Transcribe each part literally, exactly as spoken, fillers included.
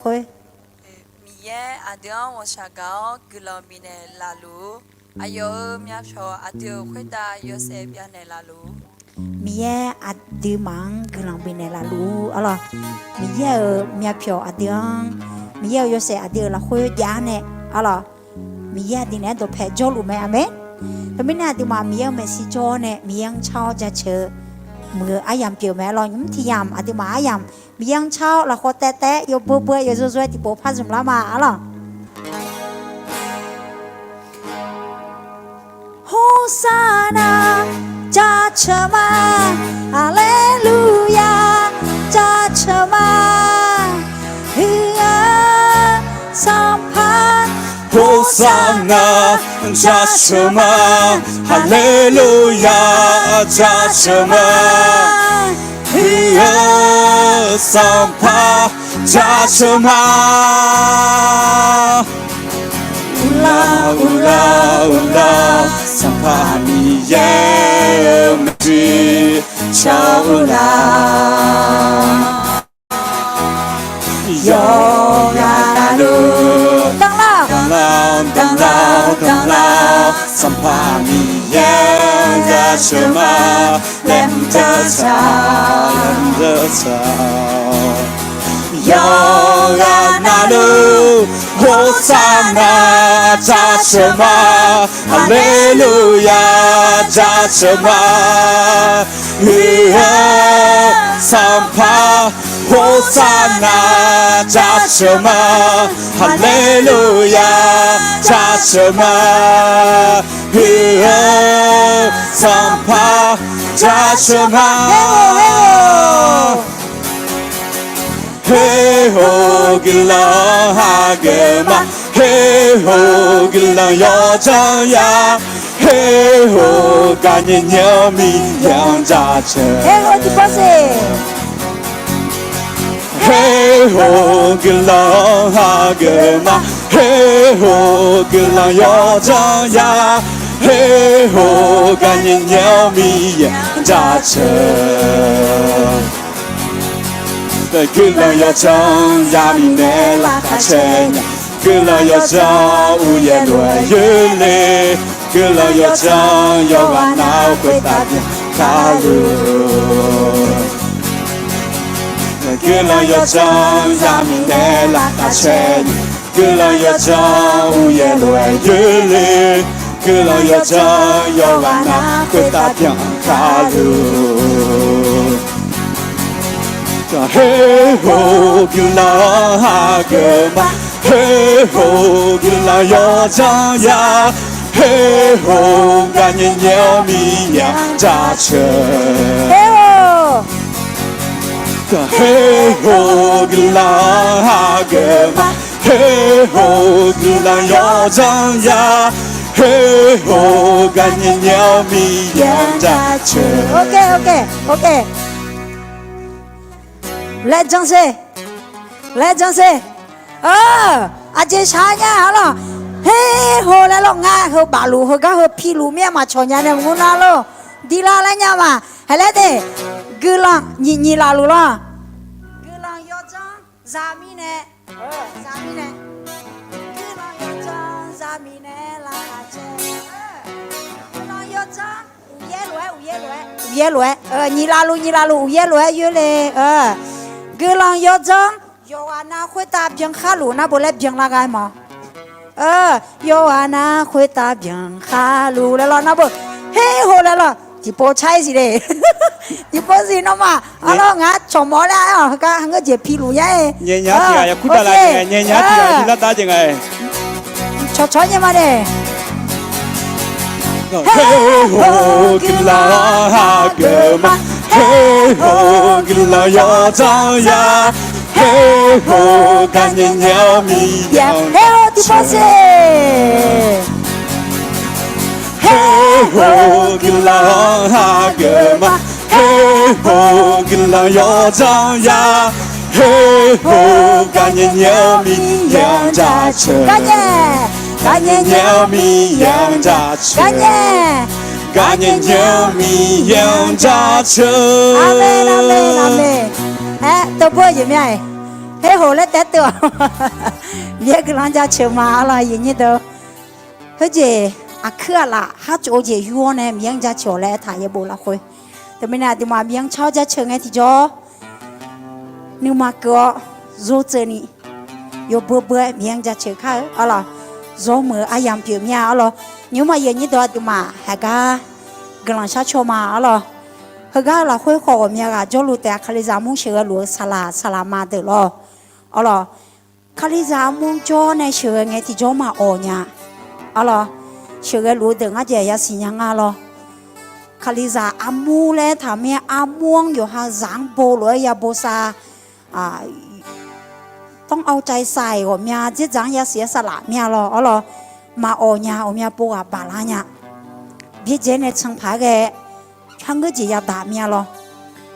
khoer. Miqyaer aqdui-anr ghawqshaq gaq-awr guiqlanq bifnaeq laf luf-ur. Aqyawf-euq myavpyawq aqdui-euq khoertav yawshaef byavnaeq laf luf-ur. Miqyaer aqduimaf-anr guiqlanq bifnaeq laf luf-ur arlawq. Miqyaer-euq myavpyawq aqdui-anr, Miqyaer-euq yawshaef aqdui-euq lafkhoer jav-ar nae arlawq. Miqyaer aqdui naeq-aer dawqpae jawrluf mae. Aqmeq. Teumirnae aqduimaf Miqyaer-euq maeqshi jawr-awr nae Miqyaer-anr car-awr jaceuq-eu muiq-eu aryamq pyeuf mae arlawq. Nymr tiq yamq aqduimaf aryamq Miqyaer-anr car-awr lafkhawf taev taev yawbui bui-aer yawzor zor-aer tiqpov par zmq lar ma arlawq. Horsarnar jaceuq ma, haleluya jaceuq ma, huiq-eu sanqpaq. Horsarnar jaceuq ma, haleluya jaceuq ma, huiq-eu sanqpaq jaceuq ma. Uvlar uvlar uvlar, Sanqpaq Miqyaer-euq maeqshi caw uvlar. Yawqghaq navluf danqlar danqlar danqlar danqlar, Sanqpaq Miqyaer-anr jaceuq ma laer mr dzeur tsaq. Yawqghaq navluf Horsarnar jaceuq ma, haleluya jaceuq ma, huiq-eu sanqpaq. Horsarnar jaceuq ma, haleluya jaceuq ma, huiq-eu sanqpaq jaceuq ma. Her hawq guiqlanq hageuf ma, her hawq guiqlanq yawdzanr ya, her hawq gaqnyae nyae-awr Miqyaer-anr jaceuq. Her hawq guiqlanq hageuf ma, her hawq guiqlanq yawdzanr ya, her hawq gaqnyae nyae-awr Miqyaer-anr jaceuq. Guiqlanq yawdzanr ya mirnae laqkhaq caer nya, guiqlanq yawdzanr uqyaer lof-aer yoerle, guiqlanq yawdzanr yawqghaq nar khoertav byan khaluf. Guiqlanq yawdzanr ya mirnae laqkhaq caer nya, guiqlanq yawdzanr uqyaer lof-aer yoerle, guiqlanq yawdzanr yawqghaq nar khoertav byan khaluf. Her hawq guiqlanq hageuf ma, her hawq guiqlanq yawdzanr ya, her hawq gaqnyae nyae-awr Miqyaer-anr jaceuq. Her hawq guiqlanq hageuf ma, her hawq guiqlanq yawdzanr ya, her hawq gaqnyae nyae-awr Miqyaer-anr jaceuq. Laer janr sher. Laer janr sher. Aqjeq shaq nya arlawq. Her hawq laer lawr, ngar heu bafluf heugar heu piluf mir-a maqcawq nya nae maqngeur nar lor. Diqlar laer nya ma. Haiq laer de. Guiqlanq nyiq nyiq laf luf lawr. Guiqlanq yawdzanr zaq mirnae, zaq mirnae, guiqlanq yawdzanr zaq mirnae laqkhaq caer. Guiqlanq yawdzanr uqyaer lof-aer, uqyaer lof-aer, uqyaer lof-aer, nyiq laf luf nyiq laf luf uqyaer lof-aer yoerle. Guiqlanq yawdzanr yawqghaq nar khoertav byan kharluf nar bo laer byan lar gha ma. Yawqghaq nar khoertav byan kharluf laer lawr nar bo. Her hawq laer lawr tiqpov car-ir siq le. Tiqpov siq nawmaf arlawr ngar cawq mawf-awr laer-awq heugar ngeur jeq piluf nya-e. Nyae nya tiq ghaq ya kur dav la jeq ngae, nyae nya tiq ghaq ya kur dav jeq ngae. Cawqcawq-aer nyae ma de. Her hawq guiqlanq hageuf ma, her hawq guiqlanq yawdzanr ya, her hawq gaqnyae nyae-awr Miqyaer-anr, her hawq tiqpov siq. Her hawq guiqlanq hageuf ma, her hawq guiqlanq yawdzanr ya, her hawq gaqnyae nyae-awr Miqyaer-anr jaceuq. Gaqnyae nyae-awr Miqyaer-anr jaceuq. Gaqnyae nyae-awr Miqyaer-anr jaceuq. Aqmeq, aqmeq, aqmeq. Aer, teuboer-eu jeq mya-iq. Her hof laer taef-aer teuv-awq. Miqyaer guiqlanq jaceuq ma arlawq, aqyuif nyir deuq. Khoerjeq aqkuir aqlaf har tsov-eu jeq yur-awr nae Miqyaer-anr jaceuq-awq laer aertaq yaerbof lafkhoer. Teumirnae aqduimaf Miqyaer-anr car-awr jaceuq ngae tiqjawr, nuima keuv-awr, zor tseuv ni, yawbeu beu-aer Miqyaer-anr jaceuq kar-eu arlawq. Zawr muiq-eu aryamq pyeuf mir-a arlawq. Nymq-mr aqyuif nyir deuq aqduimaf haiq gar guiqlanq shar caw ma arlawq. Heugar-eu lafkhoer khawf ghawqmya ghaq jawrluf taef-a, kalizaq armur sheuqghae luf-eu saqlaq saqlaq ma deuq lawr arlawq. Kalizaq armur jawr nae sheuqghae ngae tiqjawr maqawq nya arlawq. Sheuqghae luf-eu deuq ngar jaeq yasiq nya nga lawr. Kalizaq armur laer taq mir-aer, armur-anr yawqha zaq-anr bo lof-aer ya bosav, tanr-awr caiv saiq ghawqmya dzerdzaq-anr yasiq yasavlaf mir-a lawr arlawq. Maqawq nya, ghawqmya pov ghaq baqlar nya. Byaerdzae nae canpaq-aer ghae, tsarngeur jeq yadaq mir-a lawr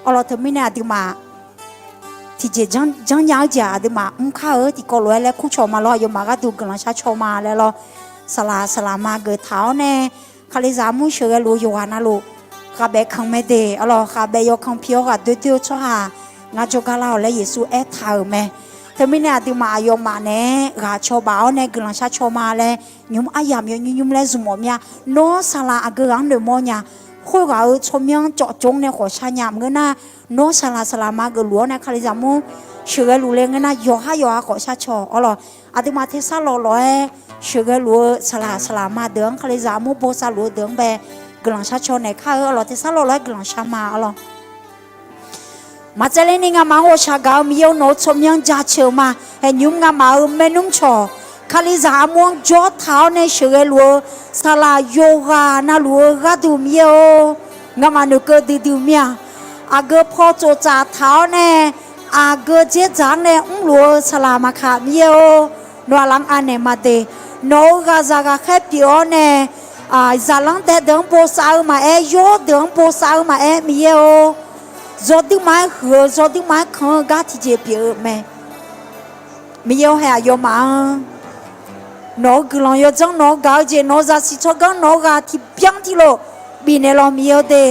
arlawq. Teumirnae aqduimaf tiqjeq janrnya-eu jeq-aq aqduimaf mr kar-eu tiqkawv lof-aer laer kurcawq ma lawr. Aqyawfmaf gharduq guiqlanq shar caw ma laer lawr. Saqlaq saqlaq ma geuf taq-awr nae, kalizaq armur sheuqghae luf-eu yawqghaq navluf, ghaqbaef kanq mae de arlawq. Ghaqbaef yawkanq pi-awr ghaqdoer doer-eu tsawrhaq ngar jawrgar lar-awq laer Yeqsur aertaq-euq mae. Teumirnae aqduimaf aqyawfmaf naeq-aer ghaq cawba-awr nae guiqlanq shar caw ma laer nymq-mr aryamq yawnymr nymr laer zmq-awq mir-a. Nawr saqlaq aqgeu ghaq-anr noeqmawr nya, khoerghaq-euq tsawrmyanr cawvcawv nae khawqshar nya maqngeur nar, nawr saqlaq saqlaq ma geufluf-awr nae kalizaq armur sheuqghae luf le ngeur nar, yawqhar yawqha khawqshar caw arlawq. Aqduimaf tersar lawqlawq-aer sheuqghae luf-eu saqlaq saqlaq ma deuq-anr, kalizaq armur bosav luf-eu deuq-anr bae guiqlanq shar caw naeq kar-eu arlawq. Tersar lawqlawq-aer guiqlanq shar ma arlawq. Maqtsaevler ni ngamaf-anr ghawqshaq gaq-eu Miqyaer-eu nawq-eu tsawrmyanr jaceuq ma. Haeqnymr ngamaf-euq maernmr cawq, kalizaq armur-anr jawr taq-awr nae sheuqghae luf-eu saqlaq yawqghaq navluf-eu gharduq Miqyaer-or, ngamaf noeqkeuv duidui mir-a. Aqgeu paw tsoftsaf taq-awr nae, aqgeu dzerdzaq-anr nae mrluf-eu saqlaq maqkaq Miqyaer-or, nawq-aq laf-anr anaeq ma de. Nawq-euq ghaqzaq ghaqkhaer pyeuf-awr nae, zaqlanr dae deuq-anr bosav-eu maqaer, yawr deuq-anr bosav-eu maqaer Miqyaer-or, zawqduirma-aer huiq-eu zawqduirma-aer kanq-eu gar tiqjeq pyeuf-eu mae. Miqyaer-or, hae aqyawfmaf-anr nawq-eu guiqlanq yawdzanr nawq-eu gaq-eu jeq nawq-eu zaqsiq tsawrganr nawq-eu ghaq tiqbyan tiqlof bifnaeq lawq Miqyaer-or de.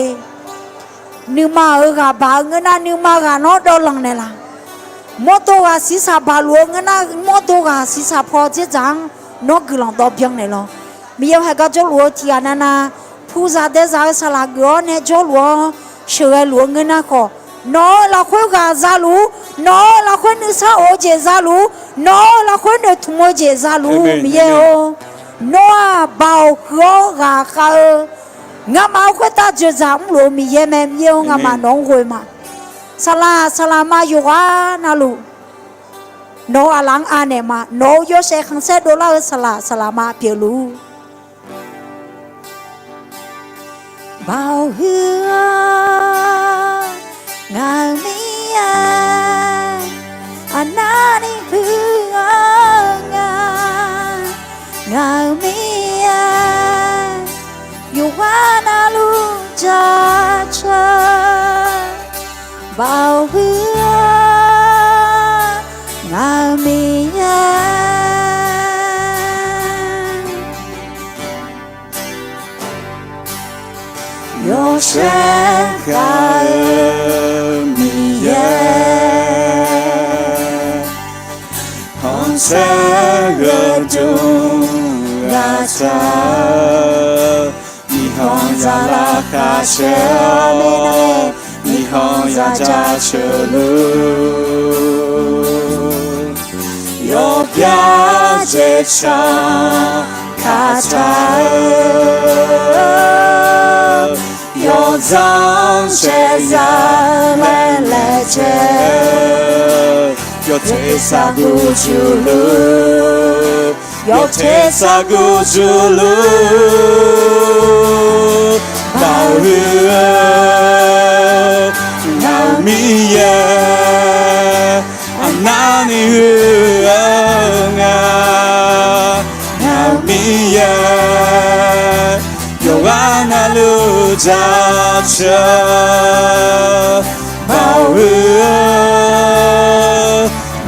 Nuima-euq ghaq baq-eu ngeur nar nuima ghaq nawr dawvlanq naeqlaf. Mawrdo ghaq siqsaq baq luf-eu ngeur nar mawrdo ghaq siqsaq paw dzerdzaq-anr nawr guiqlanq dawv byan naeqlawq. Miqyaer-or, haeq gar jawrluf-eu tiqghaq navnav, puqzaq daezaq-eu saqlaq geuf-awr nae jawrluf-awr sheuqghae luf-eu ngeur nar khawf, nawq-euq lafkhoer ghaq zaluf-ur, nawq-euq lafkhoer nuisar of-eu jeq zaluf-ur, nawq-euq lafkhoer noeqtmq-eu jeq zaluf-ur Miqyaer-or, nawr-aq baoq huiq-awr ghaqkhav-eu, ngamaf-euq khoertav dzoeqdzaq mrluf-eu Miqyaer mae. Miqyaer-or, ngamaf nawq-anr ghoe ma. Saqlaq saqlaq ma yawqghaq navluf, nawq-euq aqlaf-anr anaeq ma. Nawq-euq yawshaef khanqsaer dovlar-eu saqlaq saqlaq ma pyeufluf-ur. Baoq-ur-awr, ngaq-euq Miqyaer, aqnavni huiq-eu nga, ngaq-euq Miqyaer, yawqghaq navluf jaceuq. Baoq-ur-awr, ngaq-euq Miqyaer, yawshaef khav-eu Miqyaer, khanqsaer gheudmq ghaq taq-eu, miqkhanq zaq laqkhaq caer-awr, miqkhanq zaq jaceuq luf, yawqbyav dzaeqcan kaq taq-eu, yawqdzanq saeqzaq laeq laejae-eu, yawtersar gurjur luf, yawtersar gurjur luf, baoq-ur-awr, ngaq-euq Miqyaer, aqnavni huiq-eu nga, ngaq-euq Miqyaer, yawqghaq navluf jaceuq, baoq-ur-awr,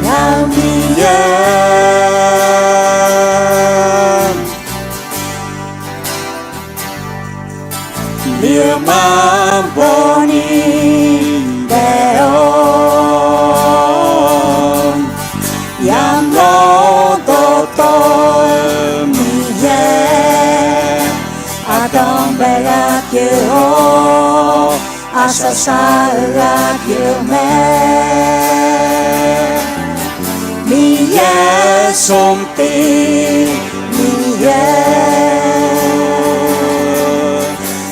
ngaq-euq Miqyaer, miqma bawni daef-awr, Dawqtawv-eu Miqyaer, aqdanq bae ghaq pyeuf-awr, aqsaqsaq-eu ghaq pyeuf mae. Miqyaer smrtiv Miqyaer,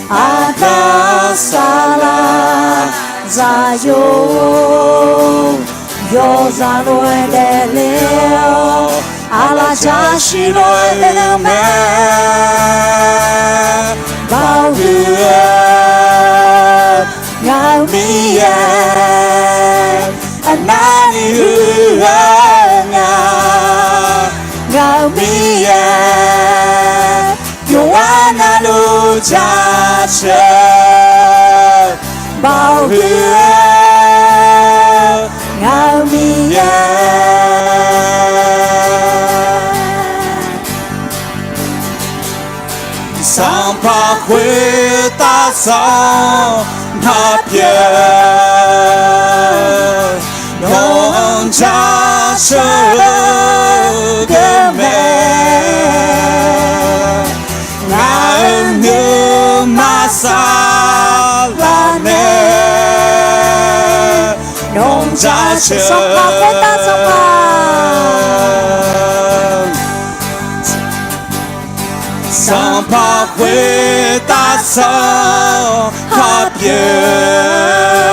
aqkar saqlaq zaqyo, yawzaq lof-aer daefle-awr, aqlaf jashir lof-aer oe-eu mae. Baoq huiq-eu ngaq-euq Miqyaer, aqnavni huiq-eu nga, ngaq-euq Miqyaer, yawqghaq navluf jaceuq-eu. Baoq huiq-eu ngaq-euq Miqyaer, sanqpaq khoertav sanqpaq pyeuf, nawq-anr jaceuq-eu mae. Ngaq-euq nuima saflar nae, nawq-anr jaceuq-eu sanqpaq khoertav sanqpaq pyeuf,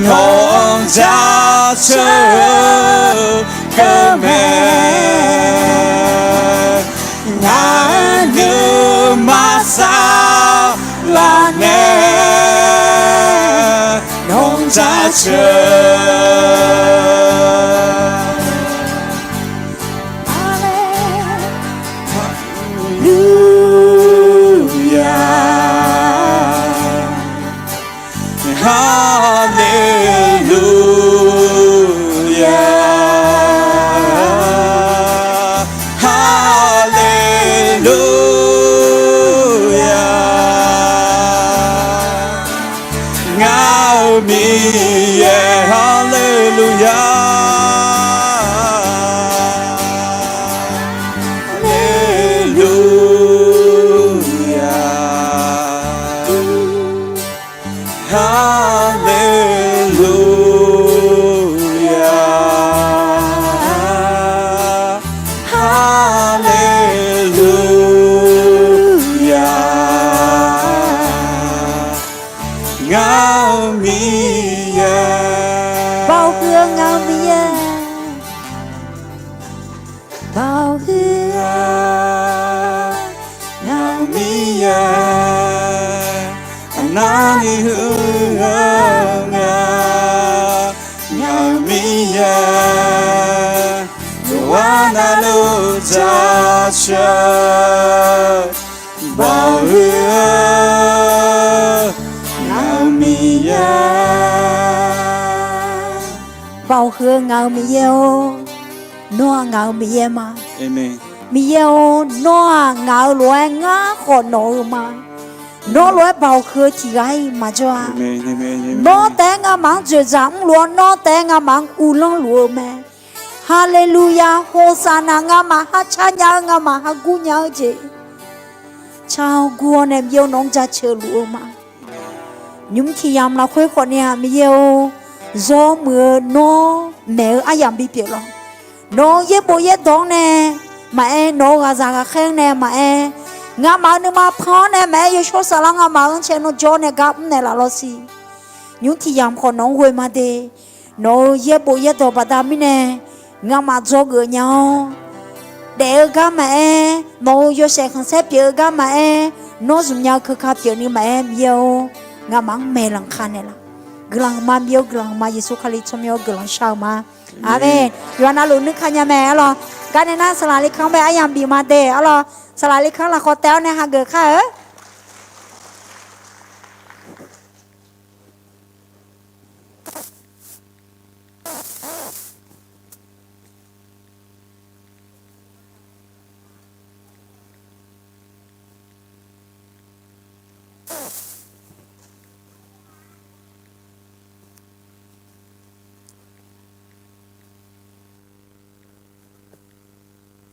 nawq-anr jaceuq-eu mae. Ngaq-euq nuima saflar nae, nawq-anr jaceuq Haleluya, haleluya, haleluya. Ngaq-euq Miqyaer, haleluya, haleluya, haleluya, haleluya. Ngaq-euq Miqyaer, baoq huiq-eu ngaq-euq Miqyaer, baoq huiq-eu ngaq-euq Miqyaer, aqnavni huiq-eu nga, ngaq-euq Miqyaer, yawqghaq navluf jaceuq, baoq huiq-eu ngaq-euq Miqyaer, baoq huiq-eu ngaq-euq Miqyaer-or, nawr-aq ngaq-euq Miqyaer ma. Miqyaer-or, nawr-aq ngaq-euq lof-aer ngar khawf nawq-eu ma. Nawr lof-aer baoq huiq-eu tiq ghaq-iq maqjawr-a. Nawr taef-aer ngamaf-anr dzoeqdzaq mrluf-awr, nawr taef-aer ngamaf-anr uvlanr luf-eu mae. Haleluya, hoqsaqnaq, ngamaf ha car nya-eu, ngamaf ha gur nya-eu jeq, car-awr gur-awr nae Miqyaer-or nawq-anr jaceuq luf-eu ma. Nymq-mr tiq yamq lafkhoer khawf ni-aq Miqyaer-or, zawr muiq-eu nawr maeq-eu aryamq bipyeuf lawq. Nawq-euq yaerbof yaerdawq-anr nae maqaer, nawq-euq ghaqzaq ghaqkhaer-anr nae maqaer, ngamaf-euq nuima pan-awr nae maqaer, yawshawr saflar ngamaf-anr cae nawr jawr nae gar mrnaeq laf lawr siq. Nymq-mr tiq yamq khawf nawq-anr ghoe ma de. Nawq-euq yaerbof yaerdawq baqda mirnae ngamaf dzawgeuf nya-awr, daef-eu gar maqaer, nawq-euq yawshaef khanqsaer pyeuf-eu gar maqaer, nawr zmqnya-eu keuka pyeufni maqaer, Miqyaer-or, ngamaf-anr maeqlanq ka naeqlaf. Guiqlanq huiqma Miqyaer-or, guiqlanq huiqma Yeqsur Kali tsawrmyanr-or, guiqlanq shar-eu ma. Aqmeq. Yawqha navluf nuikanya mae arlawq. Garnae nar saqlaq li kanr bae aryamq bif ma de arlawq. Saqlaq li kanr lafkhawf taef-awr nae hageuf kar-eu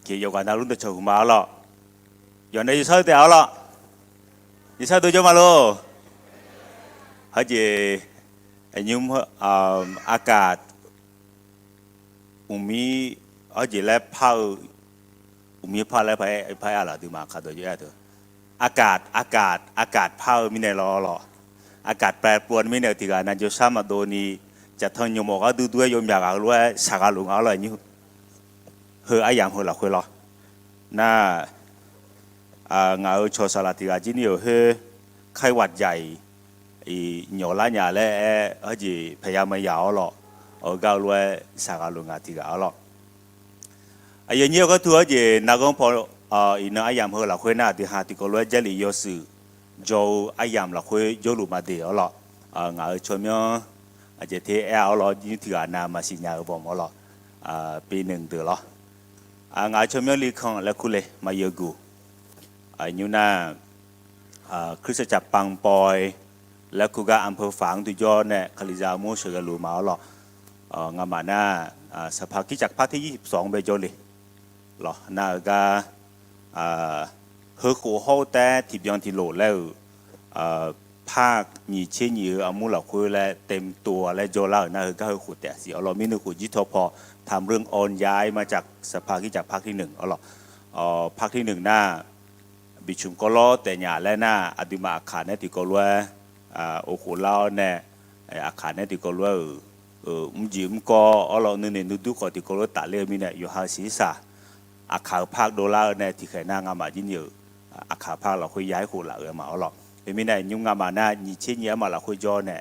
Oke, yawqghaq navluf dawqcawq huiqma arlawr. Yawqnae yawshawr-eu taef-a arlawr. Yawshawr dov jawr ma lor. Hawjeq, aqnymr, aqkaf, uqmir, hawjeq laer par-eu, uqmir par laer par-aer laf duimaf kaqdawq jov-aer teu. Aqkaf, aqkaf, aqkaf par-eu mirnae lawr lawr. Aqkaf paev pov-a mirnae-euq tiqghaq nav jawrshar maqdov ni, jaqtanq nymq mawf gharduq dur-aer yawmyaq ghaq lof-aer shaq ghaq luf nga arlawr aqnymr. Heu aryamq heu lafkhoer lawr. Nar, ngaq-euq cawq saqlaq tiqghaq jir ni-euq khoer, kaiwaq jaq-iq, iq nyawq lar nya laer aer hawjeq paeqya maqya arlawr. Awq-eu gar-eu lof-aer shaq ghaq luf nga tiqghaq arlawr. Aqyawf nyir-eu gharduq hawjeq narghanr paw, iqnan aryamq heu lafkhoer nar aqdui ha tiqkawv lof-aer Jarlif yawshuif jawr-eu aryamq lafkhoer jawrluf maqdeq arlawr. Ngaq-euq tsawrmyanr aqjeq te aer-a arlawr, jir tiqghaq nav maqsiq nya-eu bawq mawr lawr. Bi nui deuq lawr. Ngaq-euq tsawrmyanr li kanq laer kur le maqyeuq guq. Nymr nar, คริสตจักรปางปอย laer kur gar อำเภอฝาง dui jawr nae Kalizaq armur sheuqghae luf ma arlawr. Ngamaf nar, Sanqpaq Kircaqpar ter yir sawq-anr bae jawr le lawr. Nar-eu gar, heukhof hawr-eu taef-aer tiqbyan tiqlof laer-euq, par nyiq tser nyiq-eu armur lafkhoer laer เต็มตัว laer jawrlar-euq nar heugar heukhof taef-a siq arlawr. Mirnui khof jir tawpaw ทำเรื่องออนย้ายมาจากสภาคริสตจักร ภาคที่หนึ่ง arlawr. ภาคที่หนึ่ง nar, biqcmq kawvlawr taef nya laer nar aqduimaf aqkaq nae tiqkawv lof-aer, of khof lar-awr nae, aqkaq nae tiqkawv lof-aer-euq, mrjeq mrkawv arlawr nuinoeq nuidur khawf tiqkawv lof-aer tafler-eu mirnae yawqha siqsaq aqkaq-euq par dovlar-eu nae tiqkhaeq nar ngamaf jir ni-euq aqkaq par lafkhoer ya-aer khof laf-eu ma arlawr. Teumirnae nymr ngamaf nar nyiq tser nyiq armaf lafkhoer jawr nae,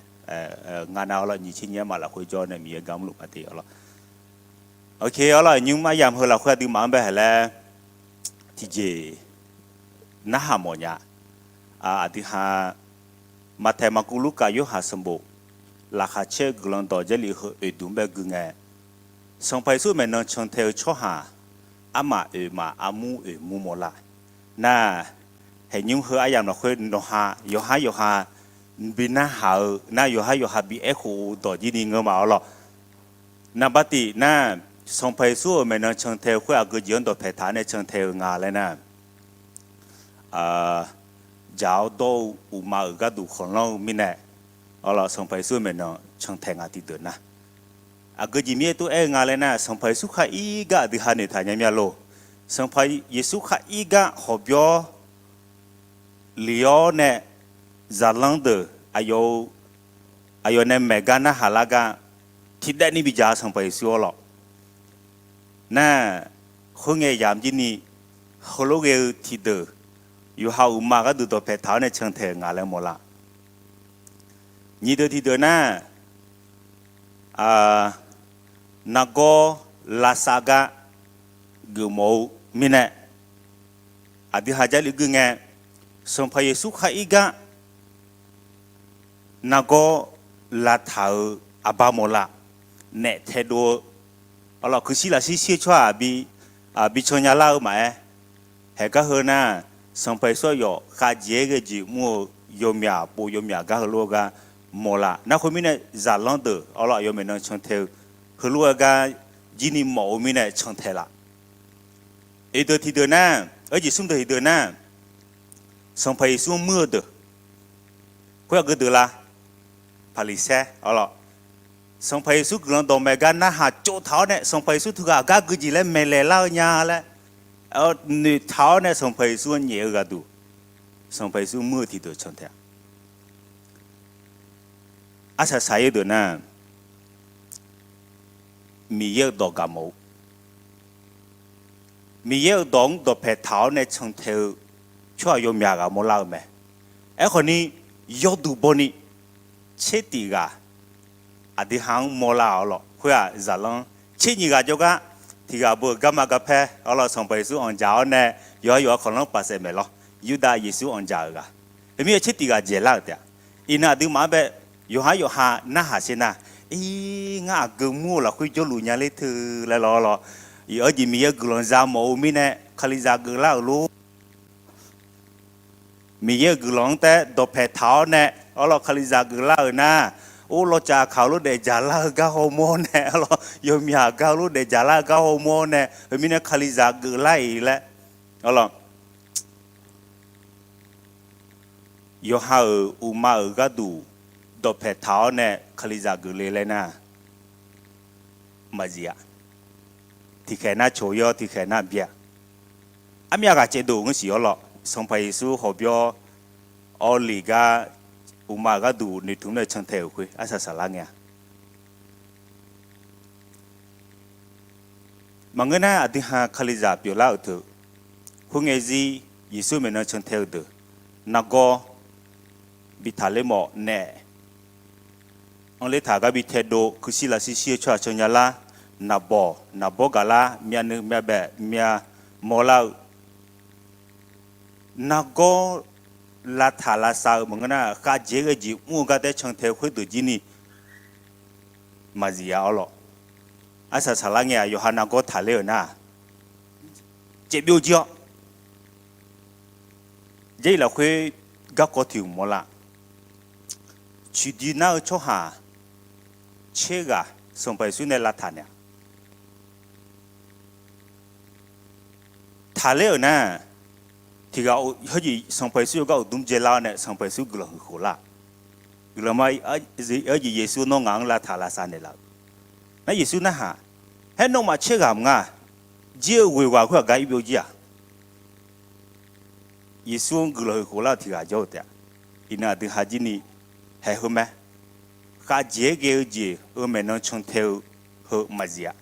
ngar nar arlawr nyiq tser nyiq armaf lafkhoer jawr nae Miqyaer gar mrluf maqdeq arlawr. Oke arlawr, nymr aryamq heu lafkhoer aqduimaf-anr bae haeq laer tiqjeq narhaq mawf nya. Aqdui ha Maqtaeq, Maqkuv, Lurkaf, Yorhaq sanqbof laqkhaq caer-eu guiqlanq dawq Jarlif heu oeqduq-anr bae gui ngae, Sanqpaq Yeqsur maeqnan cantae-eu tsawrhaq armaf oeq maf armur oeq mur mawrlar. Nar, haeqnymr heu aryamq lafkhoer nawqha yawqhar yawqha bi narhaq-eu nar, yawqhar yawqha bi aerkhof-eu dawq jir ni ngeur ma arlawr. Naqbav tif nar, Sanqpaq Yeqsur-euq maeqnan cantae-eu khoer aqgeu jeq-anr dawqpae taq-awr nae cantae-eu nga laer nar, jaq-awr dawr-eu uqma-euq gharduq khanqlanr-eu mirnae, arlawr Sanqpaq Yeqsur maeqnan cantae nga tiqdeuq nar. Aqgeu jeq mir-aer tov aer-eu nga laer nar, Sanqpaq Yeqsur khar ir gar aqdui ha noeqtaq nya mir-a lor. Sanqpaq Yeqsur khar ir gar hawqbyawr lef-awr nae zaqlanr deuq aqyawf nae maeq gar narhaq lar gar tiqdaev ni bidzaq-eu Sanqpaq Yeqsur arlawr. Nar, khoerngae yamq jir ni heulof ghae-eu tiqdeuq yawqha uqma gharduq dawqpae taq-awr nae cantae-euq nga laer mawrlar. Nyiq deuq tiqdeuq nar, nargawr lavsav gar geufmawf-eu mirnae, aqdui ha Jarlif gui ngae, Sanqpaq Yeqsur khar ir gar nargawr lavtaq-euq aqbar mawrlar. Naef taedov-eu, arlawr kuirshir lafshir shir-eu tsawrhaq bi can nya lar-eu maqaer, haeq gar heu nar, Sanqpaq Yeqsur aqyawf khavjeq-aer ghae jeq mr-eu yawmyaq pov yawmyaq gar heulof-aer gar mawrlar. Nar khoermirnae zaqlanr deuq arlawr aqyawf maeqnan cantae-eu heulof-aer gar jir ni mawf-eu mirnae cantae laf. Iqdeuq tiqdeuq nar, arjeq smr deuq tiqdeuq nar, Sanqpaq Yeqsur-anr muir-eu deuq, khoer aqgeu deuq la? Paqliqsaer arlawr, Sanqpaq Yeqsur guiqlanq dawqmaeq gar narhaq tsovtaq-awr nae Sanqpaq Yeqsur teughaq gar gui jeq laer maeqlaeq lar-eu nya laer noeqtaq-awr nae Sanqpaq Yeqsur-anr nyaef-eu ghaqduq, Sanqpaq Yeqsur muir-eu tiqdeuq cantae-a. Arsaq saq-ir deuq nar, Miqyaer-euq dawq gaqmawf-eu, Miqyaer-euq dawq-anr dawqpae taq-awr nae cantae-eu tsawrhaq yawmyaq ghaq mawrlar-eu mae. Aerkhawf ni, yawduq bawni tser tif ghaq aqdui ha-anr mawrlar-awq lawq. Khoer-aq, zaqlanr tser nyiq ghaq jawrgar, tiq ghaq beu-euq garma garpaer arlawr Sanqpaq Yeqsur anqdzaq-awr nae yawqha yawqha khanqlanr paqsaef maeq lawr. Yurdav Yeqsur anqdzaq-euq ghaq, heumirnae tser tif ghaq dzaeqlar-euq taef-a. Iqnan aqduimaf-anr bae yawqhar yawqha narhaq sher nar, ir, ngar aqgeu mur-eu lafkhoer jawrluf nya ler teu laer lawr lawr. Iq, arjeq Miqyaer-euq guiqlanq za mawf-eu mirnae Kalizaq geuflar-euq lor. Miqyaer-euq guiqlanq-anr taef dawqpae taq-awr nae arlawr Kalizaq geuflar-euq nar, Or, lawcaf kaq-eu lof daefdzaq lar-eu gar hawmawr-awr nae, arlawr, yawmyaq gar-eu lof daefdzaq lar-eu gar hawmawr-awr nae, heumirnae Kalizaq geuflar-iq laer, arlawr, yawqha-euq uqma-euq gharduq dawqpaeq taq-awr nae Kalizaq geufle laer nar, maqzif-a. Tiqkhaeq nar coq-ir-awr, tiqkhaeq nar byae-a. Armyav ghaq caevdov ngeur siq-awr lawr, Sanqpaq Yeqsur hawqbyawr awrliq gar uqma-euq gharduq noeqtmq nae cantae-euq khoer arsaq saqlar ngae-a. Maqngeur nar, aqdui ha Kalizaq pyeuflar-euq teu, khoerngae zir Yeqsur maeqnan cantae-eu deuq, nargawr bi taqler mawf nae, anr ler taq gar bi taedov, kuirshir lavshir shir-eu tsawrhaq caw nya lar, naqbawq naqbawr gaqlar, myavnuiv myavbaef myav mawrlar-eu, nargawr lavtaq lavsav-eu maqngeur nar, khavjeq ghae jeq mr-eu gartaer cantae-eu khoerdeuq jir ni maqzif-a awr lawr. Arsaq saqlar ngae-aq, yawqha nargawr taqler-euq nar, caevbyov jir-awr, Jarlif lafkhoer garkawv tiq hmq mawrlar. Coeqdoi nar-eu tsawrhaq tser ghaq Sanqpaq Yeqsur nae lavtaq naeq-a. Taqler-euq nar, tiq ghaq, Sanqpaq Yeqsur yawgar uqdmr dzaelar-awr nae Sanqpaq Yeqsur guiqlanq huiq khof lar. Guiqlanq ma, arjeq Yeqsur nawr ngaq-anr lavtaq lavsav naeqlaf-eu. Nar Yeqsur narhaq, haer nawmaf tser ghaq mq nga, jir-eu ghoeq ghaq khoer-aq gar irbyov jir-aq. Yeqsur-anr guiqlanq huiq khof lar-eu tiq ghaq jawr-eu taef-a. Iqnan aqdui ha jir ni haeq heu mae. Khavjeq-aer ghae-eu jeq-eu maeqnan cantae-eu heu maqzif-a.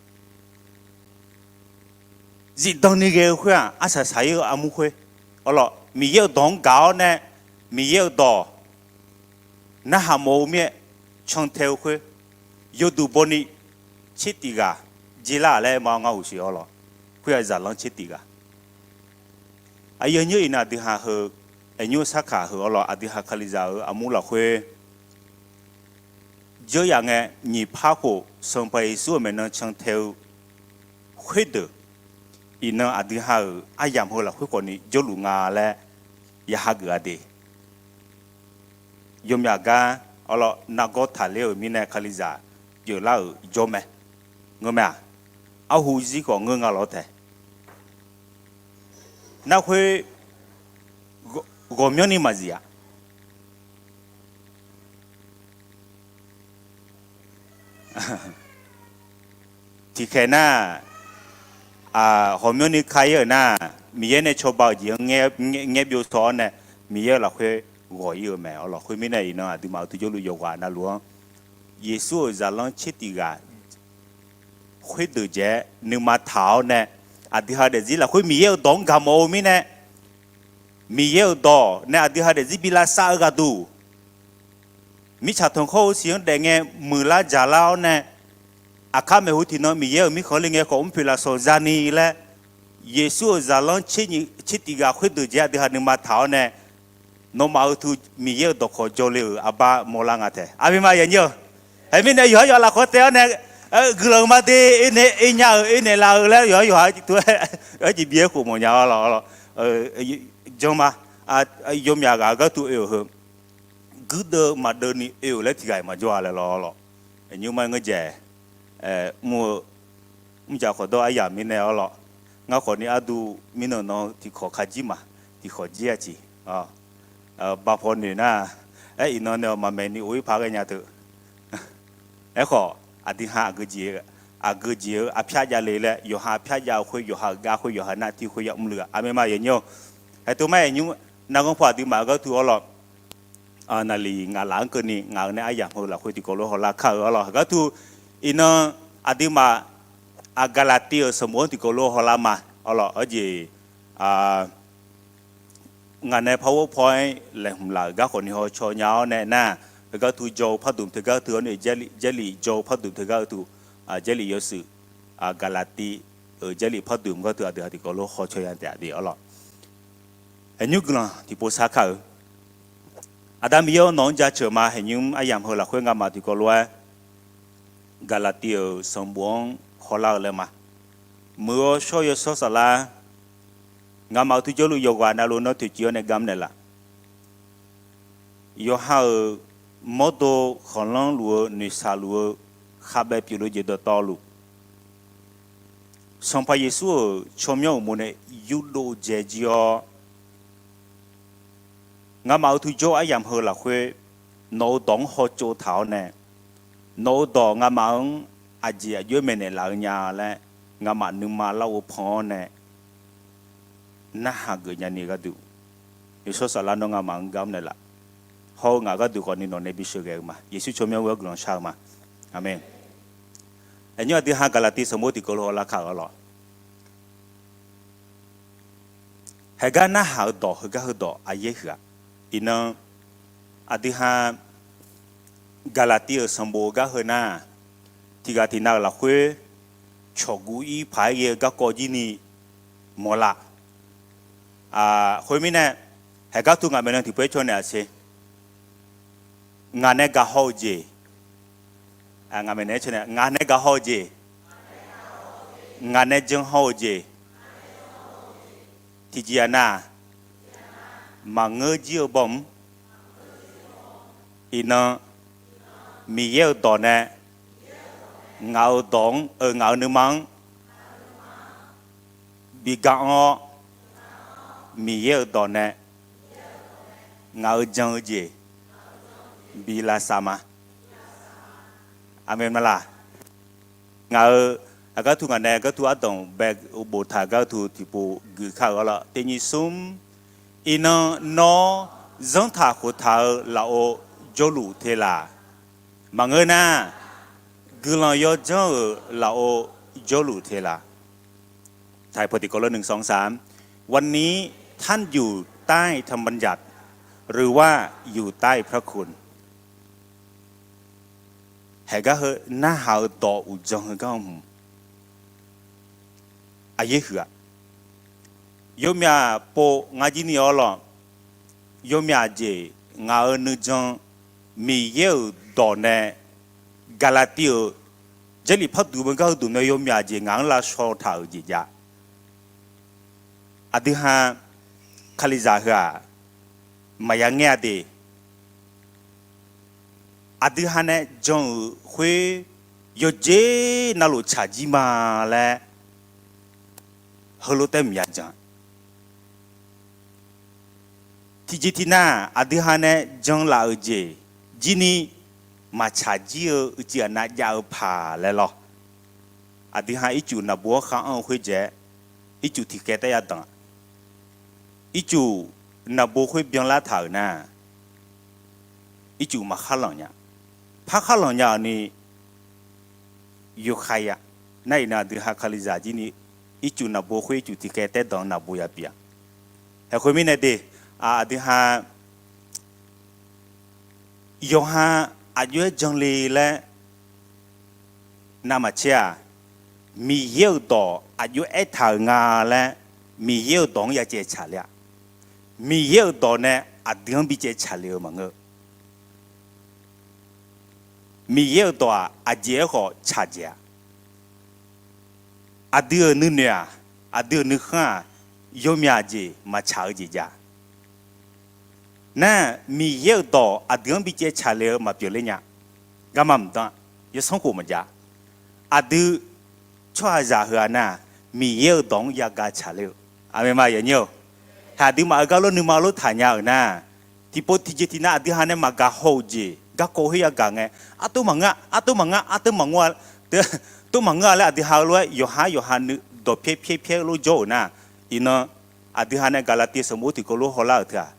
Zifdan ni ghae-eu khoer-aq, arsaq saq-ir-eu armur khoer, arlawr, Miqyaer-euq dawq-anr gaq-awr nae, Miqyaer-euq dawq narhaq mawf-eu mir-aer cantae-eu khoer, yawduq bawni tser tif ghaq dzer lar-aq laer ma ngar uqshoe arlawr. Khoer-aq zaqlanr tser tif ghaq. Aqyuif aqnyir iqnan aqdui ha heu, aqnyir sarkaq heu arlawr, aqdui ha Kalizaq-euq armur lafkhoer dzeur yaf ngae, nyiq par khof Sanqpaq Yeqsur-euq maeqnan cantae-eu khoerdeuq, iqnan aqdui ha-euq aryamq heu lafkhoer khawfni jawrluf nga laer ya hageuf-a de. Yawmyaq gar arlawr nargawr taqler-euq mirnae Kalizaq pyeuflar-euq jawr mae. Ngeur mae-aq, arhu zir khawf ngeur nga lawr tae. Narkhoer ghawqmyanrni maqzif-a. Tiqkhaeq nar, ghawqmyanrni ka-ir-euq nar, Miqyaer nae cawba-euq jeq-anr ngaer byov saw-awr nae, Miqyaer-euq lafkhoer ghawq-ir-euq mae. Arlawr, khoermirnae iqnan aqduimaf uqtuf jawrluf yawqghaq navluf-anr, Yeqsur-euq zaqlanr tser tif ghaq khoerdeuq jaeq-aer nuima taq-awr nae, aqdui ha daefzir lafkhoer Miqyaer-euq dawq-anr gaq mawf-eu mirnae, Miqyaer-euq dawq nae aqdui ha daefzir bi lavsav-eu ghaqduq, mirtsaq tanqkhawr-eu siq-anr daef ngae muiqlar dzaqlar-awr nae, aqkar maeqhu tiqnan Miqyaer-euq mirkhanq le ngae khawf mrpoeq lafsawq zani laer, Yeqsur-euq zaqlanr tser tif ghaq khoerdeuq jaeq-aer aqdui ha nuima taq-awr nae, nawmaf uqtuf Miqyaer-euq dawqkawq jawrle-euq arbar mawrlar nga tae. Aqmeq ma yanyir-eu. Heumirnae yawqha yawqha lafkhoer taev-awr nae, guiqlanq ma de, oe nae oe nya-euq oe naeqlaf-eu laer yawqha yawqha tov-aer arjeq bi-aer khof mawf nya-awr lawr. Janr ma, yawmyaq ghaq gharduq oe-euq heu, guirdeuv maqdeuv ni oe-euq laer tiq ghaq-iq maqjawr-a laer lawr lawr. Aqnyir ma ngeur jaeq, mr-eu mrjaq khawf dawr aryamq mirnae-awr lawr. Ngar khawfni arduq mirnan nan tiqkawq kajir maq, tiqkawq jir-a ciq. Bav paw noeq nar, aer iqnan nae-awq maqmaeq ni of-ir paq ghae nya teu. Aerkhawf, aqdui ha aqgeujeq-eu, aqgeujeq-eu arpyar javle laer, yawqha arpyar jav-eu khoer, yawqha-euq gar khoer, yawqha nar tiv khoer ya mrluiv-a. Aqmeq ma yanyir-eu. Haeq tov ma aqnymr narghanr paw aqduimaf-euq gharduq-awr lawr, naqliq ngaq laf-anr keuvni ngaq-euq nae aryamq heu lafkhoer tiqkawv lof hawlar kar-eu-awr lawr. Gharduq iqnan aqduimaf Gaqlaqtiv-euq sanqbof-anr tiqkawv lof hawlar ma. Awr lawr, arjeq ngaq nae PowerPoint laeqhmq laf-euq gar khawfni hawcaw nya-awr nae nar, heugar tu jaw-eu pardmq teugar teu-awr nae, Jarlif jaw-eu pardmq teugar teu, Jarlif yawshuif, Gaqlaqtiv-euq Jarlif pardmq gar teu aqdui ha tiqkawv lof hawcaw nya taef-a de-awr lawr. Aqnymr guiqlanq tiqpov sar kar-eu. Aqda Miqyaer-awr, nawq-anr jaceuq ma. Haeqnymr aryamq heu lafkhoer ngamaf tiqkawv lof-aer Gaqlaqtiv-euq sanqbof-anr hawlar-eu laer ma. Muiq-awr shawr-eu yawshawr saflar, ngamaf-euq tujawrluf yawqghaq navluf nawr toeqciv-awr nae gamr naeqlaf. Yawqha-euq mawrdo khanqlanr luf-eu noeqshaq luf-eu khavbaev pyeufluf-eu jeq dawqtawvluf, Sanqpaq Yeqsur-euq tsawrmyanr uqmov nae yurdov dzae jir-awr, ngamaf-euq tuqjawr aryamq heu lafkhoer nawq-euq dawq-anr hawtsov taq-awr nae, nawq-euq dawq ngamaf-anr aqjeq aqjox-aer maeqnaeq laf-eu nya laer, ngamaf nuima larghov pan-awr nae narhaq geuf nyani gharduq, yawshawr saflar nawr ngamaf-anr gar naeqlaf. Hawr-eu ngaq gharduq khawfni nawq nae bisheuq ghae-eu ma. Yeqsur tsawrmyanr ghoer-awr guiqlanq shar-eu ma. Aqmeq. Aqnyir aqdui ha Gaqlaqtiv sanqbof tiqkawv lof-aer laqkaq-eu arlawq. Haeqgar narhaq-eu dawq heugar heudawq aqyaer huiq-aq. Iqnan aqdui ha Gaqlaqtiv-euq sanqbof-eu gar heu nar, tiqghaq tiqnav-euq lafkhoer cawqguv ir paq-aer ghae-eu garkawv jir ni mawrlar. Khoermirnae, haeqgar tu ngaq maeqnan tiqpov-aer caw naeq-aq siq. Ngaq nae gaqhaw-eu jeq, ngaq nae gaqhaw-eu jeq, ngaq nae jan haw-eu jeq, tiqjeq-aq nar, maqngeur jir-eu baw mr. Iqnan, Miqyaer-euq dawq nae ngaq-euq dawq-anr-eu ngaq-euq nuima-anr bi ga anr-awr, Miqyaer-euq dawq nae ngaq-euq jan-eu jeq bi lavsav ma. Aqmeq ma laq. Ngaq-euq aqgar tu ngaq nae aqgar tu ardanq bae boftaq gar tu tiqpov guiq kar-euq arlawq. Teqnyir smr. Iqnan nawr zanrtaq khoftaq-eu lafov jawrluf te laq. Maqngeur nar, guiqlanq yawdzanr-euq lafov jawrluf te laq. วันนี้ท่านอยู่ใต้ธรรมบัญญัติ หรือว่าอยู่ใต้พระคุณ Haeqgar heu narhaq-eu dawq uqdzan heugar-anr hmq aqyaer huiq-aq. Yawmyaq pov ngar jir ni arlawq. Yawmyaq jeq ngaq-euq nuijan Miqyaer-euq dawq nae Gaqlaqtiv-euq Jarlif par duq-eu gar heu duq mae yawmyaq jeq ngaq-anr lavshaw taq-euq jeq jav. Aqdui ha Kalizaq heu-aq, maqya ngaer-a de. Aqdui ha nae jan-euq khoer yawqjeq navluf tsaqjir ma laer heulof taef maqya jan. Tiqjeq tiqnav aqdui ha nae janlaf-euq jeq jir ni maqtsaq jir-eu uicuiv aqnav jav-eu paq laer lawr. Aqdui ha ircuf naqbo-anr khar anr-eu khoerjaev, ircuf tiqkhaeq taef ya danq. Ircuf naqbo khoer byanlar taq-euq nar, ircuf maqkhar lanq nya. Par khar lanq nya-euq ni yawkhav-a. Nar iqnan aqdui ha Kalizaq jir ni ircuf naqbo khoer ircuf tiqkhaeq taef danq-eu naqbo ya pyeuf-a. Haeq khoermirnae de, aqdui ha yawqha aqjox-aer janle laer navmaqtser-aq, Miqyaer-euq dawq aqjox aertaq-euq nga laer Miqyaer-euq dawq-anr ya caev tsaqler-a. Miqyaer-euq dawq nae aqdui-anr bi caev tsaqle-eu maqngeur. Miqyaer-euq dawq-aq aqjeq-aer khawf tsaqdzaeq-a. Aqdui-euq nuinoeq-aq, aqdui-euq nuikhanr-aq, yawmyaq jeq maqtsaq-eu jeq jav. Nar, Miqyaer-euq dawq aqdui-anr bi caev tsaqle-eu maqpyeuf ler nya. Garma mqdan, yawsanr khof maqjav. Aqdui tsawrhaqzaq heu-aq nar, Miqyaer-euq dawq-anr yagaq tsaqler-eu, aqmeq ma yanyir-eu, aqduimaf-euq gar lof nuima lof taq nya-euq nar, tiqpov tiqjeq tiqnav aqdui ha nae maqgaq haw-euq jeq garkawv khoer yagaq ngae, artov maqngeur-a, artov maqngeur-a, artov maqngeur-a, tov maqngeur-a laer aqdui ha-eu lof-aer yawqha yawqha nui dawqpyaer pyaer pyaer lof jawr-euq nar, iqnan aqdui ha nae Gaqlaqtiv sanqbof tiqkawv lof hawlar-euq teu-aq,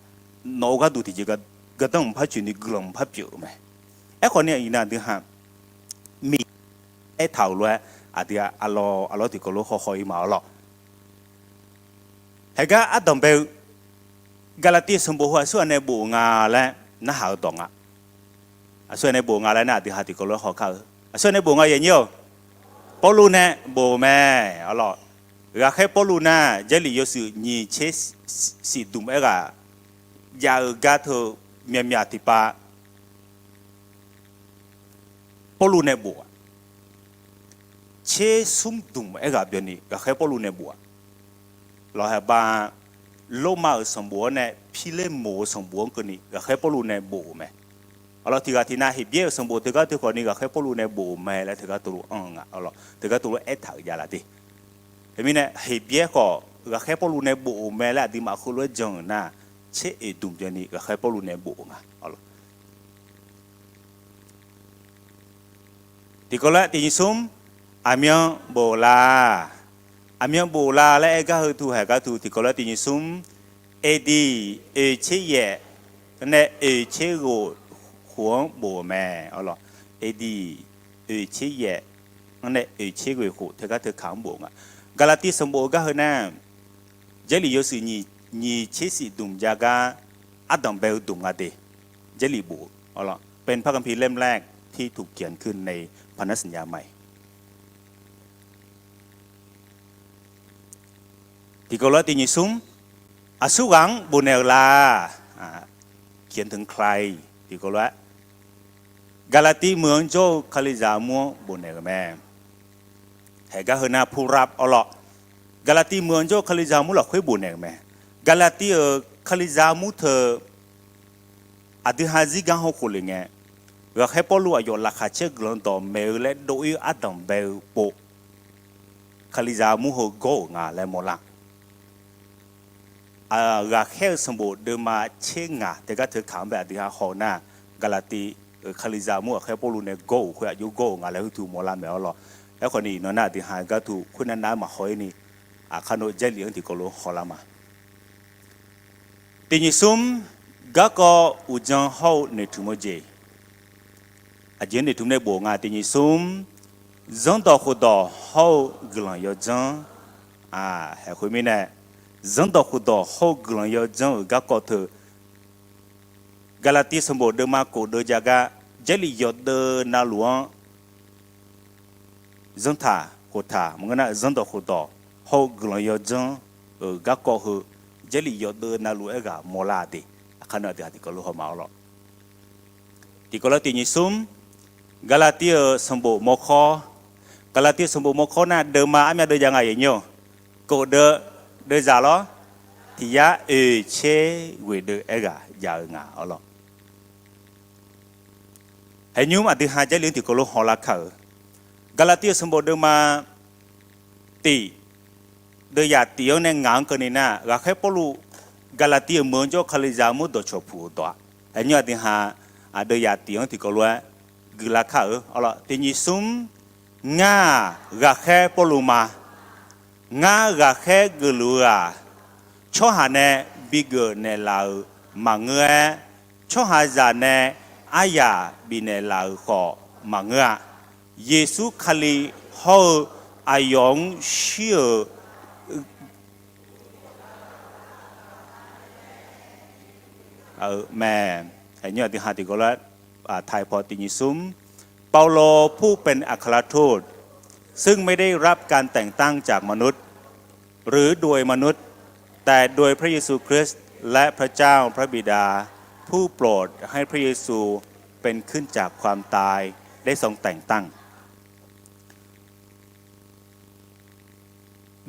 nawq-eu gharduq tiqjeq gardanr mqpar coeq ni guiqlanq mqpar pyeuf-eu mae. Aerkhawf ni iqnan aqdui ha Miqyaer aertaq-euq lof-aer aqdui aqlawr aqlawr tiqkawv lof hawhaw-ir ma arlawr. Haeqgar ardanq bae-eu Gaqlaqtiv sanqbof heu aqsurghaq nae bof-eu nga laer narhaq-eu dawq nga. Aqsurghaq nae bof nga laer nar aqdui ha tiqkawv lof hawkar-eu. Aqsurghaq nae bof nga yanyir-awq. Pawrluv nae bof-eu mae. Arlawr, ghaqkhaer Pawrluv nar Jarlif yawshuif nyiq tser siq dmq aerghaq jav-eu gar teu myavmyav tiqpav Pawrluv nae bof-aq, tser smr dmq aerghaq byanni ghaqkhaer Pawrluv nae bof-aq. Lawqhaeq ba, Lormav-euq sanqbof-anr nae Pirlermoq-eu sanqbof-anr keuvni ghaqkhaer Pawrluv nae bof-euq mae. Arlawr, tiqghaq tiqnav Heqbyaer-euq sanqbof teugar teukhawf ni ghaqkhaer Pawrluv nae bof-euq mae laer teugar teulof anr-eu nga. Arlawr, teugar teulof aertaq-euq javlaf de. Teumirnae Heqbyaer khawf ghaqkhaer Pawrluv nae bof-euq mae laer aqduimaf heulof-aer jan-euq nar, tser oeq dmq byanni ghaqkhaer Pawrluv nae bof-euq nga. Arlawr, tiqkawv lof-aer tiq nyiq smr, aqmyan bof la. Aqmyan bof la laer aer gar heu tu haeq gar tu tiqkawv lof-aer tiq nyiq smr, AD oeq tser yaef nae oeq tser ghof khof-anr bof-euq mae. Arlawr, AD oeq tser yaef nae oeq tser ghoeq khof teugar teukaq-anr bof-eu nga. Gaqlaqtiv sanqbof-eu gar heu nar, Jarlif yawshuif nyiq tser shif dmq jav gar ardanq bae-eu dmq nga de. Jarlif bof-eu, arlawr, เป็นพระคัมภีร์เล่มแรกที่ถูกเขียนขึ้นในพันธสัญญาใหม่ Tiqkawv lof-aer tiq nyiq smr, aqsurghaq-anr bofnaeq-euq la. เขียนถึงใคร tiqkawv lof-aer, Gaqlaqtiv meuq-anr jawr-eu Kalizaq armur-anr bofnaeq-euq mae. Haeq gar heu nar ผู้รับ arlawr, Gaqlaqtiv meuq-anr jawr-eu Kalizaq armur lafkhoer bofnaeq-euq mae. Gaqlaqtiv-euq Kalizaq armur teu aqdui ha zirgar hawkhof le ngae, ghaqkhaer Pawrluv aqyawf laqkhaq caer guiqlanq dawqmaeq-eu laer dov-ir ardanq bae-eu pov, Kalizaq armur heu gawr-euq nga laer mawrlar. Ghaqkhaer-eu sanqbof deuvma tser ngaq teugar teukaq-anr bae aqdui ha haw nar, Gaqlaqtiv-euq Kalizaq armur ghaqkhaer Pawrluv nae gawr-euq khoer aqjox gawr-euq nga laer heutu mawrlar mae arlawr. Aerkhawf ni iqnan nar aqdui ha gar tu khoernav nav-aer maqhaw-ir ni, aqkar nawr Jarlif-anr tiqkawv lof hawlar ma. Tiq nyiq smr, garkawv uqdzan hawr-eu noeqtmq-eu jeq. Aqjeq noeqtmq nae bof nga tiq nyiq smr, zanrdawq khofdawq hawr-eu guiqlanq yawdzanr. Haeq khoermirnae, zanrdawq khofdawq hawr-eu guiqlanq yawdzanr-euq garkawv teu, Gaqlaqtiv sanqbof deuvma kof deuv jav gar, Jarlif yawqdeuv navluf-anr zanrtaq khoftaq maqngeur nar, zanrdawq khofdawq hawr-eu guiqlanq yawdzanr-euq garkawv heu, Jarlif yawqdeuv navluf-aer ghaq mawrlar de. Aqkar nawr aqdui ha tiqkawv lof haw ma arlawr. Tiqkawv lof tiq nyiq smr, Gaqlaqtiv-euq sanqbof mawrkawr, Gaqlaqtiv-euq sanqbof mawrkawr nar deuvma armyav deuv jav nga yaeq nyir-awq. Kof deuv, deuvzaq lawr, tiq yar oeq tser ghoeq deuv-aer ghaq jav-eu nga arlawr. Haeq nymr aqdui ha Jarlif-anr tiqkawv lof hawlar kar-euq, Gaqlaqtiv-euq sanqbof deuvma tif, deuvyaq tif-anr nae ngaq-anr keuvni nar, ghaqkhaer Pawrluv Gaqlaqtiv-euq meuq-anr jawr-eu Kalizaq armur dawqcawq puq-euq dawq-aq, haeq nymr aqdui ha deuvyaq tif-anr tiqkawv lof-aer guiqlar kar-euq arlawr. Tiq nyiq smr, ngar-aq ghaqkhaer Pawrluv ma. Ngar ghaqkhaer geufluf-eu-aq, tsawrhaq nae bigeuf naeqlaf-euq maqngeur-aer, tsawrhaqzaq nae aryaq bifnaeq laf-euq khawf maqngeur-a. Yeqsur Kali hawr-eu aqyawf-anr shir-euq mae. Aqnyir aqdui ha tiqkawv lof-aer, ไทย paw tiq nyiq smr, เปาโล ผู้เป็นอัครทูต ซึ่งไม่ได้รับการแต่งตั้งจากมนุษย์ หรือโดยมนุษย์ แต่โดยพระเยซูคริสต์และพระเจ้าพระบิดา ผู้โปรดให้พระเยซูเป็นขึ้นจากความตาย ได้ทรงแต่งตั้ง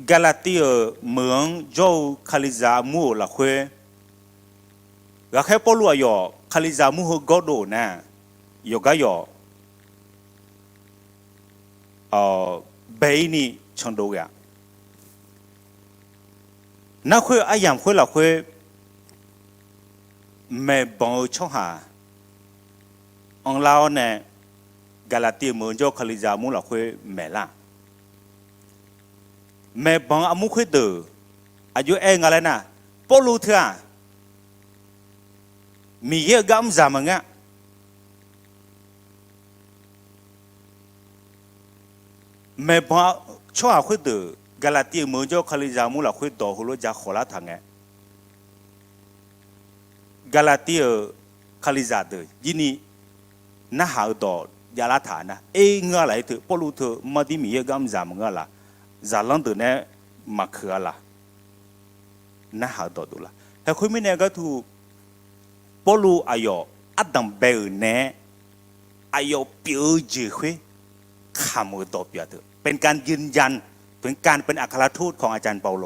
Gaqlaqtiv-euq meuq-anr jawr-eu Kalizaq armur-euq lafkhoer, ghaqkhaer Pawrluv aqyawf Kalizaq armur heu gawrdov-euq nar, yawqgar yawq bae-ir ni candov ghae-a. Narkhoer aryamq khoer lafkhoer maeqbanq-eu tsawrhaq anrlar-awr nae, Gaqlaqtiv meuq-anr jawr-eu Kalizaq armur lafkhoer maeqlar. Maeqbanq armur khoerdeuq aqjox aer nga laer nar, Pawrluv teu-aq, Miqyaer-euq gar mr zaq maqngeur-a. Maeqbanq tsawrhaq khoerdeuq Gaqlaqtiv-euq meuq-anr jawr-eu Kalizaq armur lafkhoer dawq heulof ja khawqlar taq ngae, Gaqlaqtiv-euq Kalizaq deuq jirni narhaq-eu dawq javlar taq nar, er ngeur-a laf-ir teu, Pawrluv teu mardir Miqyaer-euq gar mr zaq maqngeur-a laf, zaqlanr deuq nae maqkeuq-a laf, narhaq-eu dawq dovlar. Haeq khoermirnae gharduq, Pawrluv aqyawf ardanq bae-euq naeq-aer aqyawf pyeuf-eu jeq khoer kamq-euq dawq pyeuf-a teu, เป็นการยืนยัน ถึงการเป็นอัครทูตของอาจารย์เปาโล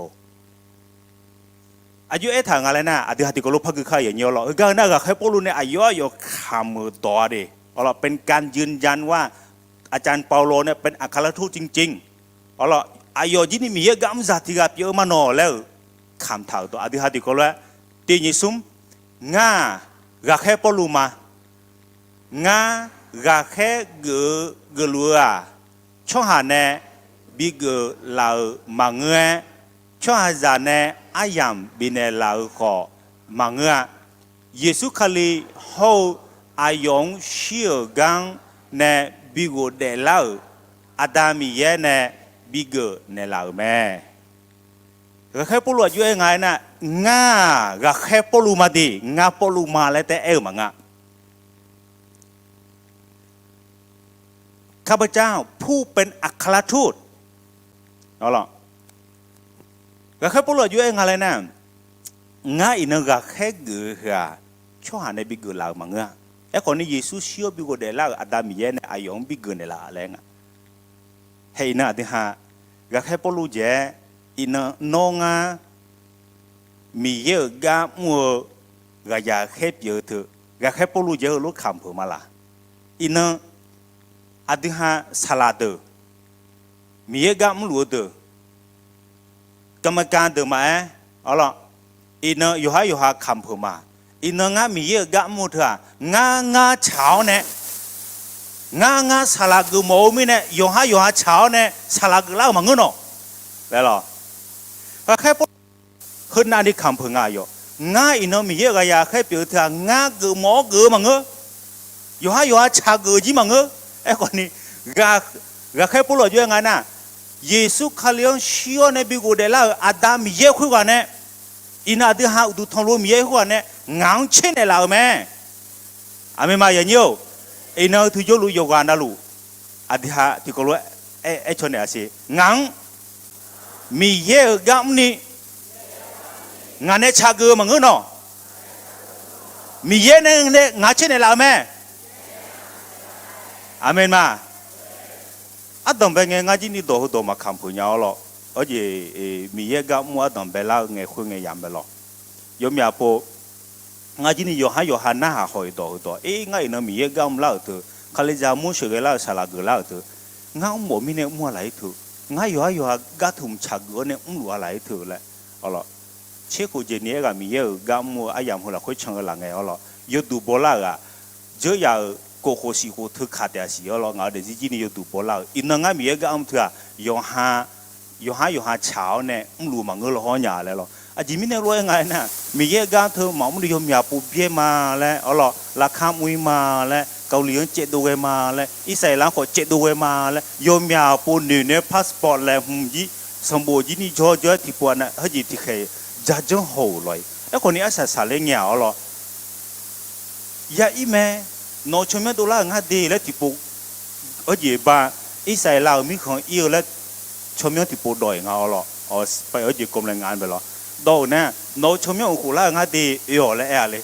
Aqjox aertaq-euq nga laer nar, aqdui ha tiqkawv lof par gui kar-eu yawnyir awr lawq. Heugar-eu nar, ghaqkhaer Pawrluv nae aqyawf-aer aqyawf kamq-euq dawq-a de. Awr lawq, เป็นการยืนยันว่าอาจารย์เปาโลเนี่ยเป็นอัครทูตจริงๆ Awr lawq, aqyawf jir ni Miqyaer-euq gar mr zaq tiq ghaq pyeuf-eu ma nawq laer-euq kamq taq-euq dawq. Aqdui ha tiqkawv lof-aer, tiq nyiq smr, ngar-aq, ghaqkhaer Pawrluv ma. Ngar ghaqkhaer geuf-eu geufluf-eu-aq, tsawrhaq nae bigeuf laf-euq maqngeur-aer, tsawrhaqzaq nae aryamq bifnaeq laf-eu khawf maqngeur-a. Yeqsur Kali hawr-eu aqyawf-anr shir-euq gar-anr nae bi ghofdaef lar-euq Aqda Miqyaer nae bigeuf naeqlaf-euq mae. Ghaqkhaer Pawrluv aqjox aer nga aernar, ngar-aq ghaqkhaer Pawrluv ma de, ngar Pawrluv ma laer taef aer-eu maqngeur-a. ข้าพเจ้าผู้เป็นอัครทูต Awr lawq, ghaqkhaer Pawrluv aqjox aer nga laer nar, ngar iqnan ghaqkhaer geuf-eu heu-aq, tsawrhaq nae bigeuf laf-euq maqngeur-a. Aerkhawf ni Yeqsur shir-awr bi ghofdaef lar-euq Aqda Miqyaer nae aqyawf-anr bigeuf naeqlaf laer nga. Hae iqnan aqdui ha, ghaqkhaer Pawrluv jeq-aer, iqnan nawr ngar Miqyaer-euq gar mr-eu ghaqzaq khaer pyeuf-eu teu, ghaqkhaer Pawrluv jeq-aer heulof kamq peuq ma laq. Iqnan aqdui ha saqlaq deuq, Miqyaer gar mrluf-eu deuq, กรรมการ deuq maqaer, awr lawq, iqnan yawqhar yawqha kamq peuq ma. Iqnan ngar Miqyaer-euq gar mr-eu teu-aq, ngar ngar tsaq-awr nae, ngar ngar saqlaq geufmawf-eu mirnae, yawqhar yawqha tsaq-awr nae saqlaq geuflar-eu maqngeur nawq laer lawq. Ghaqkhaer Pawrluv heunavni kamq peuq nga aqyawf. Ngar iqnan Miqyaer-euq ghaqzaq khaer pyeuf-eu teu-aq, ngar geufmawf-awr geuf-eu maqngeur. Yawqhar yawqha tsaq geuf-eu jir maqngeur. Aerkhawf ni, ghaqkhaer Pawrluv aqjox aer nga aernar, Yeqsur Kali-anr shir-awr nae bi ghofdaef lar-euq Aqda Miqyaer khoerghaq nae, iqnan aqdui ha uqduq tanqluf-eu Miqyaer khoerghaq nae ngaq-anr tser naeqlaf-euq mae. Aqmeq ma yanyir-or. Iqnan-eu teu jawrluf yawqghaq navluf, aqdui ha tiqkawv lof-aer caw naeq-a siq. Ngaq-anr Miqyaer-euq gar mrni, ngaq nae tsaq geuf-eu maqngeur nawq. Miqyaer nae ngaq tser naeqlaf-eu mae. Aqmeq ma. Ardanqbae ngae ngar jir ni dawq heudawq maqkamq peuq nya-awr lawq. Arjeq, Miqyaer gar mr-eu ardanqbae lar-eu ngae khoer ngae yamq bae lawq. Yawmyaq pov, ngar jir ni yawqhar yawqha narhaq haw-iq dawq heudawq, er, ngar iqnan Miqyaer gar mrlar-euq teu, Kalizaq mur sheuqghae lar-euq saqlaq geuflar-euq teu, ngar mrmawf mirnae mr-a laf-ir teu, ngar yawqhar yawqha gar teu mqtsaq geuf-awr nae mrluf-a laf-ir teu laer, awr lawq. Tserkhof jeq ni aerghaq Miqyaer-euq gar mr-eu aryamq heu lafkhoer can-eu laf ngae, awr lawq, yawduq bawlar-euq-aq, dzeur yaf-euq kofkhof siqkhof teu kaq taef-a siq, awr lawq, ngaq-euq daefzir jir ni yawduq bawlar-euq iqnan ngar Miqyaer gar mr teu-aq, yawqha yawqhar yawqha tsaq-awr nae mrluf maqngeur law hawr nya laer lawq. Aqjeq mirnae lof-aer nga aernar, Miqyaer gar teu maqmr ni yawmyaq pov byaer ma laer, awr lawq, laqkhar mr-ir ma laer, Kali-anr caevdov ghae ma laer, Irsaqleqlav-anr khawf caevdov ghae ma laer, yawmyaq pov noeq nae passport laeqhmq jir, sanqbof jir ni jawr jawr-aer tiqpov-a nar, heujeq tiqkhaeq jajanr haw-euq lawq-ir. Aerkhawf ni arsaq saqler ngae-aq, awr lawq, ya ir mae. Nawq-euq tsawrmyanr dovlar-euq ngar de laer tiqpov, heujeq ba, Irsaqleqlav-euq mirkhanq ir-eu laer tsawrmyanr tiqpov dawq-iq nga, awr lawq, awr jeq kawm laer nga bae lawq. Dawq-euq nar, nawq-euq tsawrmyanr uqkhof lar-euq ngar de, oe-awq laer aer-a le.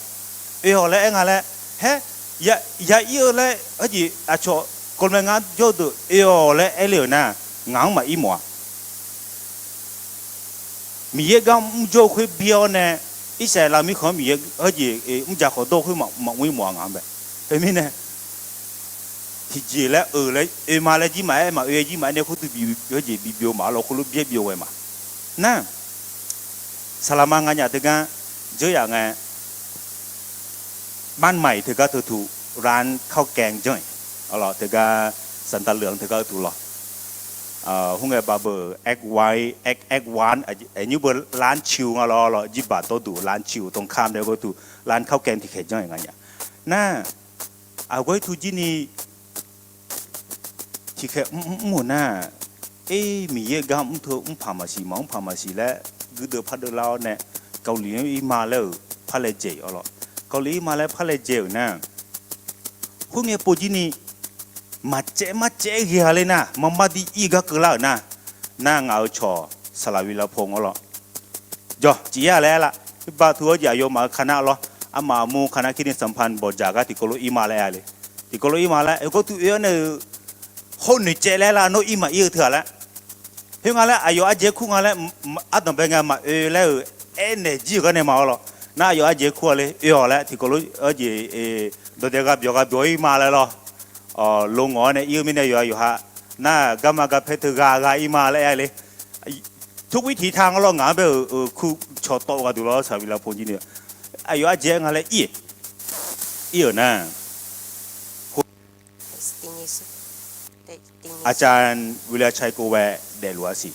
Oe-awq laer aer nga laer, haer, ya ir-eu laer heujeq aqcawq kawm laer ngar jawr deuq oe-awq laer aer le-euq nar, ngaq-anr maqir mawf-a. Miqyaer gar mrjawr-eu khoer byaer-awr nae, Irsaqleqlav mirkhanq-anr Miqyaer heujeq mrjaq khawf dawr-eu khoer maqmr-ir mawf-a ngaq-anr bae. Khoermirnae, tiqjeq laer-euq laer oe ma laer jir maqaer, maqoe jir maqaer nae khoer teu bi heujeq bi byov ma, arlawr khoerlof byaer byov ghae ma. Nar, saqlaqma nganyaf teugar dzeur yaf ngae, บ้านใหม่ teugar teutuq ร้านข้าวแกง janr-iq, awr lawq, teugar สันตาเหลือง teugar teutuq lawq. Khoerngae ba beu แอควัน แอค แอควัน aqnyir beu ร้านชิว nga lawr, lawr, jirbaq dawrduq ร้านชิว ตรงข้าม nae gharduq ร้านข้าวแกง tiqkhaeq janr-iq nganyaf. Nar, aqgawr irtu jir ni tiqkhaeq mr mr-euq nar, er, Miqyaer gar mr teu mr paq maqsiq, maqmr paq maqsiq laer guirdeuv pardeuv lar-awr nae, Kali-anr ir ma laer-euq par laejae-iq, awr lawq, Kali ir ma laer par laejae-euq nar, khoerngae pov jir ni maqcaev marcaev-aer ghae-a ler nar, maqmar dir ir gar keuvlar-euq nar, nar ngaq-euq cawq saqlaq wi lavpov-awr lawq. Jawr ciq-ir-a laer aer la. Irbar teu-awr jeq aqyawfmaf-euq คณะ lawr, armaf aqmur คณะ kirni sanqpan bawqdzaq gar tiqkawv lof ir ma laer aer le. Tiqkawv lof ir ma laer, gharduq oe-awr nae-euq hawr noeqcaev laer lar, nawr ir maqir-eu teu-aq laer. Khoernga laer aqyawf ardzaeq kur nga laer, ardanq bae ngae maqoe laer-euq aernaeq jir-euq gar nae ma-awr lawr. Nar aqyawf arjeq kur-a le oe-awq laer tiqkawv lof arjeq dawqdaeq gha byawq gha byawq-ir ma laer lawr. Lo ngawq-awr nae ir-eu mirnae yawqha yawqha nar garma garpaer teu gha gha-ir ma laer aer le. Tov ir tiq taq nga lawr ngaq-anr bae-euq kur cawqtawv gha duq lawr saqviq lavpov jir ni. Aqyawf arjeq-aer nga laer ir ir-euq nar อาจารย์วิรชัยโกแว daefluf-a siq.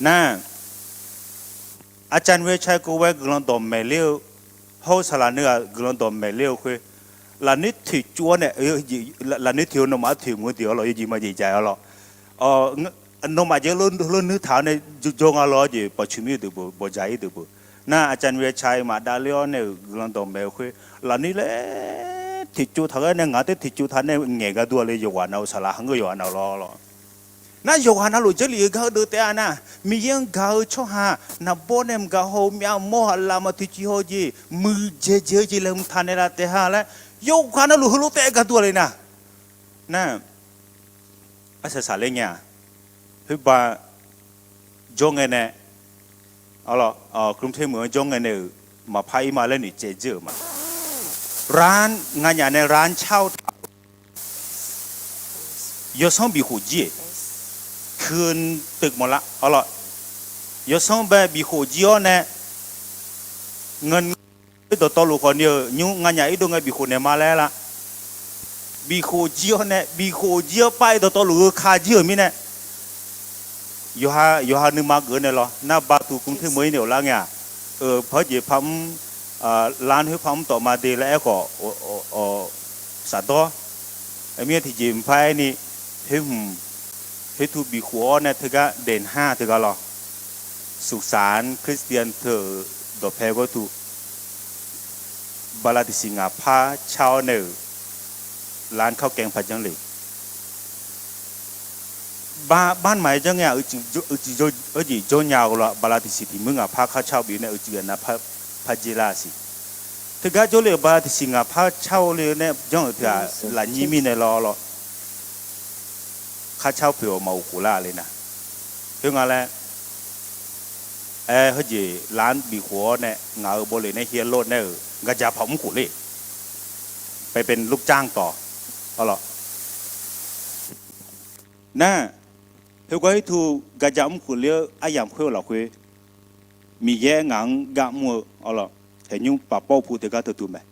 Nar, อาจารย์วิรชัยโกแว guiqlanq dawqmaeq ler-eu hawr-eu saqlaq nuighaq guiqlanq dawqmaeq ler-eu khoer, lafnoer toeqcov-awr nae, lafnoer toeq-eu nawmaf-anr toeq mq-eu deuq-awr lawr, yawjeq majeq jaq-awr lawr. Nawmaf jeq lawr nuir taq-awr nae jawr nga lawr jeq pawqtsuif mir-eu deuq beu, bawqdzaq-ir deuq beu. Nar อาจารย์วิรชัย maqdav ler-awr nae-euq guiqlanq dawqmaeq-eu khoer, lafnoer laer toeqcov taq ghae nae ngaq-anr taer toeqcov taq nae ngaeq gar dur-a le yawqghaq navluf saqlaq hangeur yawqghaq navluf lawr lawr. Nar yawqghaq navluf Jarlif-eu gar-eu deuv taef-a nar, Miqyaer-anr gaq-eu tsawrhaq naqbawr nae mqgaq haw-eu myav mawr haq lavma toeqciv haw jeq muiqdzaeq dzaeq-eu jeq laeqhmq taq naeqlaf taef-a laer, yawqghaq navluf heulof taef-aer gar dur-a le nar. Nar, arsaq saqler ngae-aq, khoerba jawr ngae nae, กรุงเทพ meuq-anr jawr ngae nae-euq maqpar ir ma laer noeqtsaev dzeur-euq ma. Ran nganyaf nae ran car-eu taq-euq yawsanr bifkhof jir-eq, คืน teumawf lar-awr lawr. Yawsanr bae bifkhof jir-awr nae, ngeur dawqtawvluf khawf ni-euq nymr nganyaf irdov ngae bifkhof naeq ma laer lar. Bifkhof jir-awr nae, bifkhof jir-awr pav-ir dawqtawvluf-eu ka jir-euq mirnae, yawqha yawqha nuima geuf-eu nae lawr. Nar ba tuq กรุงเทพ meuq-ir nae-euq lar ngae-aq, pawr jeq par mr, lan khoer par mr tawf ma de laer aerkhawf, saqdawr. Mirnae tiqjeq mqpar aerni, khoer hmq, khoertu bifkhof-awr nae teugar daeqhar teugar lawr. สุสานคริสเตียน teu-euq dawqpae ghartu, baqlaqtiqsiq ngaq par car-awr nae-euq lan ข้าวแกง par janr le. Bar, bar maqaer janr ngae-aq, uicuiv jawr nya-eu lawr, baqlaqtiqsiq tiq muir ngaq par kar car-eu bif nae uicuiv aqnav par, par jer lar siq. Teugar jawrle-euq baqlaqtiqsiq ngaq par car-eu le nae janr-euq teu-aq, lafnyir mirnae lawr lawr. Kar car-eu poeq-awq maq uqkhof lar le nar. Khoernga laer, aer heujeq lan bifkhof-awr nae ngaq-euq bawleq nae hiar lawr nae-euq gaqjaq paq mr khof le. ไปเป็นลูกจ้างต่อ awr lawr. Nar, heugar irtu gaqjaq mr khof ler-eu aryamq khoer-eu lafkhoer, Miqyaer ngaq-anr gar mr-eu awr lawr, haeqnymr pafpawr pu teugar teutu mae.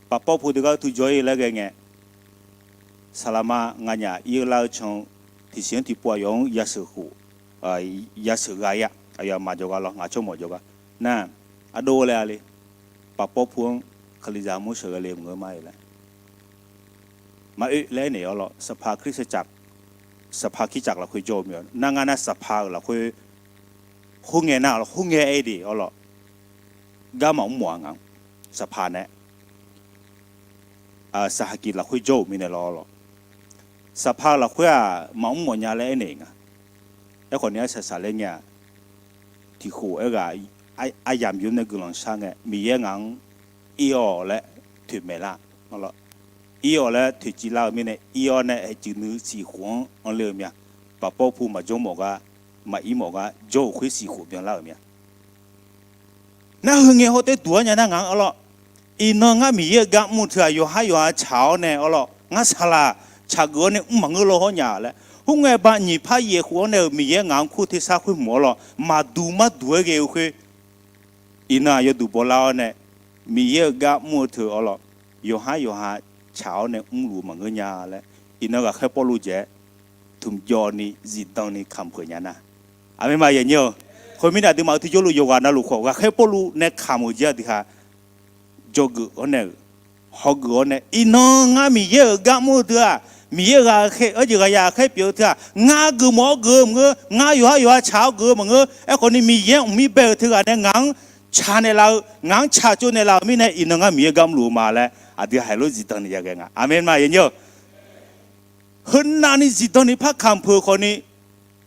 Pafpawr pu teugar teutu jawr-ir laer ghae ngae, saqlaqma nganyaf ir-eu lar-eu can-eu tiqsiq-anr tiqpov aqyawf-anr yasheuq khof, yasheuq gha-ir-a. Aqyawf maq jawrgar lawr, ngaq tsawrmawf jawrgar. Nar, ardov laer-a le, pafpawr pu-anr Kalizaq mur sheuqghae le maqngeur ma-eu laer, maqoe laer naeq-awr lawr, สภาคริสตจักร สภาคริสตจักร lafkhoer jawr-eu mae. Nar ngar nar สภา-euq lafkhoer khoerngae nar lawr, khoerngae aer de awr lawr, gar maqmr mawf-a ngaq-anr, สภา nae saqhaqkiq lafkhoer jawr-euq mirnae lawr lawr, สภา lafkhoer-aq maqmr mawf nya laer aernaeq nga. Aerkhawf ni arsaq saqler ngae-aq, tiqkhof aerghaq aryamq yur nae guiqlanq shar ngae, Miqyaer ngaq-anr ir-awq laer toeqmaeq lar. Ir-awq laer toeqciv lar-eu mirnae, ir-awr nae haeqcuiv nuisiq khof-anr anr ler-eu mya. Pafpawr pu maqjawr mawf gar, maqir mawf gar jawr-euq khoer siq khof byanlar-euq mya. Nar heu ngae hawr taer duq-ar nya nar ngaq-anr awr lawr, iqnan ngar Miqyaer-euq gar mr-eu teu-aq, yawqhar yawqha tsaq-awr nae awr lawr, ngar saqlaq tsaqgeuf-awr nae mr maqngeur law hawr nya laer. Khoerngae ba nyiq par yaef khof-anr nae-euq Miqyaer ngaq-anr kur tersar khoer hmq-awr lawr, maqduq maqduq-aer ghae-eu khoer, iqnan-aq yawduq bawlar-awr nae, Miqyaer-euq gar mr-eu teu awr lawr, yawqhar yawqha tsaq-awr nae mrluf-eu maqngeur nya laer, iqnan ghaqkhaer Pawrluv jeq-aer ถึงยอห์นนี่ zifdan ni kamq peuq nya nar. Aqmeq ma yanyir-eu. Khoermirnae aqduimaf-euq tiqjawrluf yawqghaq navluf khawf ghaqkhaer Pawrluv nae kamq-euq jeq aqdui ha, dzawgeuf-awr nae-euq, hawgeuf-awr nae, iqnan ngar Miqyaer-euq gar mr-eu teu-aq, Miqyaer ghaqkhaer, arjeq ghaqyaq khaer pyeuf-eu teu-aq, ngar geufmawf-awr geuf-eu maqngeur, ngar yawqhar yawqha tsaq-awr geuf-eu maqngeur. Aerkhawf ni Miqyaer mqmir bae-euq teughaq nae ngaq-anr tsaq naeqlaf-eu, ngaq-anr tsaqtsov naeqlaf-euq mirnae, iqnan ngar Miqyaer gar mrluf-eu ma laer aqdui haiq lof zifdan ni ya ghae nga. Aqmeq ma yanyir-eu. Heunav ni zifdan ni par kamq peuq-eu khawf ni,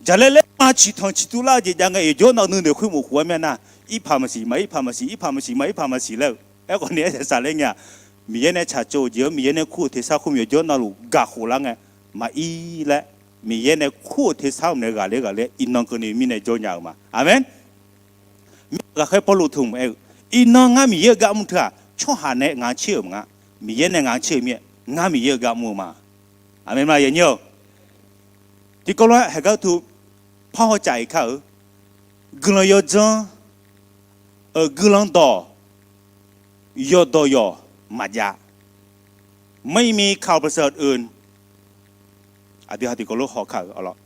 jaqlaer laer ma ciqtanq ciqtuv lar-eu jeq jav ngae, yawqjawr navluf nuinoeq khoer mof khof-aer myav nar, irpaq maqsiq, maqirpaq maqsiq, irpaq maqsiq, maqirpaq maqsiq laer-eu. Aerkhawf ni arsaq saqler ngae-aq, Miqyaer nae tsaqtsov-eu jeq-anr Miqyaer nae kur-euq tersar khoer yawqjawr navluf gaq khof lar ngae, maqir laer, Miqyaer nae kur-euq tersar-euq nae ghaqler ghaqler iqnan keuvni mirnae jawr nya-eu ma. Aqmeq. Ghaqkhaer Pawrluv teu hmq aer-eu, iqnan ngar Miqyaer-euq gar mr teu-aq, tsawrhaq nae ngaq-anr tser-euq maqngeur, Miqyaer nae ngaq-anr tser-eu mir-aer ngar Miqyaer-euq gar mr-eu ma. Aqmeq ma, yanyir-awq. Tiqkawv lof-aer haeqgar teu parhaw caf-iq kar-eu, guiqlanq yawdzanr, guiqlanq dawq yawqdawq yawq maqjav. ไม่มีข่าวประเสริฐอื่น Aqdui ha tiqkawv lof haw kar-euq arlawr.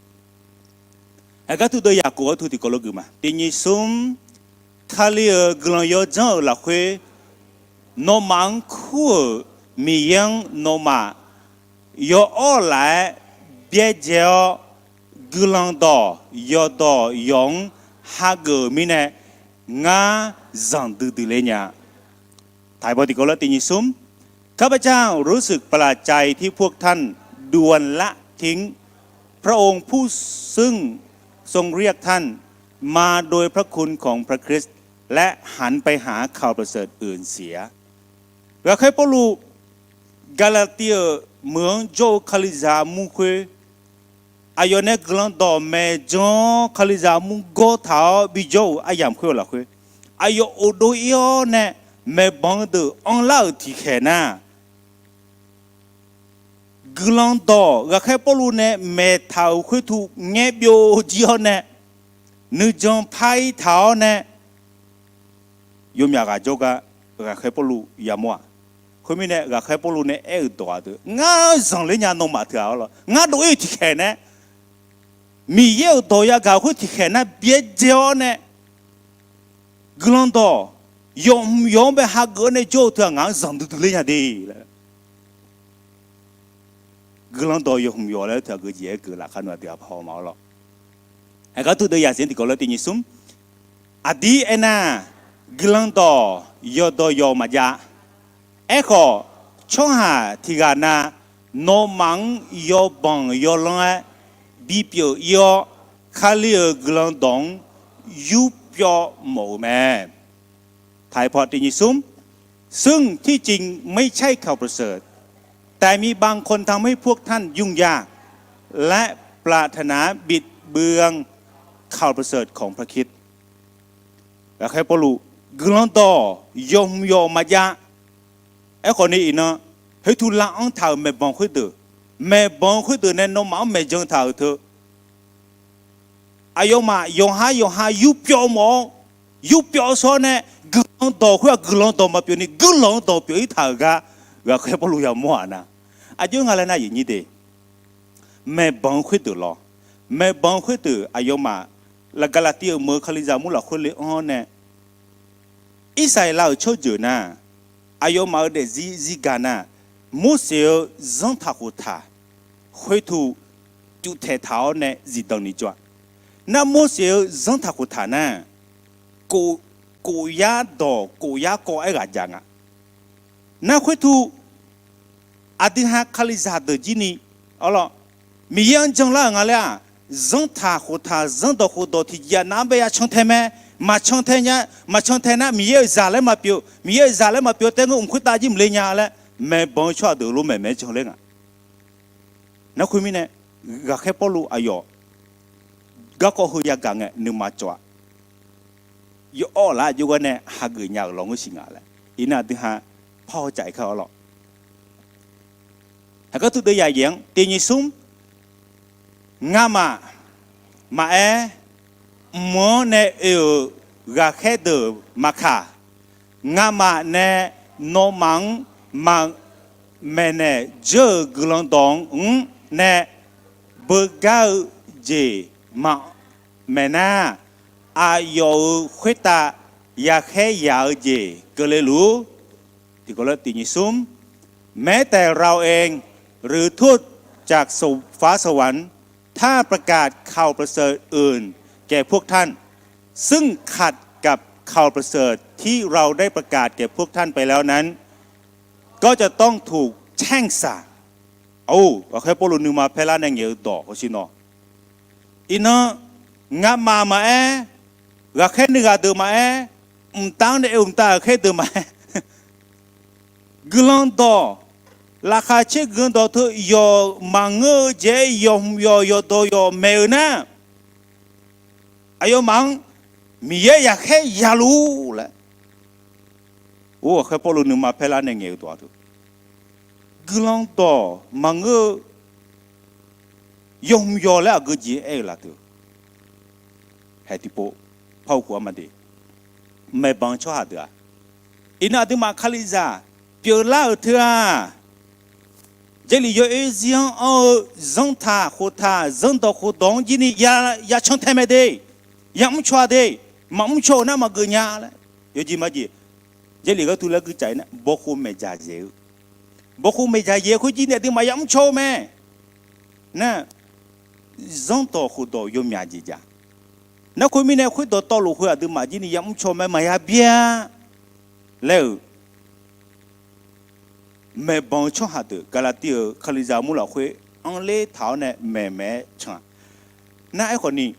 Haeqgar teu deuv yaqkov-aer teu tiqkawv lof geuf ma. Tiqnyif smr, Kali-euq guiqlanq yawdzanr-euq lafkhoer, nawmaf-anr kur-euq Miqyaer-anr nawmaf yawawr laf-aer byaerdzae-awr, guiqlanq dawq yawqdawq yawq-anr hageuf-euq mirnae, ngar zanqdui dui ler nya. ไทย พอ tiqkawv lof tiqnyif smr, ข้าพเจ้ารู้สึกประหลาดใจที่พวกท่านด่วนละทิ้งพระองค์ผู้ซึ่งทรงเรียกท่านมาโดยพระคุณของพระคริสต์ และหันไปหาข่าวประเสริฐอื่นเสีย Ghaqkhaer Pawrluv Gaqlaqtiv-euq meuq-anr jawr-eu Kalizaq armur khoer, aqyawf nae guiqlanq dawq maeqjan-awr Kalizaq armur gawr taq-awr bijawr-euq aryamq khoer-eu lafkhoer, aqyawf ofdov ir-awr nae maeqbanq-eu deuq anrlar-euq tiqkhaeq nar, guiqlanq dawq Ghaqkhaer Pawrluv nae maeqtaq-euq khoertu ngaer byov jir-awr nae, nuijan par ir taq-awr nae, yawmyaf ghaq jawrgar Ghaqkhaer Pawrluv yamawr-aq. Khoermirnae Ghaqkhaer Pawrluv nae aer-euq dawq-aq deuq, ngar zanqler nya nawmaf teu-aq arlawr, ngar dov ir-euq tiqkhaeq nae, Miqyaer-euq dawq yagaq khoer tiqkhaeq nar byaerdzae-awr nae, guiqlanq dawq yawqhmq yawq-anr bae hageuf-awr nae jawr-eu teu-aq ngaq-anr zanqdui dui ler nya de laer. Guiqlanq dawq yawqhmq yawq laer teu-aq geujeq-aer geuf lafkar nmr aqdui aqpar haw ma arlawr. Haeqgar teu deuv yaqsiq-anr tiqkawv lof tiqnyif smr, aqdir aernar, guiqlanq dawq yawqdawq yawq maqjav. Aerkhawf, tsawrhaq tiq ghaq na nawmaf-anr yawbanq yawlanr-aer bipyeuf ir-awr, Kali-euq guiqlanq dawq-anr yurpyawv mawf-euq mae. ไทย พอ tiqnyif smr, ซึ่งที่จริงไม่ใช่ข่าวประเสริฐ แต่มีบางคนทำให้พวกท่านยุ่งยาก และปรารถนาบิดเบือนข่าวประเสริฐของพระคริสต์ Ghaqkhaer Pawrluv, guiqlanq dawq yawqhmq yawq maqjav. Aerkhawf ni iqnan, khoertu lav-anr taq-euq maeqbanq khoerdeuq, maeqbanq khoerdeuq nae nawmaf-anr maeqjan taq-euq teu, aqyawfmaf yawqha yawqha yurpyawv mawf-awr, yurpyawv shawr-awr nae, guiqlanq dawq khoer-aq guiqlanq dawq maqpyeuf ni guiqlanq-eu dawq pyeuf ir taq-euq gar Ghaqkhaer Pawrluv yamawr-aq nar, aqjox nga laer nar, aqyuif nyir de, maeqbanq khoerdeuq lawr, maeqbanq khoerdeuq aqyawfmaf laf Gaqlaqtiv-euq meuq-eu Kalizaq mur lafkhoer le-anr-awr nae, Irsaqleqlav-euq tsawrjeuq nar, aqyawfmaf-euq daefzir zirga nar, Morseq-eu zanrtaq khoftaq khoertu cuvtaeq taq-awr nae zifdan ni jawr-a. Nar Morseq-eu zanrtaq khoftaq nar, kof, kof yar dawq kof yar kawv aerghaq jaq nga. Nar khoertu aqdui ha Kalizaq deuq jir ni, arlawr, Miqyaer-anr janlar-euq nga laer-aq, zanrtaq khoftaq zanrdawq khofdawq tiqjeq-aq nav-anr bae ya can tae mae. Maqcan tae nya, maqcan tae nar Miqyaer-euq zaq laer maqpyeuf, Miqyaer-euq zaq laer maqpyeuf tae ngeur mq khoertav jir mq le nya laer maeqbanq-eu tsawrhaq deuq lof maeq maeq-aer jan ler nga. Nar khoermirnae, Ghaqkhaer Pawrluv aqyawf garkawv heu yagaq ngae nuima cawv-a. Yawawr laf-aer jov gar nae hageuf nya-euq lawnmr siq nga laer iqnan aqdui ha parhaw caf-iq kar-awr lawr. Haeqgar teu deuv yaqyaeq-anr tiqnyif smr, ngamaf maqaer, mq-anr nae oe-euq ghaqkhaer deuq maqkaq, ngamaf nae nawmaf-anr maq maeqnaeq dzeur-euq guiqlanq dawq-anr nae beugar-eu jeq maqmaeq nar, aqyawf-euq khoertav yaqkhaer yaq-eu jeq keuvle luf-ur. Tiqkawv lof tiqnyif smr, แม้แต่เราเอง หรือทูตจากฟ้าสวรรค์ ถ้าประกาศข่าวประเสริฐอื่นแก่พวกท่าน ซึ่งขัดกับข่าวประเสริฐที่เราได้ประกาศแก่พวกท่านไปแล้วนั้น ก็จะต้องถูกแช่งสาป Or, ghaqkhaer Pawrluv nuima paerlar nae ngaeq-eu dawq hawsher nawr, iqnan, ngamaf maqaer, ghaqkhaer nuighaq deuq maqaer, mqtav-anr nae oe mqtav ghaqkhaer deuq maqaer, guiqlanq dawq, laqkhaq caer guiqlanq dawq teu yawq maqngeur-eu jeq-aer yawqhmq yawq yawqdawq yawq maeq-euq nar, aqyawfmaf-anr Miqyaer yaqkhaer yaluf laer, or, ghaqkhaer Pawrluv nuima paerlar nae ngaeq-eu dawq-a teu, guiqlanq dawq maqngeur-eu yawhmq yawq laer aqgeu jeq-anr aer-eu laf teu. Haeq tiqpov par-eu khof-a ma de, maeqbanq-eu tsawrhaq deuq-aq, iqnan aqduimaf Kalizaq pyeuflar-euq teu-aq, Jarlif yawoer zir-anr anr-eu zanrtaq khoftaq zanrdawq khofdawq-anr jir ni ya, ya cantae mae de, yamr caw-a de, maqmr caw-euq nar maqgeuf nya laer yawjeq majeq, Jarlif gharduq laer guicaf-ir nar bawkhov maeqdzaq yaeq-eu, bawkhov maeqdzaq yaeq khoer jir ni aqduimaf yamr caw-eu mae. Nar, zanrdawq khofdawq yawmyaq jeq jaq. Narkhoer mirnae khoerdawq tawvluf khoer aqduimaf jir ni yamr caw mae maqya byaer laer-euq maeqbanq-eu tsawrhaq deuq Gaqlaqtiv-euq Kalizaq mur lafkhoer anrler taq-awr nae maeqmaeq-aer can-a. Nar aerkhawf ni,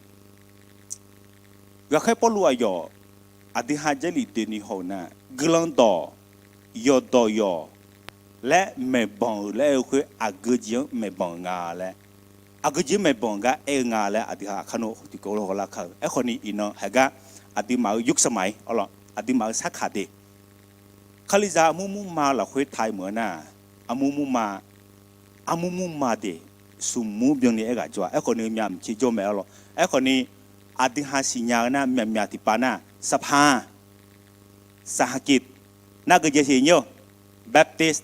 ghaqkhaer Pawrluv aqyawf aqdui ha Jarlif doeni haw-eu nar, guiqlanq dawq, yawqdawq yawq laer maeqbanq-euq laer aer-eu khoer aqgeu jeq-anr maeqbanq-euq nga laer, aqgeu jeq-anr maeqbanq-euq gar aer-eu nga laer aqdui ha aqkar nor tiqkawv lof hawlar kar-eu. Aerkhawf ni iqnan haiq gar aqduimaf-euq yawsanr maf-ir awr lawq, aqduimaf-euq sarkaq de, Kalizaq armur murma lafkhoer taq-ir meuq-eu nar, armur murma, armur murma de, smq mur byanni aerghaq jawr-a. Aerkhawf ni myavmq tser jawr mae awr lawq. Aerkhawf ni aqdui ha siqnya-eu nar myavmyav tiqpav nar, saqpaq saqhaqkiq, nar geujeq siqnya-eu Baptist.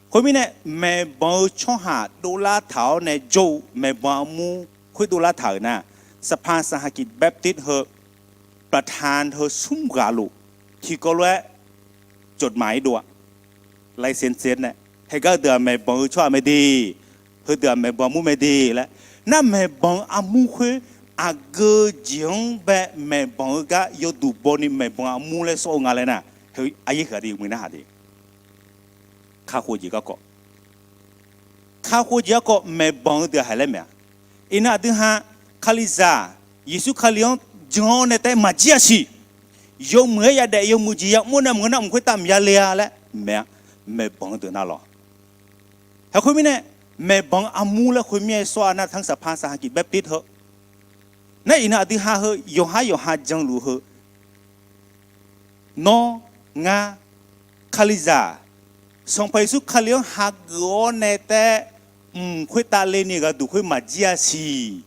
Khoermirnae maeqbanq-eu tsawrhaq dovlar taq-awr nae jawr-eu maeqbanq armur khoer dovlar taq-euq nar, saqpaq saqhaqkiq Baptist heu ประธาน heu smr ghaq luf tiqkawv lof-aer จดหมาย dov-a, license nae, heugar heudeuq-aq maeqbanq-eu tsawrhaq mae de, heudeuq-aq maeqbanq armur mae de laer. Nar maeqbanq armur khoer aqgeu jeq-anr bae maeqbanq-eu gar yawduq baw ni maeqbanq armur laer sawr-eu nga laer nar, aryaer huiq aqdui muiq narhaq de. Kakhof jeq garkawv, kakhof jeq garkawv maeqbanq-eu deuq-aq haiq laer maeq-a. Iqnan aqdui ha Kalizaq Yeqsur Kali-anr jan-awr nae taef-aer maqjir-a siq. Yawmuiq-aer yadaef yawmuiq jeq yamr-awr nae maqngeur nar mq khoertav maqya le-a laer maeq-a. Maeqbanq-eu deuq nar lawq. Haeq khoermirnae, maeqbanq armur laer khoermir-aer sawr-a nar tanq saqpaq saqhaqkiq Baptist heu. Nar iqnan aqdui ha heu yawqhar yawqha janluf heu, nawr, ngar, Kalizaq, Sanqpaq Yeqsur Kali-anr hageuf-awr nae taef-aer mq khoertav le ni ghaqduq khoer maqjir-a siq.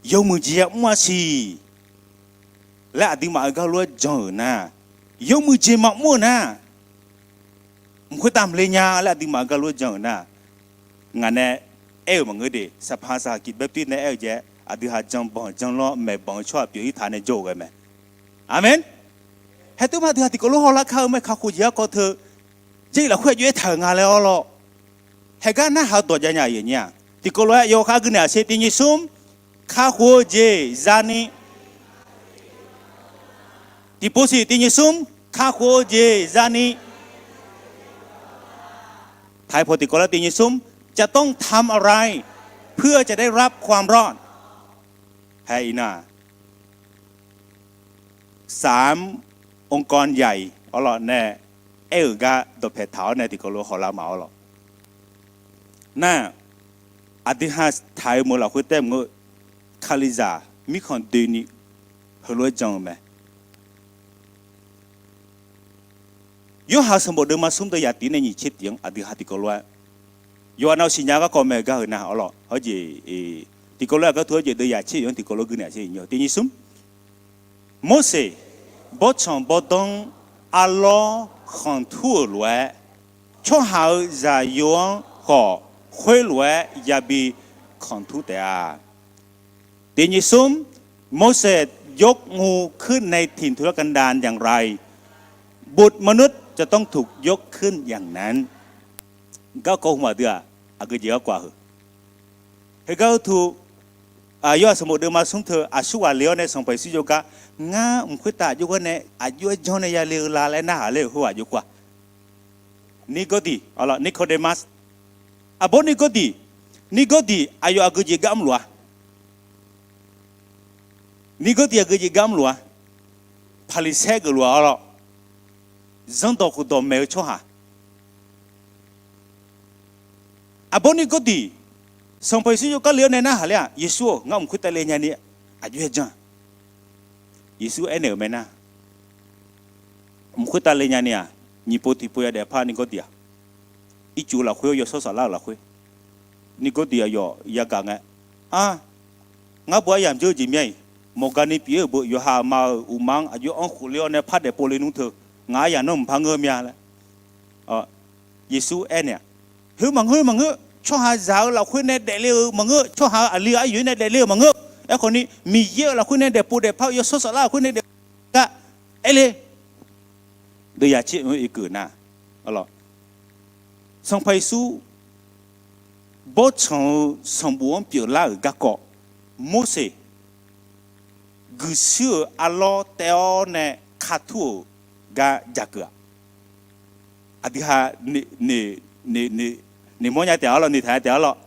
Yawmuiq jeq yamr-a siq laer aqduimaf-euq garlof-aer jan-euq nar, yawmuiq jeq maqmr-euq nar, mq khoertav maqle nya laer aqduimaf-euq garlof-aer jan-euq nar, ngaq nae aer-euq maqngeur de. Saqpaq saqhaqkiq Baptist nae aer-eu jeq-aer aqdui ha janbanq janlanr maeqbanq-eu tsawrhaq pyeuf-ir taq nae jawr-euq ghae mae. Aqmeq. Haeq teuv ma aqdui ha tiqkawv lof hawlar kar-eu mae. Kakhof jeq garkawv teu Jarlif lafkhoer aqjox-aer taq-euq nga laer awr lawr. Haeq gar narhaq-eu dawq jav nya-aq nyir-aq, tiqkawv lof-aer yawkhav gui naeq aqsher tiq nyiq smr, kakhof-eu jeq zani. Tiqpov siq tiq nyiq smr, kakhof-eu jeq zani. Taiq paw tiqkawv lof-aer tiq nyiq smr, จะต้องทำอะไร เพื่อจะได้รับความรอด Haeq iqnan-aq, สามองค์กรใหญ่ awr lawq nae aer-euq gar dawqpae taq-awr nae tiqkawv lof hawlar ma awr lawq. Nar, aqdui ha taq-eu meuq lafkhoer taef maqngeur, Kalizaq mirkhanq doeni heulof-aer jan-eu mae. Yorhaq sanqbof deuvma smr deuvyaq tiq nae nyiq tser tiq-anr aqdui ha tiqkawv lof-aer yawqha nav siqnya garkawv mae gar-euq nar awr lawq. Hawjeq, tiqkawv lof-aer aqgar teu hawjeq deuvyaq tser-anr tiqkawv lof gui naeq aqsher nyiq tiq nyiq smr. Morseq bawrtsanq bawrdanr arlawr khanqtur-euq lof-aer, tsawrhaq-euq zaqyo-anr khawf khoerlof-aer yabi khanqtur taef-a. Tiq nyiq smr, Morseq ยกงูขึ้นในถิ่นทุรกันดารอย่างไร บุตรมนุษย์จะต้องถูกยกขึ้นอย่างนั้น Garkawv hmq aqdui-aq, aqgeu jeq garkawv-aq heu. Heugar uqtu, Yorhaq sanqbof deuvma smr teu aqsurghaq le-awr nae Sanqpaq Yeqsur jawrgar, ngar mq khoertav aqjox gar nae aqjox-aer janr nae yale-eu la laer narhaq ler-euq khoerghaq jov khoer-aq, Niqgawrdiq, Nicodemus. Aqbawr Niqgawrdiq, Niqgawrdiq aqyawf aqgeu jeq gar mrluf-a. Niqgawrdiq aqgeu jeq gar mrluf-a. Paqliqsaer geufluf-a awr lawq. Zanrdawq khofdawq maeq-eu tsawrhaq. Aqbawr Niqgawrdiq, Sanqpaq Yeqsur jawrgar le-awr nae narhaq ler-aq, Yeqsur-or, ngar mq khoertav le nyani aqjox-aer janr-a. Yeqsur aernaeq-euq mae nar, mq khoertav le nyani-aq, nyiq pov tiq pov yadaef par Nirgawrdiq-aq, ircuf lafkhoer-awr yawshawr saflar-euq lafkhoer, Nirgawrdiq aqyawf yagaq ngae, Ar, ngar bu aryamq dzeur-eu jeq mya-iq, mawqgani pyeuf-ir-euq beu yawqha aqma-euq uqma-anr aqjox-anr khof ler-awr nae par daefpov le nmr teu, ngaq aryamq nanr mqpar ngeur mya laer Yeqsur aernaeq-aq, Heu maqngeur maqngeur, tsawrhaqzaq-euq lafkhoer nae daefle-eu maqngeur, tsawrhaq-euq aqli-eu aryoeq-aer nae daefle-eu maqngeur. Aerkhawf ni Miqyaer-euq lafkhoer nae daefpov daefpar-eu yawshawr saflar lafkhoer nae daefpov gar aer le. Deuvyaq tser-anr irkeuv nar, Sanqpaq Yeqsur bawrtsanq-eu sanqbof-anr pyeuflar-euq garkawv, Morseq guiqshuir-euq arlawr taev-awr nae katur-euq gar jakeuv-aq, aqdui ha noeqmawr nya taef-a lawr, noeqtaq nya taef-a lawr.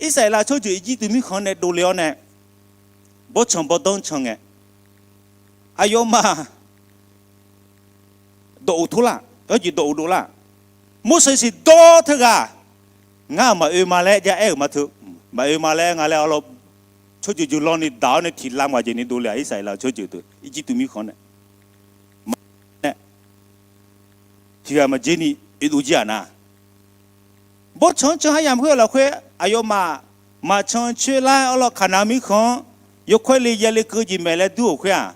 Irsaqleqlav tsawrjeuq Irjirtuv mirkhanq-anr nae dovle-awr nae, bawrtsanq bawrdanr can ngae, aqyawfmaf dawq uq tor lar, hawrjeq dawq uq dov lar. Morseq siq dawr teughaq, ngar-euq maqoe ma laer ja aer-euq ma teu, maqoe ma laer nga laer arlawr, tsawrjeuq jeuq lawrni daq-awr nae tiq lam ghaq jeq ni dovle-aq, Irsaqleqlav tsawrjeuq deuq Irjirtuv mirkhanq-anr nae, maqaer nae tiqghaq maqjer ni oedov jir-aq nar, bawrtsanq-anr can aryamq khoer-euq lafkhoer aqyawfmaf maqcan coer lar-aer arlawr, Kaqnaq mirkhanq-anr yawkawr le ya le keuv jeq maeq laer dur-euq khoer-aq,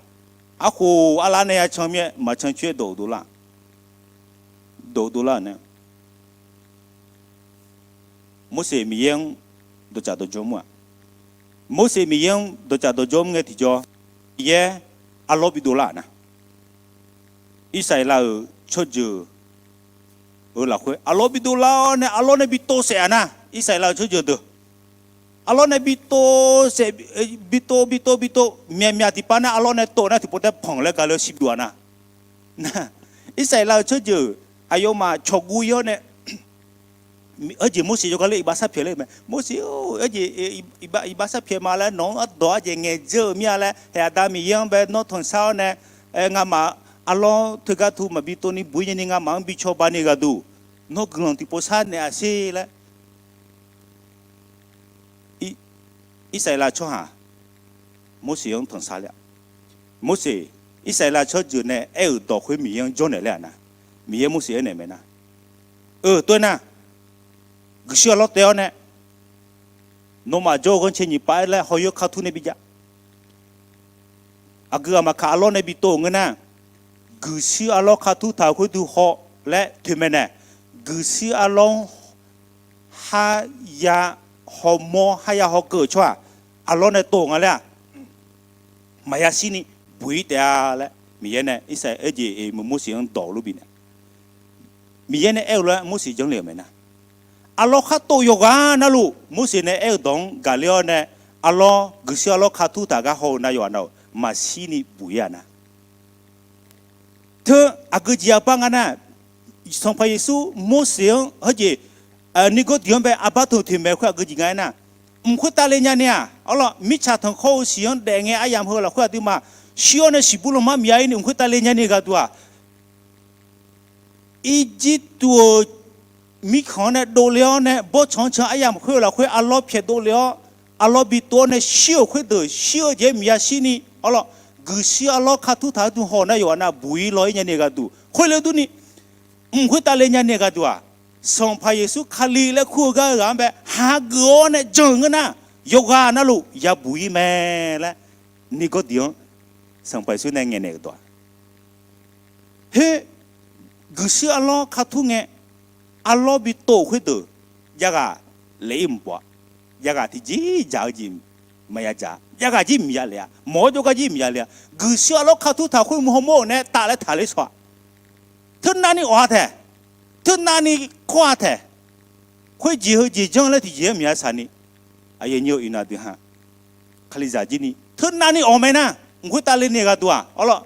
arkhof arlav nae ya can mir-aer maqcan coer-aer dawq uq dov lar, dawq uq dov lar-euq nae Morseq Miqyaer-anr dawqtsaf dawqjawr mr-aq, Morseq Miqyaer-anr dawqtsaf dawqjawr mr ngae tiqjawr, Miqyaer arlawr bidov lar-aq nar, Irsaqleqlav-euq tsawrjeuq-euq lafkhoer arlawr bidov lar-awr nae arlawr nae bitov saef-aq nar, Irsaqleqlav-euq tsawrjeuq deuq arlawr nae bitov saef, bitov bitov bitov myaqmyaq tiqpav nar arlawr nae tov nar tiqpov taer panq laer gaq le-awr shibyof-aq nar, Irsaqleqlav-euq tsawrjeuq aqyawfmaf cawqguv ir-awr nae, hawrjeq Morseq yawgar ler iqbax sar pyaeq ler-eu mae. Morseq-or, hawrjeq iqbax sar pyaeq ma laer nawq-anr ardawq arjeq ngaeq dzeur-eu mir-a laer, haeq Aqda Miqyaer-anr bae nawr tanqsar-awr nae, ngamaf arlawr teugar tu maqbi tov ni buq-ir nyani ngamaf-anr bi cawba ni gharduq, nawr guiqlanq tiqpov sar naeq-a sher laer, Irsaqleqlav tsawrhaq Morseq-anr tanqsar ler-a. Morseq, Irsaqleqlav tsawrjeuq nae aer-euq dawq khoer Miqyaer-anr jawrnaeq ler-aq nar, Miqyaer Morseq aernaeq mae nar, Eu, tov-aer nar, guiqshuir arlawr taev-awr nae, nawmaf jawr-eu ghanrcae nyiq pav-aer laer hawyoer kartur nae bijav. Aqgeu ghaq maqkaq arlawr nae bitov-euq ngeur nar, guiqshuir arlawr kartur taq-euq khoerdui haw laer toeqmaeq nae, guiqshuir arlawr-anr harya hawmawr harya hawkeuv-euq tsawrhaq arlawr nae tov-euq nga laer-aq, maqya shir ni buq-ir taef-a laer Miqyaer nae Irsaqleqlav aerjeq-iq Morseq-anr dawq lof bifnaeq. Miqyaer nae aer-eu lof-aer Morseq janrle-euq mae nar, arlawr khar tov yawqghaq navluf Morseq nae aer-eu dawq-anr gaqler-awr nae, arlawr guiqshuir arlawr kartur taq gar haw-eu nav yawqghaq navluf maqshir ni buq-ir-aq nar, teu aqgeu jeq-a bar nga nar, Sanqpaq Yeqsur Morseq-anr hawrjeq Nirgawrdiq-anr bae arbar tanq toeqmaeq khoer aqgeu jeq nga aernar, mq khoertav le nyani-aq, arlawr mirtsaq tanqkhawr-eu siq-anr daef ngae aryamq heu lafkhoer aqduimaf shir-awr nae siqbur lanmar mya-ir ni mq khoertav le nyani gharduq-aq, Irjirtuv-euq mirkhanq-anr nae dovle-awr nae bawrtsanq-anr can aryamq khoer-eu lafkhoer arlawr pyaeqdov le-awr, arlawr bitov-awr nae shir-euq khoerdeuq shir-eu jeq-aer maqya shir ni, arlawr guiqshuir arlawr kartur taq-aer dm haw-eu nar yawqghaq nav buq-ir law-ir nyani gharduq khoerlof durni, mq khoertav le nyani gharduq-aq, Sanqpaq Yeqsur Kali laer kur-eu gar-eu ghaq-anr bae hageuf-awr nae jan-euq ngeur nar, yawqghaq navluf yabuq-ir mae laer Nirgawrdiq-anr Sanqpaq Yeqsur nae ngaeqnaeq-euq dawq-aq, her, guiqshuir arlawr kartur ngae, arlawr bitov-euq khoerdeuq javghaq laef-ir mq pov-a. Javghaq tiqjeq dzaq-eu jeq maqya dzaq-a. Javghaq jir maqya lef-a. Mawq-awr jawrgar jir maqya lef-a. Guiqshuir arlawr kartur taq khoer mq hawmawr-euq nae taf laer taqler shaw-aq, teunavni awq-a taeq, teunavni kawr-a taeq, khoerjeq heujeq janr laer tiqjeq-aer maqya saqni, aqyuif aqnyir-eu iqnan aqdui ha, Kalizaq jir ni teunavni awq mae nar, mq khoertav le ni gharduq-aq, arlawr,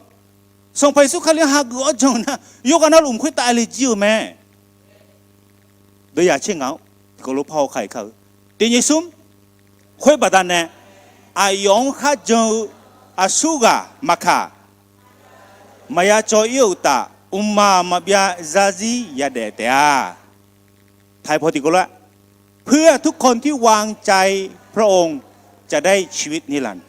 Sanqpaq Yeqsur Kali-anr hageuf-awr jan-eu nar, yawqghaq navluf mq khoertav le jir-eu mae. Deuvyaq tser ngaq-anr tiqkawv lof par haw ka-iq kar-eu. Tiqnyif smr, khoer baqdanae aqyawf-anr kharjan-eu aqsurghaq maqkaq, maqya cawv-ir-euq uqtaf, mqmaq maqbyav zarzir yadaef taef-a. ไทย พอ tiqkawv lof-aer, เพื่อทุกคนที่วางใจพระองค์จะได้ชีวิตนิรันดร์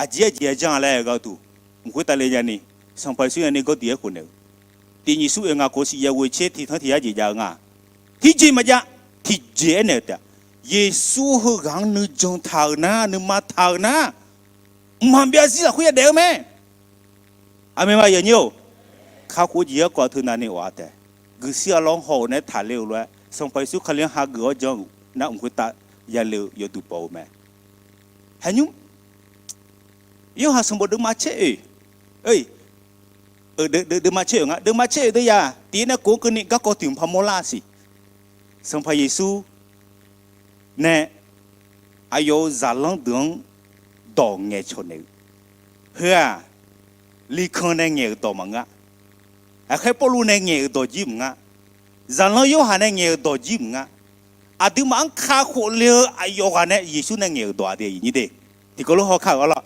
aqjeq aqjeq-a janr-a laer gharduq, mq khoertav le nyani, Sanqpaq Yeqsur yawni Gawrdiq aerkhof naeq-eu, tiq nyiq smr oeq ngaq khof siq yaeq ghoeq tser tiq tanr tiq yar jeq jav-eu nga. Tiqjeq maqjav, tiqjeq aernaeq-eu taef-a, Yeqsur heughaq-anr nuijan taq-euq nar, nuima taq-euq nar, mqmaq byav zir lafkhoer yadaef-eu mae. Aqmeq ma yawnyir-or, kakhof-eu jeq-aer kawv teu navni of-a taef. Guiqshir arlawr-anr haw-euq nae taqle-euq lof-aer, Sanqpaq Yeqsur Kali-anr hageuf-awr jan-euq nar, mq khoertav yale-eu yawduq baw-eu mae. Haiq nymr, Yorhaq sanqbof deuvma tser oeq, deuvma tser oeq nga, deuvma tser oeq deuvyaq tiq nae kof-anr keuvni garkawv tiq mq paq mawrlar-a siq. Sanqpaq Yeqsur nae aqyawf-euq zaqlanr deuq-anr dawq ngaeqcawq naeq-eu, heu-aq, likan nae ngaeq-euq dawq maqngeur-a. Aqkhaer Pawrluv nae ngaeq-euq dawq jir maqngeur-a. Zaqlanr Yorhaq nae ngaeq-euq dawq jir maqngeur-a. Aqduimaf-anr kakhof le-eu aqyawf ghaq nae Yeqsur nae ngaeq-euq dawq-a de, tiqkawv lof haw kar-euq arlawr.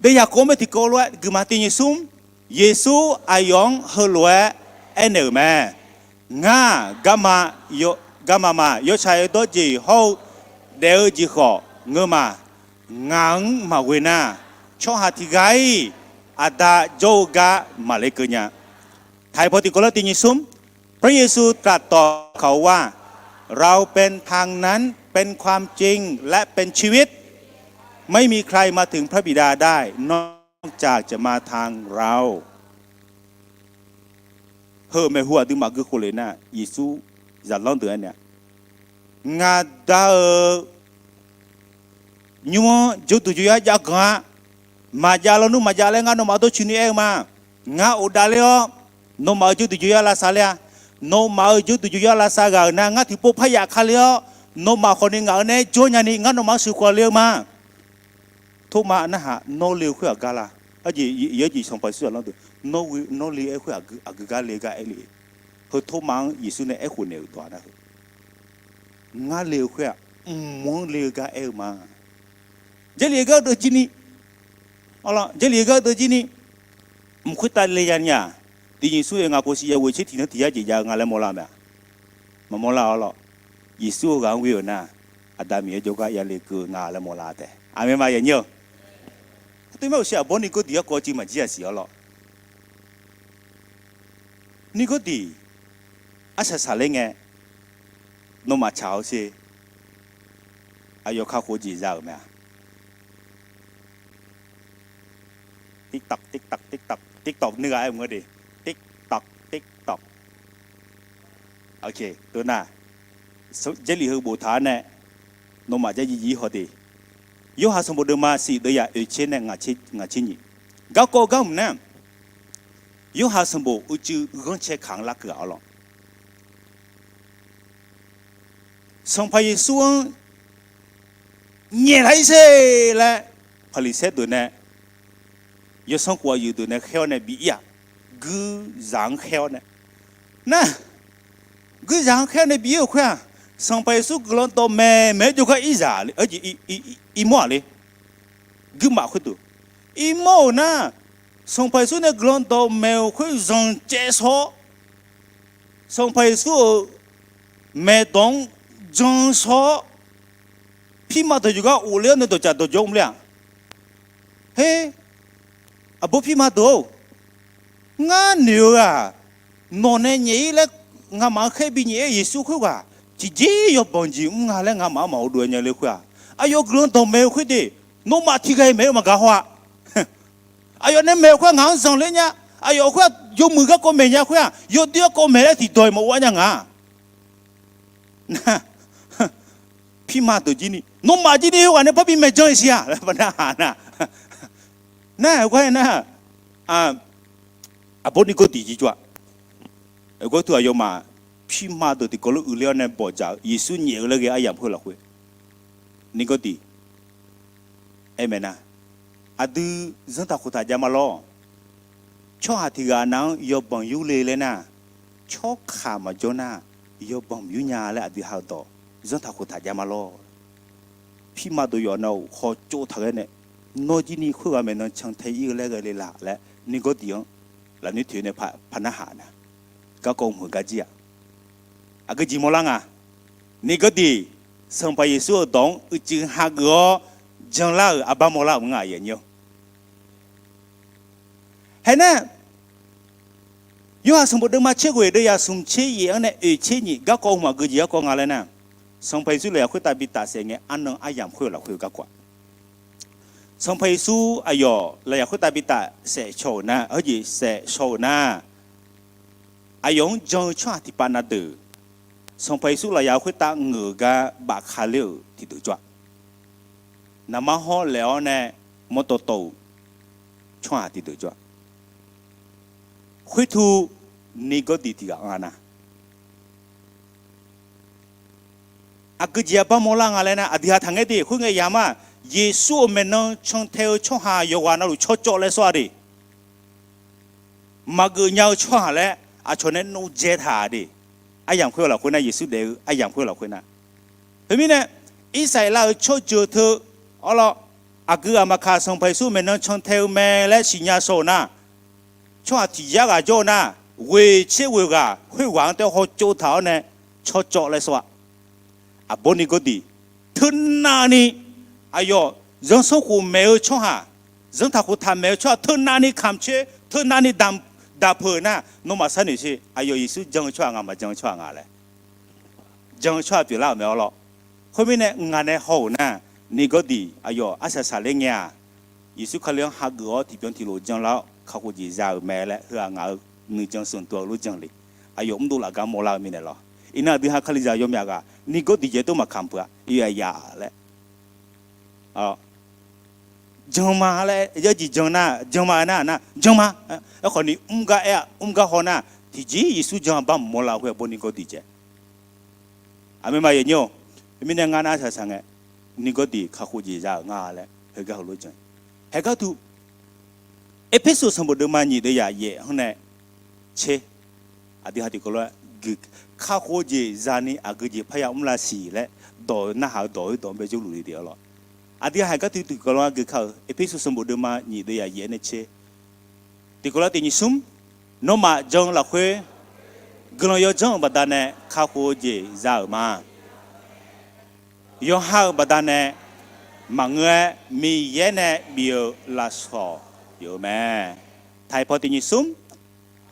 Deuvzaq kov-anr mae tiqkawv lof-aer guiqma tiq nyiq smr, Yeqsur aqyawf-anr heulof-aer aernaeq-euq mae. Ngar, garma ma, yawtsaq yawdawr jeq hawr-eu daef-eu jeq khawf ngeur ma. Ngaq-anr maqghoe nar, tsawrhaq tiq ghaq-iq Aqda jawr-eu gar maqler keuv nya. Taq paw tiqkawv lof tiq nyiq smr, พระเยซูตรัสตอบเขาว่า เราเป็นทางนั้น เป็นความจริง และเป็นชีวิต ไม่มีใครมาถึงพระบิดาได้ นอกจากจะมาทางเรา Heu maeqhu aqduimaf gui khof le nar, Yeqsur zaqlanr deuq-aer nae, ngaq Da-euq nymr-anr jawrduq jawryar jav ganq-a. Maqjav lawnmr maqjav laer ngar nawmaf dawrcoeni aer-eu ma. Ngar of davler-awr, nawmaf-euq jawrduq jawryar lavsav ler-a. Nawmaf-euq jawrduq jawryar lavsav ghaq-euq nar, ngar tiqpov parya kale-awr, nawmaf khawfni ngaq-euq nae jawr nyani ngar nawmaf-anr sheuqkhof le-eu ma. Tormav narhaq nawr le-eu khoer aqgar la? Arjeq, Sanqpaq Yeqsur zaqlanr deuq, nawr le-aer khoer aqgeu gar le gar aer le. Heu Tormav-anr Yeqsur nae aerkhof naeq-euq dawq-a nar heu, ngar le-eu khoer-aq, mq-anr le-eu gar aer-eu ma. Jarlif-eu gardeuv jir ni, Jarlif-eu gardeuv jir ni, mq khoertav le ya ni-aq, tiq nyiq smr oeq ngaq khof siq yaeq ghoeq tser tiq tanr tiq yar jeq jav-eu nga laer mawrlar mae-a? Maqmawrlar-awr lawr. Yeqsur-eu ghaq-anr ghoe-euq nar, Aqda Miqyaer jawrgar yale keuv nga laer mawrlar taef. Aqmeq ma yawnyir-eu. Aqduimaf-euq shir aqbawr Niqgawrdiq garkawv cuiv maqjir-aq siq-awr lawr. Niqgawrdiq arsaq saqler ngae, nawmaf tsaq-awr sher. Aqyawf kakhof-eu jeq za-euq mae-a? Tik tak tik tak tik tak tik tak nuighaq aer mq-anr de. Tik tak tik tak. Teunar, Jarlif heu boftaq-awr nae, nawmaf jar jir jir haw de. Yorhaq sanqbof deuvma siq deuvyaq oeq tser nae ngaq tser nyiq. Garkawv gar mq nar, Yorhaq sanqbof uicuiv ghanrcae kaq-anr larkeuv-aq-awr lawr. Sanqpaq Yeqsur-anr nyaeflar-ir sher laer, Paqliqsaer deuq nae, yawsanr khof aqyuif deuq nae khaer-awr nae bi ir-aq, guirzaq-anr khaer-awr nae, nar, guirzaq-anr khaer-awr nae bi ir-euq khoer-aq, Sanqpaq Yeqsur guiqlanq dawqmaeq maeq-aer jawrgar ir zaq, irmawr-aq le. Guirmaf khoerdeuq, irmawr-euq nar, Sanqpaq Yeqsur nae guiqlanq dawqmaeq-euq khoer zanqcaev shaw-awr, Sanqpaq Yeqsur-euq maeqdawq-anr jan shaw-awr, pirma deuq jawrgar ghofler-awr nae dawqcaf dawqjawr mr ler-aq, her, aqbawr pirma deuq-or, ngar noeq-eu-aq, nawq nae nyaef-ir laer ngamaf-anr khaer bi nyaef-aer Yeqsur khoerghaq tiqjeq yawbanq jeq mr nga laer ngamaf-anr maqghov dov-aer nya le khoer-aq, aqyawf guiqlanq dawqmaeq-eu khoer de, nawmaf tiqghaq-iq maeq-eu maqgaq haw-a. Aqyawf nae maeq-eu khoer-aq ngaq-anr zanqler nya. Aqyawf khoer-aq yawmuiq garkawv maeq nya khoer-aq, yawdoer garkawv maeq laer tiqdawq-iq maqghov-aer nya nga. Nar, pirma deuq jir ni, nawmaf jir ni heughaq nae parbi maeq jan-iq siq-aq laer narhaq nar, nar-aer gar-aer nar, aqbawr Niqgawrdiq jir jawr-aq, aergawr teu aqyawfmaf pirma deuq tiqkawv lof uiqler-awr nae bawqdzaq-eu Yeqsur nyaef-eu laer ghae aryamq khoer lafkhoer, Niqgawrdiq aer mae nar, aqdui zanrtaq khoftaq jav ma lawr. Tsawrhaq tiqghaq nav-anr yawbanq yurle laer nar, tsawrkaq maqjawr nar, yawbanq yur nya laer aqdui ha-eu dawq zanrtaq khoftaq jav ma lawr. Pirma deuq yawf nav-euq hawtsov taq ghae nae, nawr jir ni khoerghaq maeqnan cantae ir-eu laer ghae le laq laer Niqgawrdiq-anr lafnoer toeq nae par narhaq nar, garkawv mq-euq gar jir-aq, aqgeu jeq mawrlar nga. Niqgawrdiq, Sanqpaq Yeqsur-euq dawq-anr uicuiv hageuf-awr janlar-euq arbar mawrlar-euq nga. Haeq nar, Yorhaq sanqbof deuvma tser ghoeq deuvyaq smq tser yaef-anr nae oeq tser nyiq garkawv hmq aqgeu jeq garkawv nga laer nar, Sanqpaq Yeqsur lafyaq khoertav bi tafsaef ngae arnan aryamq khoer-eu lafkhoer-eu garkawv-aq, Sanqpaq Yeqsur aqyawf lafyaq khoertav bi tafsaef shaw-euq nar, heujeq saef shaw-euq nar, aqyawf-anr jan-eu tsawrhaq tiqpav na deuq, Sanqpaq Yeqsur lafyaq khoertav ngeur-eu gar bafkale-euq tiqdeuq jawr-a. Naqma hawr laef-awr nae mawrtawv tawv-euq tsawrhaq tiqdeuq jawr-a. Khoertu Niqgawrdiq tiq ghaq nga nar, aqgeu jeq-aq bar mawrlar nga laer nar, aqdui ha taqngaer de. Khoerngae yamq-aq, Yeqsur-euq maeqnan cantae-eu tsawrhaq yawqghaq navluf tsawrcawv laer sawr-a de. Maqgeuf nya-eu tsawrhaq laer aqcawq nae nov dzae taq-a de. Aryamq khoer-eu lafkhoer nar, Yeqsur daef-eu aryamq khoer-eu lafkhoer nar, teumirnae Irsaqleqlav-euq tsawrjeuq teu, arlawr, aqgeu aqmaqkaq Sanqpaq Yeqsur maeqnan cantae-eu mae laer siqnya shaw-euq nar, tsawrhaq tiq yar ghaq jawr-eu nar, ghoeq tser ghoeq ghaq khoerghaq-anr taef hawtsov taq-awr nae tsawrcawv laer sawr-a. Aqbawr Niqgawrdiq, teunavni, aqyawf zanrsanrkhof maeq-eu tsawrhaq, zanrtaq khoftaq maeq-eu tsawrhaq teunavni kamq coer, teunavni daq peuq nar, nawmaf sharnoeq sher. Aqyawf Yeqsur jan-eu tsawrhaq nga, maqjan-eu tsawrhaq nga laer. Jan-eu tsawrhaq pyeuflar-euq mae, arlawr. Khoermirnae ngaq nae haw-euq nar, Niqgawrdiq aqyawf arsaq saqler ngae-aq, Yeqsur Kali-anr hageuf-awr tiqbyan tiqlof janlar-awr kakhof jeq za-euq mae laer, heu-aq ngaq-euq nuijan sanqduq-eu lof jan le. Aqyawf mrdov laf gar mawrlar-eu mirnae lawr. Iqnan aqdui ha Kalizaq yawmyaq ghaq Niqgawrdiq jeq tov maqkamq peuq-a, iq aqyaf laer jan ma laer, yarjeq jan nar, jan ma nar, nar jan ma. Aerkhawf ni mr gar aer-aq, mr gar haw nar, tiqjeq Yeqsur jan bar mq mawrlar-eu khoer aqbawr Niqgawrdiq jeq. Aqmeq maqyaeq nyir-or. Mirnae ngar nar saqsaq ngae, Niqgawrdiq kakhof jeq za-euq nga laer heugar heulof jan. Haegar tu, Erpersu sanqbof deuvma nyiq deuvyaq yaef-anr nae tser, aqdui ha tiqkawv lof-aer guiq, kakhof jeq za'ni aqgeu jeq parya mrlar siq laer dawq-eu narhaq-eu dawq-eu dawq-anr bae jawrluf le de, arlawr. Aqdui ha haegar tu tiqkawv lof-aer guiq kar-euq Erpersu sanqbof deuvma nyiq deuvyaq yaef-anr nae tser, tiqkawv lof-aer tiq nyiq smr, nawmaf jan-eu lafkhoer guiqlanq yawdzanr-euq baqdanae kakhof-eu jeq za-euq ma. Yawqha-euq baqdanae maqngeur-aer Miqyaer nae bif-euq lafsawq pyeuf-eu mae. ไทย พอ ติดหนี้ซุม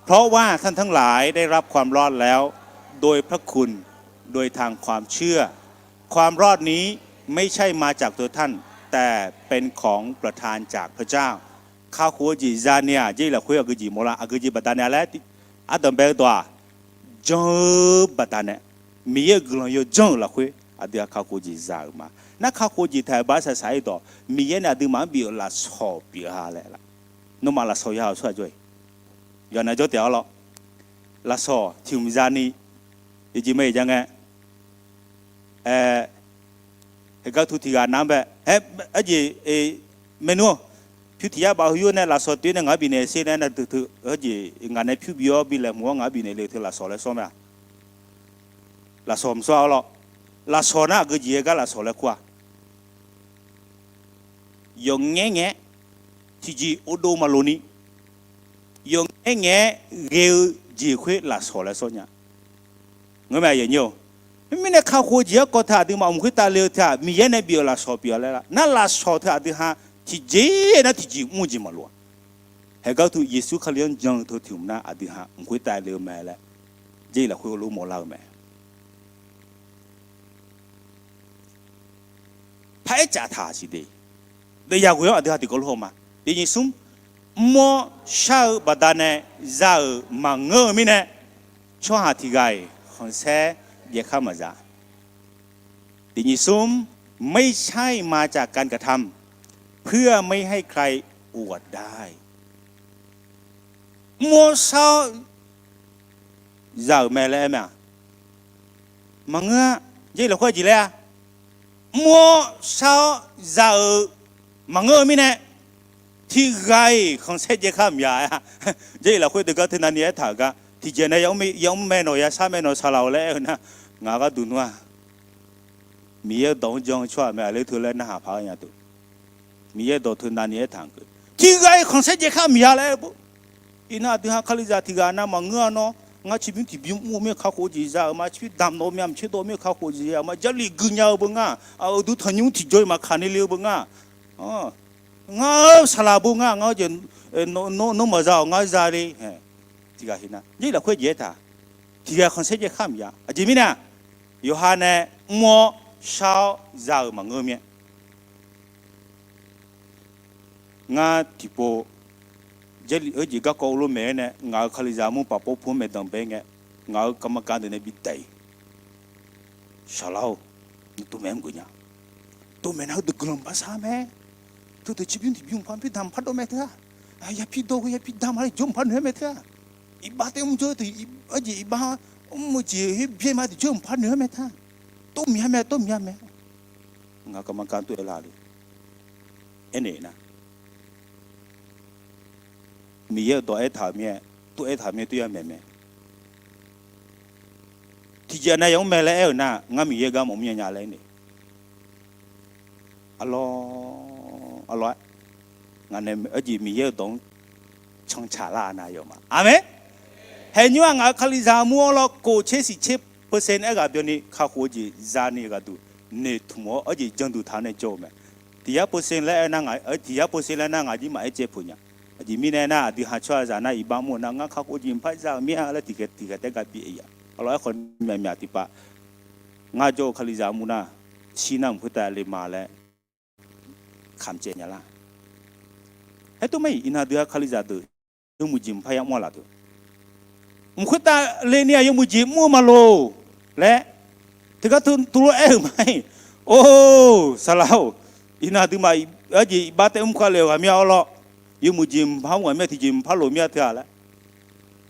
เพราะว่าท่านทั้งหลายได้รับความรอดแล้วโดยพระคุณ โดยทางความเชื่อ ความรอดนี้ไม่ใช่มาจากตัวท่าน แต่เป็นของประทานจากพระเจ้า Kakhof-eu jeq za'ni-aq, Jarlif lafkhoer aqgeu jeq mawrlar, aqgeu jeq baqdanae laer ardanqbae-eu dawq-aq, jan-eu baqdanae, Miqyaer-euq guiqlanq yawdzanr-euq lafkhoer aqdui-aq kakhof jeq za-euq ma. Nar kakhof jeq taq-euq baq arsaq saq-ir dawq, Miqyaer nae aqduimaf-anr bif-euq lafsawq pyeuf-a laer, nawmaf lafsawq ya-euq tsawrhaq jawr-iq, yawqnan jawr taef-awr lawr, lafsawq tiq hmq za'ni, jeqjeq ma-iq ja ngae, aer, heugar tu tiq ghaq nav-anr bae, aer, arjeq, maernmr-awq, pyur tiq yar baf heu yur nae lafsawq toeq nae ngaq-anr bifnaeq sher nae, nar teu teu, arjeq ngaq nae pyur bi-awr bi laeqhmq-awr ngaq-anr bifnaeq le teu lafsawq laer sawr mae-a. Lafsawq mq sawr-a, arlawr. Lafsawq nar aqgeu jeq-aer gar lafsawq laer kur-a. Yawqngaer ngaer, tiqjeq ovdov maqloq ni, yawqngaer ngaer ghae-eu jeq khoer lafsawq laer sawr nya. Ngeur mae, aqyuif aqnyir-or. Mirnae kakhof-eu jeq-anr kawv taq aqduimaf mq khoertav le-eu teu-aq, Miqyaer nae bif-euq lafsawq pyeuf-a laer lar. Nar lafsawq teu aqdui ha tiqjeq nar tiqjeq mr-eu jeq maqloq-a. Haegar tu Yeqsur Kali-anr jan-eu teu tiq hmq nar aqdui ha mq khoertav le-eu mae laer, Jarlif lafkhoer heulof mawrlar-eu mae. Paraer caf taq siq de. Deuvyaq ghoe-anr aqdui ha tiqkawv lof haw ma. Tiq nyiq smr, mr-awr shar-eu baqdanae za-euq maqngeur-eu mirnae, tsawrhaq tiq ghaq-iq khanqsaer jaev khar maqza. Tiq nyiq smr, ไม่ใช่มาจากการกระทำ เพื่อไม่ให้ใครอวดได้ Mr-awr shar-awr za-euq mae laer aer mae-aq, maqngeur-a. Jarlif lafkhoer jeq laer-a, mr-awr shar-awr za-euq maqngeur-eu mirnae, tiq ghaq-iq khanqsaer jaev khar maqya-a. Jarlif lafkhoer deuq gar teu navni aertaq-euq gar tiqjeq nae yamr mae nawq, yashar mae nawq saqlaq-awq laer aer-eu nar, ngaq gharduq nmr-a. Miqyaer-eu dawq-anr jan-eu tsawrhaq mae aqler teu laer narhaq paq-aer nya teu. Miqyaer-eu dawq teu navni aertaq-euq, tiq ghaq-iq khanqsaer jaev khar maqya laer aer-eu beu. Iqnan aqdui ha Kalizaq tiq ghaq nav maqngeur-a nawr, ngar tserbymr tiqbymr mr-eu mir-a kakhof jeq za-euq ma, tserbymr damq dawv mir-a, mqtser dawv mir-a kakhof jeq za-euq ma, Jarlif gui nya-eu beu nga. Aqyawf uqduq tanqnymr tiqjawr-iq maqkaq ni le-eu beu nga. Ngar-eu saqlaq bo ngar, ngar-eu jeq, nawr maqza-awq, ngar za le. Tiqghaq heq nar, Jarlif lafkhoer jeq aertaq, tiqghaq khanqsaer jaev khar maqya. Aqjeq mirnae, yawqha nae mr-awr shar-awr za-euq maqngeur mir-aer. Ngar tiqpov Jarlif-eu jeq garkawv uvlof maeq-aer nae ngaq-euq Kalizaq armur paf pov pu-anr maeqdanq bae ngae, ngaq-euq กรรมการ deuq nae bi daef-iq, Saqlaq-or, nawr tov maeq-anr geuf nya. Tov maeq nar heudeuq guiqlanq baqsar mae. Teudeuq tserbymr tiqbymr mqpar pyur damq mqpar dawv mae teu-aq, yapi dawv ghae yapi damq ma le jawr mqpar noeq-aer mae teu-aq, iqbax taef mr jawr-eu teu, aqjeq iqbax mr-eu jeq her byaer ma tiqjawr mqpar noeq-aer mae teu-aq, tov miq-a mae, tov miq-a mae. Ngaq กรรมการ tov aer la le. Aernaeq nar, Miqyaer-euq dawq aertaq-euq mir-aer, tov aertaq-euq mir-aer tov ya maeq mae. Tiqjeq nar yamr mae laer aer-euq nar, ngar Miqyaer gar maqmr nya nya laer aernaeq. Arlawr, arlawr-aer, ngaq nae arjeq Miqyaer-euq dawq-anr cantsaq lar-a nar yawma. Aqmeq. Haeq nymr-aq ngaq-euq Kalizaq armur-anr lawr kof tser siq tser percent aerghaq byanni kakhof-eu jeq zani ghaqduq noeqtmq-awr arjeq janduq taq-anr nae jawr-eu mae. Tiq yar percent laer aer nar, tiq yar percent laer nar ngaq jir maqaer caev peuq nya. Aqjeq mirnae aernar, aqdui ha tsawrhaqzaq nar iqbax mr-eu nar, ngar kakhof jeq mqpar za-euq mir-a laer tiqghaq taef gar bi aer-a. Arlawr aerkhawf ni myaqmyaq tiqpav ngar jawr-eu Kalizaq armur nar, shir nar mq khoertav le ma laer kamq caev nya lar. Aertov ma-iq, iqnan aqdui-aq Kalizaq deuq yawmuiq jeq mqpar yamr-a laf deuq, mq khoertav le ni-aq yawmuiq jeq mr-eu maqloq laer teugar tuvlof aer-euq ma-iq. Or, saqlaq-or, iqnan aqduimaf arjeq iqbax taef mr kar le-euq ghaq mir-a arlawr. Yawmuiq jeq mqpar mr ghaq mir-a, tiqjeq mqpar loq mir-a teu-aq laer.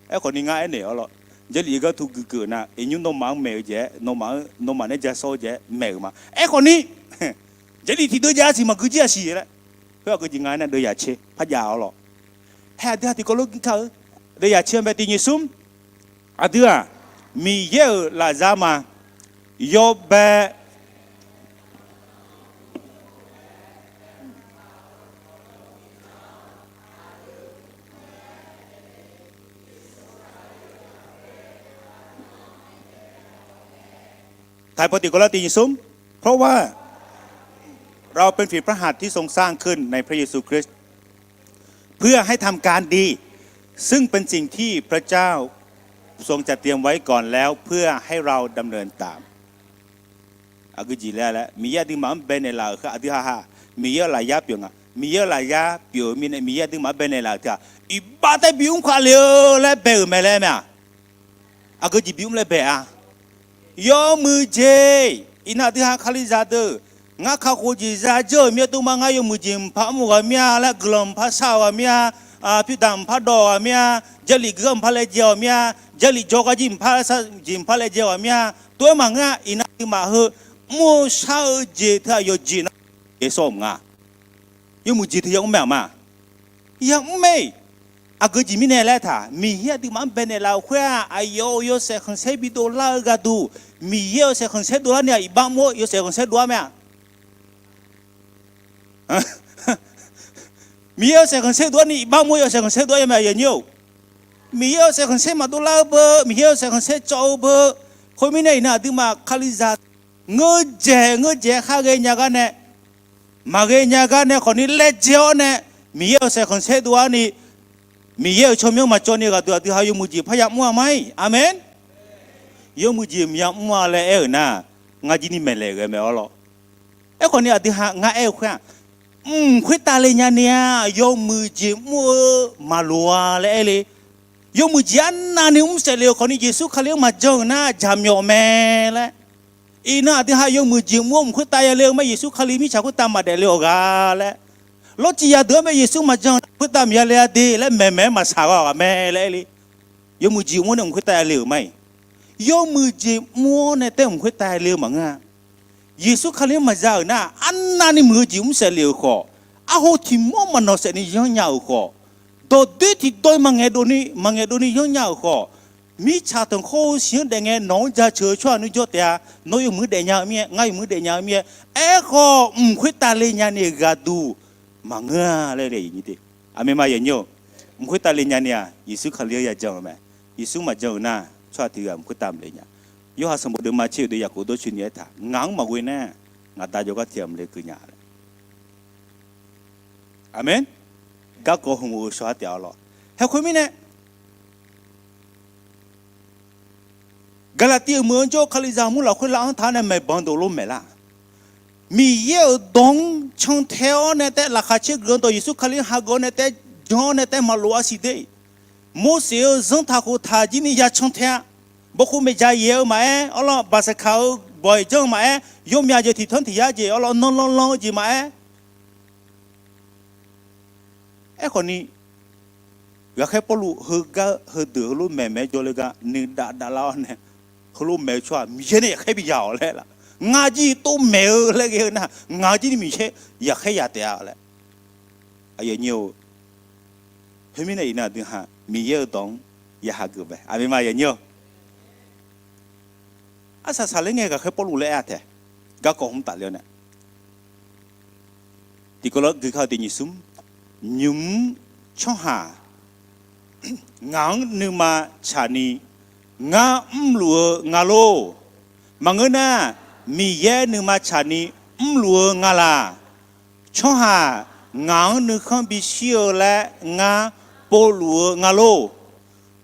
Aerkhawf ni ngar aernaeq arlawr, Jarlif gar tov guikeuv nar, iqnymr nawmaf-anr maeq-eu jeq-aer, nawmaf nae ja sawr-eu jeq-aer maeq-euq ma. Aerkhawf ni Jarlif tiqdeuv jav-a siq maqgui jir-aq siq laer, khoer aqgeu jeq nga aernar deuv yaq tser par jav arlawr. Hae aqdui ha tiqkawv lof gui kar-eu, deuv yaq tser-anr bae tiq nyiq smr. Aqdui-aq Miqyaer-euq lafzar ma. Yawbae Taq paw tiqkawv lar tiq nyiq smr. เพราะว่าเราเป็นฝีพระหัตถ์ที่ทรงสร้างขึ้นในพระเยซูคริสต์ เพื่อให้ทำการดี ซึ่งเป็นสิ่งที่พระเจ้าทรงจัดเตรียมไว้ก่อนแล้วเพื่อให้เราดำเนินตาม Aqgeu jeq laer laer Miqyaer aqduimaf-anr baenaeq laf-euq heu aqdui haha, Miqyaer-euq lafyar pyeuf nga. Miqyaer-euq lafyar pyeuf-eu mirnae Miqyaer aqduimaf-anr baenaeq laf-euq teu-aq, iqbax taef bif mr kaq le-eu laer bae-euq mae laer mae-aq. Aqgeu jeq bif mr laer bae-a. Yawmuiq jeq, iqnan aqdui ha Kalizaq deuq, ngar kakhof jeq za dzeur-euq mir-aer tov ma, ngar yawmuiq jeq mqpar mr-eu ghaq mir-a laer, guiqlanq mqpar shar-eu ghaq mir-a, pyurdaq mqpar dawv-eu ghaq mir-a, Jarlif guiqlanq mqpar laejae-awq mir-a, Jarlif jawrgar jir mqpar sar jeq maqpar laejae-awq mir-a, tov-aer maqngeur-a. Iqnan aqduimaf heu mr-eu shar-eu jeq teu aqyawf jeq nar, yaeqsawr mq nga. Yawmuiq jeq teu yamr mae aqma. Yamr mae. Aqgeu jeq mirnae laer taq, Miqyaer aqduimaf-anr baenaeq laf-euq khoer-aq, aqyawf-euq yawshaef khanqsaer bidov lar-eu gharduq, Miqyaer yawshaef khanqsaer dov larni-aq iqbax mr-awr yawshaef khanqsaer dov-ar mae-aq. Miqyaer yawshaef khanqsaer dov larni iqbax mr-awr yawshaef khanqsaer dov-ar yamaf yanyir-or. Miqyaer yawshaef khanqsaer maqdov lar-eu beu, Miqyaer yawshaef khanqsaer cawv-eu beu. Khoermirnae iqnan aqduimaf Kalizaq ngeur dzaeq ngeur dzaeq-aer khar ghaenya gar nae, maqghae nya gar nae khawfni laejae-awr nae, Miqyaer-euq saeq khanqsaer dov-ar ni, Miqyaer-euq tsawrmyanr maqcawv ni ghaqduq aqdui ha yawmuiq jeq parya mr-a ma-ir. Aqmeq. Yawmuiq jeq maqya mr-a laer aer-euq nar, ngar jir ni maeqlaeq ghae mae-awr lawr. Aerkhawfni aqdui ha ngar aer-eu khoer-aq, mq khoertav le nya ni-a, yawmuiq jeq mr-eu maqloq-a laer aer le. Yawmuiq jeq arnavni mr saef le-euq khawfni Yeqsur Kali-anr maqjan-euq nar jaqmyawf mae laer. Iqnan aqdui ha yawmuiq jeq mr-awr mq khoertav ya le-eu ma, Yeqsur Kali mirtsaq khoertav maqdaef le-awq gha laer. Lawrciv yadeuq-anr bae Yeqsur maqjan khoertav maqya le-a de laer maeqmaeq-aer maqsaq gha-awq ghaq mae laer aer le. Yawmuiq jeq mr-awr nae mq khoertav ya le-euq ma-iq. Yawmuiq jeq mr-awr nae taef mq khoertav ya le-eu maqngeur-a. Yeqsur Kali-anr maqza-euq nar, arnavni muiq-eu jeq mr saef le-euq khawf, arho tiq mawr maqnawq saef ni yanrnya-euq khawf, dawqdoer tiq dawr-ir maqngaeq dovni, maqngaeq dovni yanrnya-euq khawf, mirtsaq tanqkhawr-eu siq-anr daef ngae nawq-anr jaceuq-eu tsawrhaq nui jawr taef-a. Nawr yawmuiq daefnya-eu mir-aer, ngar yawmuiq daefnya-eu mir-aer, aerkhawf mq khoertav le nya ni-euq ghaqduq maqngeur-a laer. Aqmeq ma yanyir-or. Mq khoertav le nya ni-aq, Yeqsur Kali-anr yajan-eu mae. Yeqsur maqjan-euq nar, tsawrhaq tiq ghaq mq khoertav maqle nya. Yorhaq sanqbof deuvma tser-eu deuq Yaqkov dawrcoeni aertaq, ngaq-anr maqghoe nar, ngaq Da jawrgar tiq ghaq maqle keuv nya laer. Aqmeq. Garkawv hmq-eu shawr-aer taef-a lawr. Haeq khoermirnae, Gaqlaqtiv-euq meuq-anr jawr-eu Kalizaq mur lafkhoer lav-anr taq-awr nae maeqbanq dov lof maeqlar. Miqyaer-euq dawq-anr cantae-awr nae taef laqkhaq caer guiq-anr dawq Yeqsur Kali-anr hageuf-awr nae taef jan-awr nae taef maqlof-a siq de. Morseq-euq zanrtaq khoftaq jir ni ya cantae-a. Bawrkhof maeqdzaq yaeq-eu maqaer, arlawr baqsaqkaq-eu bawq-iq janr-eu maqaer, yawmyaq jeq tiqtanr tiq yar jeq arlawr nanlanlan-eu jeq maqaer. Aerkhawf ni, ghaqkhaer Pawrluv heugar heudeuq heulof maeq maeq-aer jawrle gar nuidav davlar-awr nae, heulof maeq-eu tsawrhaq Miqyaer nae yaqkhaer bi ya-awq laer laf. Ngar jir tov maeq-eu laer ghae-eu nar, ngaq jir ni Miqyaer yaqkhaer ya taef-a laer. Aqyuif aqnyir-or, khoermirnae iqnan aqdui ha Miqyaer-euq dawq-anr ya hageuf mae. Aqmeq ma aqyuif aqnyir-or. Arsaq saqler ngae ghaqkhaer Pawrluv laer aer-a tae, garkawv hmq tafler-awr nae, tiqkawv lawr guikar-eu tiq nyiq smr, nymq-mr tsawrhaq ngaq-anr nuima tsaqni ngar mrluf-eu nga lor. Maqngeur nar, Miqyaer nuima tsaqni mrluf-eu nga laq. Tsawrhaq ngaq-anr nuikhanr bishir-eu laer ngar povluf-eu nga lor.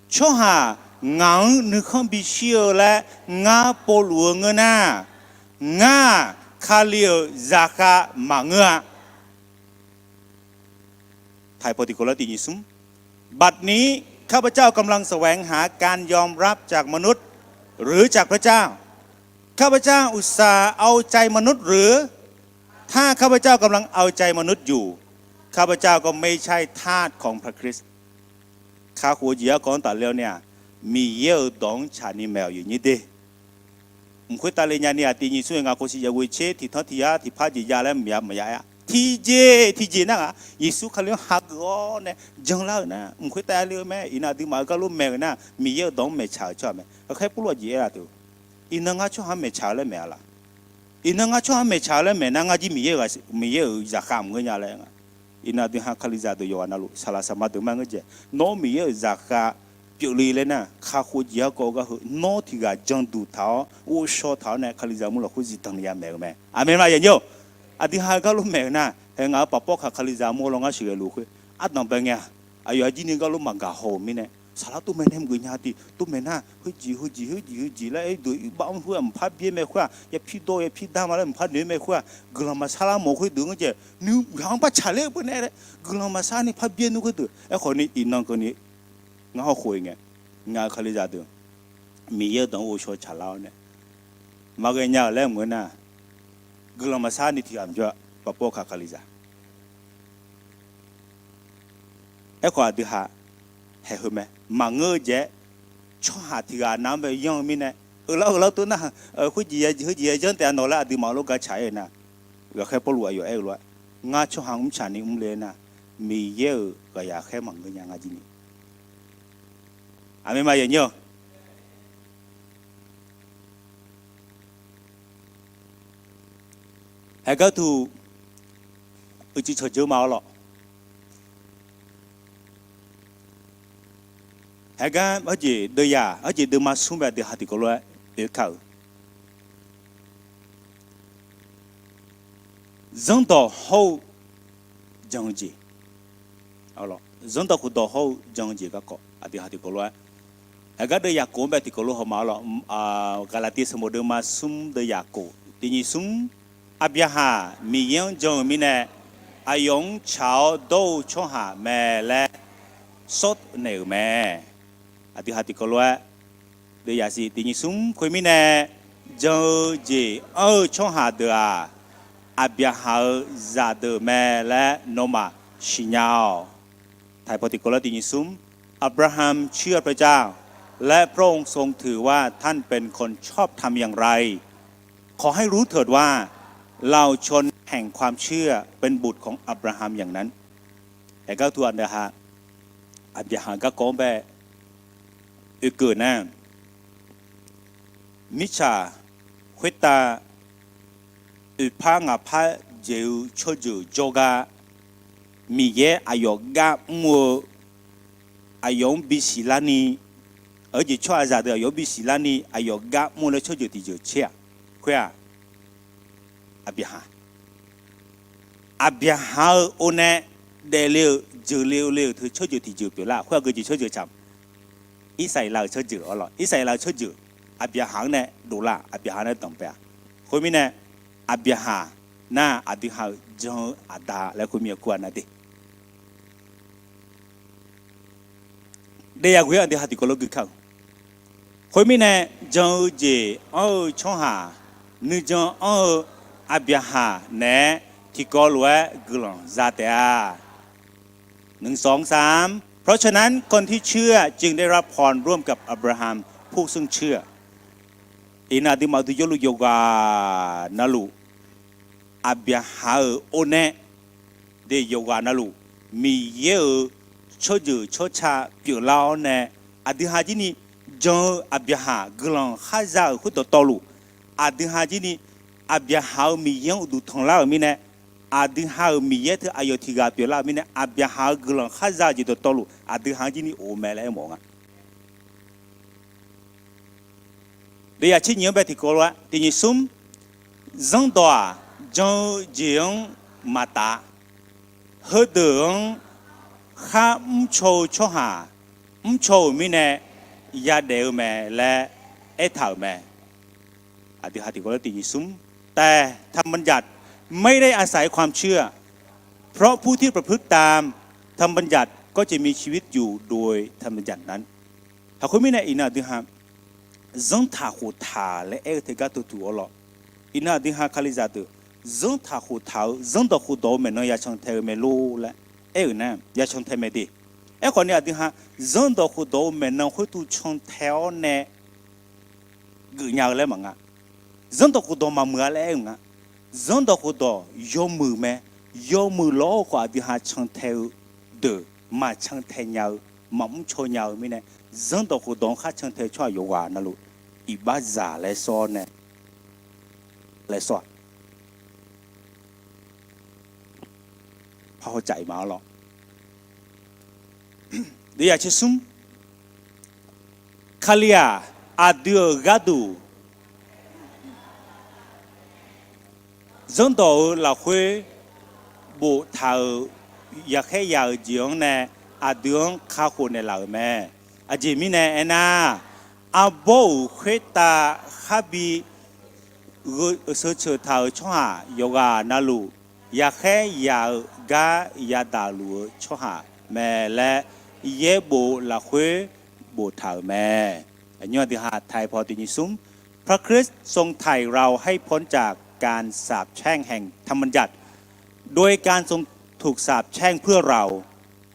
Tsawrhaq ngaq-anr nuikhanr bishir-eu laer ngar povluf-eu ngeur nar, ngar-aq Kali-euq zaqkhav maqngeur-a. ไทย พอติโกลอติ บัดนี้ข้าพเจ้ากำลังแสวงหาการยอมรับจากมนุษย์ หรือจากพระเจ้า ข้าพเจ้าอุตส่าห์เอาใจมนุษย์หรือ ถ้าข้าพเจ้ากำลังเอาใจมนุษย์อยู่ ข้าพเจ้าก็ไม่ใช่ทาสของพระคริสต์ Kakhof-eu jeq garkawv-anr tafler-awr nae-aq, Miqyaer-euq dawq-anr tsaqni maeq-awq aqyuif aqnyir de. Mq khoertav le nyani-aq, tiq nyiq smr-aer ngaq khof siq yaeq ghoe tser tiqtanr tiq yar tiqpar jeq ya laer maqya maqya aer-a. Tiqjeq tiqjeq nar-aq, Yeqsur Kali-anr hageuf-awr nae janlar-euq nar, mq khoertav le-eu mae. Iqnan aqduimaf-euq garlof maeq-euq nar, Miqyaer-euq dawq-anr maeqtsaq-euq tsawrhaq mae. Ghaqkhaer Pawrluv aqjeq aer-a teu, iqnan ngar tsawrhaq-anr maeqtsaq-eu laer maeq-a laq? Iqnan ngar tsawrhaq-anr maeqtsaq-eu laer maeq nar, ngar jir Miqyaer-euq zaqkhav maqngeur nya laer nga. Iqnan aqdui ha Kalizaq deuq yawqghaq navluf saqlaq saqma deuq maqngeur jaeq. Nawr-anr Miqyaer-euq zaqkhav pyeufle laer nar, kakhof-eu jeq garkawv-eu gar heu nawr tiq ghaq janduq taq-awr ghovshaw taq-awr nae Kalizaq mur lafkhoer zifdan ni ya maeq-eu mae. Aqmeq ma aqyuif aqnyir-or. Aqdui ha-eu garlof maeq-euq nar, hae ngaq-euq paf pawr kaq Kalizaq mur-eu lawngar sheuqghae luf khoer ardanq bae ngae-aq, aqyawf aqjir ni garlof maqgaq haw-euq mirnae, saqlar tov maeq nae mqgeuf nya tiq tov maeq nar, heujeq heujeq heujeq heujeq laer aer deuq-ir bav-anr khoer-aq mqpar byaer mae khoer-aq, ya pirdawr ya pirdar ma laer mqpar noeq-ir mae khoer-aq, guiqlanq maqsar lar mawf khoerdeuq-anr jaeq nuighaq-anr par tsaqler-eu beunae laer guiqlanq maqsar ni par byaer nmr khoerdeuq. Aerkhawf ni iqnan keuvni ngar hawkhof-eu ngae, ngaq-euq Kalizaq deuq Miqyaer-euq dawq-anr ghovshaw tsaqlar-awr nae maqghae nya-euq laer mq-eu nar, guiqlanq maqsar ni tiq ghaq maqjawr-a. Paf pawr kaq Kalizaq Aerkhawf aqdui ha haeq heu mae, maqngeur-eu jeq-aer tsawrhaq tiq ghaq nav-anr bae yanr-eu mirnae, euq lar euq lar tov nar, khoerjeq ya jeq heujeq ya janr taef-a nawq laer aqduimaf lof gar tsaq-ir-eu nar, ghaqkhaer Pawrluv aqyawf aer-eu lof-aer, ngar tsawrhaq mrtsaq ni mrle nar, Miqyaer-euq ghaqzaq khaer maqngeur nya ngar jir ni. Aqmeq ma aqyuif aqnyir-or. Haeqgar tuq uicuiv cawqjeur ma-awr lawq. Haeqgar heujeq deuvyaq heujeq deuvma smr bae aqdui ha tiqkawv lof-aer oekar-euq zanrdawq hawr-eu jan-eu jeq, zanrdawq khofdawq hawr-eu jan-eu jeq garkawv aqdui ha tiqkawv lof-aer, haeqgar deuvyaq kof-anr bae tiqkawv lof hawma-awr lawq. Gaqlaqtiv sanqbof deuvma smr deuvyaq kof tiq nyiq smr, Aqbyaqhaq Miqyaer-anr jan-euq mirnae, aqyawf-anr tsaq-awr dawr-eu tsawrhaq mae laer sawr naeq-euq mae. Aqdui ha tiqkawv lof-aer, deuvyaq siq tiq nyiq smr khoermirnae, jan-eu jeq anr-eu tsawrhaq deuq-aq, Aqbyaqhaq-euq zaqdeuq mae laer nawmaf siqnya-awq. ไทย พอติโกลอติ อับราฮัมเชื่อพระเจ้า และพระองค์ทรงถือว่าท่านเป็นคนชอบธรรมอย่างไร ขอให้รู้เถิดว่า เหล่าชนแห่งความเชื่อเป็นบุตรของอับราฮัมอย่างนั้น Haeqgar tuq aqdui ha Aqbyaqhaq garkawv-anr bae oekeuv nar, mirtsaq khoertav oeqpar ngaqpar dzaeq-eu tsawrjeuq jawrgar, Miqyaer aqyawf gar mr-eu, aqyawf-anr bisiq larni, aqjeq tsawrhaqzaq deuq aqyawf-anr bisiq larni aqyawf gar mr-eu laer tsawrjeuq tiqjeuq tser-aq, khoer-aq, Aqbyaqhaq, Aqbyaqhaq-euq or nae daefle-euq jeuqle-eu le-euq teu tsawrjeuq tiqjeuq pyeuflar. Khoer-aq geujeq tsawrjeuq tsaq. Irsaqleqlav-euq tsawrjeuq arlawq, Irsaqleqlav-euq tsawrjeuq Aqbyaqhaq-anr nae dovlar, Aqbyaqhaq nae danqbae-aq. Khoermirnae, Aqbyaqhaq nar aqdui ha-euq jan-eu aqda laer khoermir-aer kur-a nar de. Daef yaghoe-anr aqdui ha tiqkawv lof gui kar-eu. Khoermirnae, jan-eu jeq anr-eu tsawrhaq, nuijan anr-eu Aqbyaqhaq naeq-aer tiqkawv lof-aer guiqlanq za taef-a. หนึ่ง สอง สาม เพราะฉะนั้นคนที่เชื่อจึงได้รับพรร่วมกับอับราฮัมผู้ซึ่งเชื่อ Iqnan aqduimaf-euq duq jawrluf yawqghaq navluf, Aqbyaqhaq-euq or nae de yawqghaq navluf, Miqyaer-euq tsawrjeuq tsawrca pyeuflar-awr nae, aqdui ha jir ni jan-eu Aqbyaqhaq guiqlanq khar za-euq khoer dawqtawvluf, aqdui ha jir ni Aqbyaqhaq-euq Miqyaer-anr uqduq tanqlar-euq mirnae, aqdui ha-euq Miqyaer teu aqyawf tiq ghaq pyeuflar-euq mirnae, Aqbyaqhaq-euq guiqlanq khar za-eu jeq dawqtawvluf aqdui ha-anr jir ni of-eu mae laer aermawf-eu nga. Deuvyaq tser nyiq-anr bae tiqkawv lof-aer tiq nyiq smr, zanrdawq-aq, jan-eu jeq-anr maqtaf, heudeuq-anr khar mrcaw-eu tsawrhaq mrcaw-euq mirnae yadaef-eu mae laer aertaq-euq mae. Aqdui ha tiqkawv lof-aer tiq nyiq smr, แต่ธรรมบัญญัติไม่ได้อาศัยความเชื่อ เพราะผู้ที่ประพฤติตามธรรมบัญญัติก็จะมีชีวิตอยู่โดยธรรมบัญญัตินั้น Haq khoermirnae iqnan aqdui ha zanrtaq khoftaq laer aer-eu tae gar teu tuq arlawq. Iqnan aqdui ha Kalizaq deuq zanrtaq khoftaq-eu zanrdawq khofdawq-eu maeqnan yacan tae-eu mae lor laer aer-euq nar yacan tae mae de. Aerkhawf ni aqdui ha zanrdawq khofdawq-eu maeqnan khoertuv cantae-awr nae geufnya-eu laer maqnga. Zanrdawq khofdawq maqmuiq-a laer aer-euq nga. Zanrdawq khofdawq yawmuiq mae. Yawmuiq lawr-eu khawf aqdui ha cantae-eu deuq maqcan tae nya-eu, maqmr caw nya-eu mirnae, zanrdawq khofdawq-anr khar cantae-eu tsawrhaq yawqghaq navluf iqbaxzaq laer sawr-awr nae laer sawr-aq, parhaw caf iq ma arlawq. Deuvyaq tser smr, Kali-aq, aqdui-euq gharduq zanrdawq-eu lafkhoer boftaq-euq yaqkhaer yaq-euq jeq-anr nae aqdui-anr kakhof naeqlaf-euq mae. Aqjeq mirnae aernar, arbawr-euq khoertav kharbi gheu-eu sheuceuq taq-euq tsawrhaq yawqghaq navluf, yaqkhaer yaq-eu gar yadaq luf-eu tsawrhaq mae laer, yaerbof lafkhoer boftaq-euq mae. Aqnymr aqdui ha taipaw tiq nyiq smr, พระคริสต์ทรงไถ่เราให้พ้นจากการสาปแช่งแห่งธรรมบัญญัติ โดยการทรงถูกสาปแช่งเพื่อเรา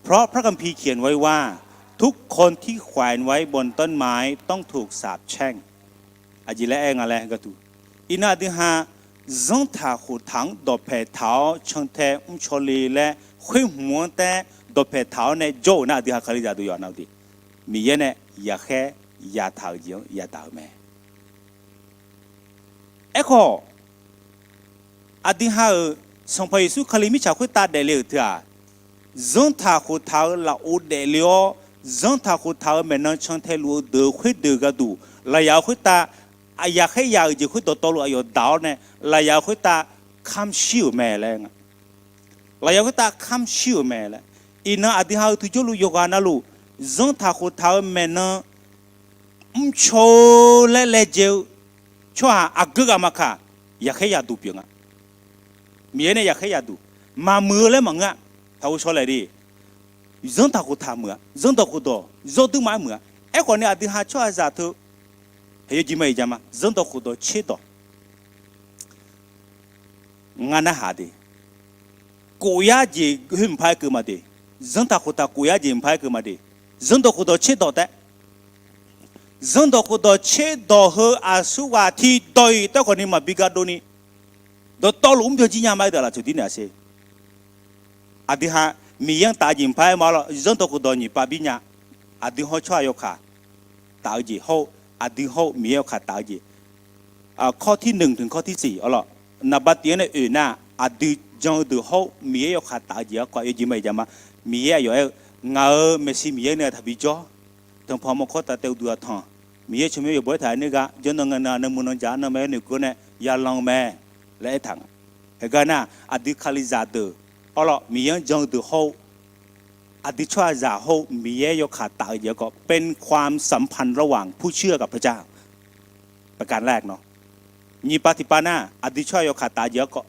เพราะพระคัมภีร์เขียนไว้ว่า ทุกคนที่แขวนไว้บนต้นไม้ต้องถูกสาปแช่ง Aqjeq laer aer nga laer gharduq, iqnan aqdui ha zanrtaq khoftaq-anr dawqpaeq taq-awr cantae mrcaw le laer khoer hmq-anr taer dawqpaeq taq-awr nae jawr-euq nar aqdui ha Kalizaq deuq yawqha nav-eu de. Miqyaer nae yaqkhaer yataq-euq jeq-anr yadaq-euq mae. Aerkhawf, aqdui ha-euq Sanqpaq Yeqsur Kali mirtsaq khoertav daefle-euq teu-aq, zanrtaq khoftaq-eu lafov daefle-awr, zanrtaq khoftaq-eu maeqnan cantae luf-eu deuq khoerdeuq gharduq, lafyaq-eu khoertav, yaqkhaer yaq-euq jeq khoer dawqtawvluf aqyawf daq-awr nae, lafyaq-eu khoertav kamr shir-euq mae laer nga. Lafyaq khoertav kamr shir-euq mae laer. Iqnan aqdui ha-eu tuqjawrluf yawqghaq navluf, zanrtaq khoftaq-eu maeqnan mrcaw-eu laer laejae-eu tsawrhaq aqgeu ghaq maqkaq, yaqkhaer yaqduq pyeuf nga. Miqyaer nae yaqkhaer yaqduq maqmuiq-eu laer maqngeur-a. Taqghovshaw laeq de. Zanrdawq khoftaq muiq-a, zanrdawq khofdawq zawr duir ma-aer muiq-a. Aerkhawf ni aqdui ha tsawrhaqzaq teu, aqyawf jeq ma iq ja ma, zanrdawq khofdawq tserdawq ngar narhaq de. Kof yar jeq khoer mqpar-aer keuv ma de. Zanrdawq khoftaq kof yar jeq mqpar-aer keuv ma de. Zanrdawq khofdawq tserdawq taef. Zanrdawq khofdawq tserdawq heu aqsurghaq tiqdawq-iq taef khawf ni maqbi ga dov ni, dawqtawvluf mrbyan jir nya ma-aer deuq lafceuq dir naeq-a sher. Aqdui ha Miqyaer-anr taf-eu jeq mqpar-aer ma arlawr, zanrdawq khofdawq nyiq pav bir nya. Aqdui hawr tsawrhaq yawkaq taf-eu jeq hawr-eu, aqdui hawr-eu Miqyaer yawkaq taf-eu jeq. Kawr tir nmq tmq kawr tir siq arlawr, naqba tif-anr nae oeq nar, aqdui jan-eu deuq hawr-eu Miqyaer yawkaq taf-eu jeq-anr kawv yawjeq ma iq ja ma. Miqyaer aqyawf aer-eu, Ngaq-euq maeqshi Miqyaer nae taqbi jawr. Tanqpanq mawrkawr taf taev uqduq aqtanq, Miqyaer tsawrmyanr yawqbawq aertaq-aer ner gar jawrnan ngae nan-aq, nanmuiq nanjaq-anr nanmae aer noeqkeuv-awr nae yalan-eu mae laer aertaq nga. Heugar nar, aqdui Kalizaq deuq Awr lawr, Miqyaer-anr jan-eu deuq hawr-eu, aqdui tsawrhaqzaq hawr-eu Miqyaer yawkaq taf-eu jeq-aer khawf, เป็นความสัมพันธ์ระหว่างผู้เชื่อกับพระเจ้า ประการแรกเนาะ. Nyiq pav tiqpav nar, aqdui tsawrhaq yawkaq taf jeq-aer khawf,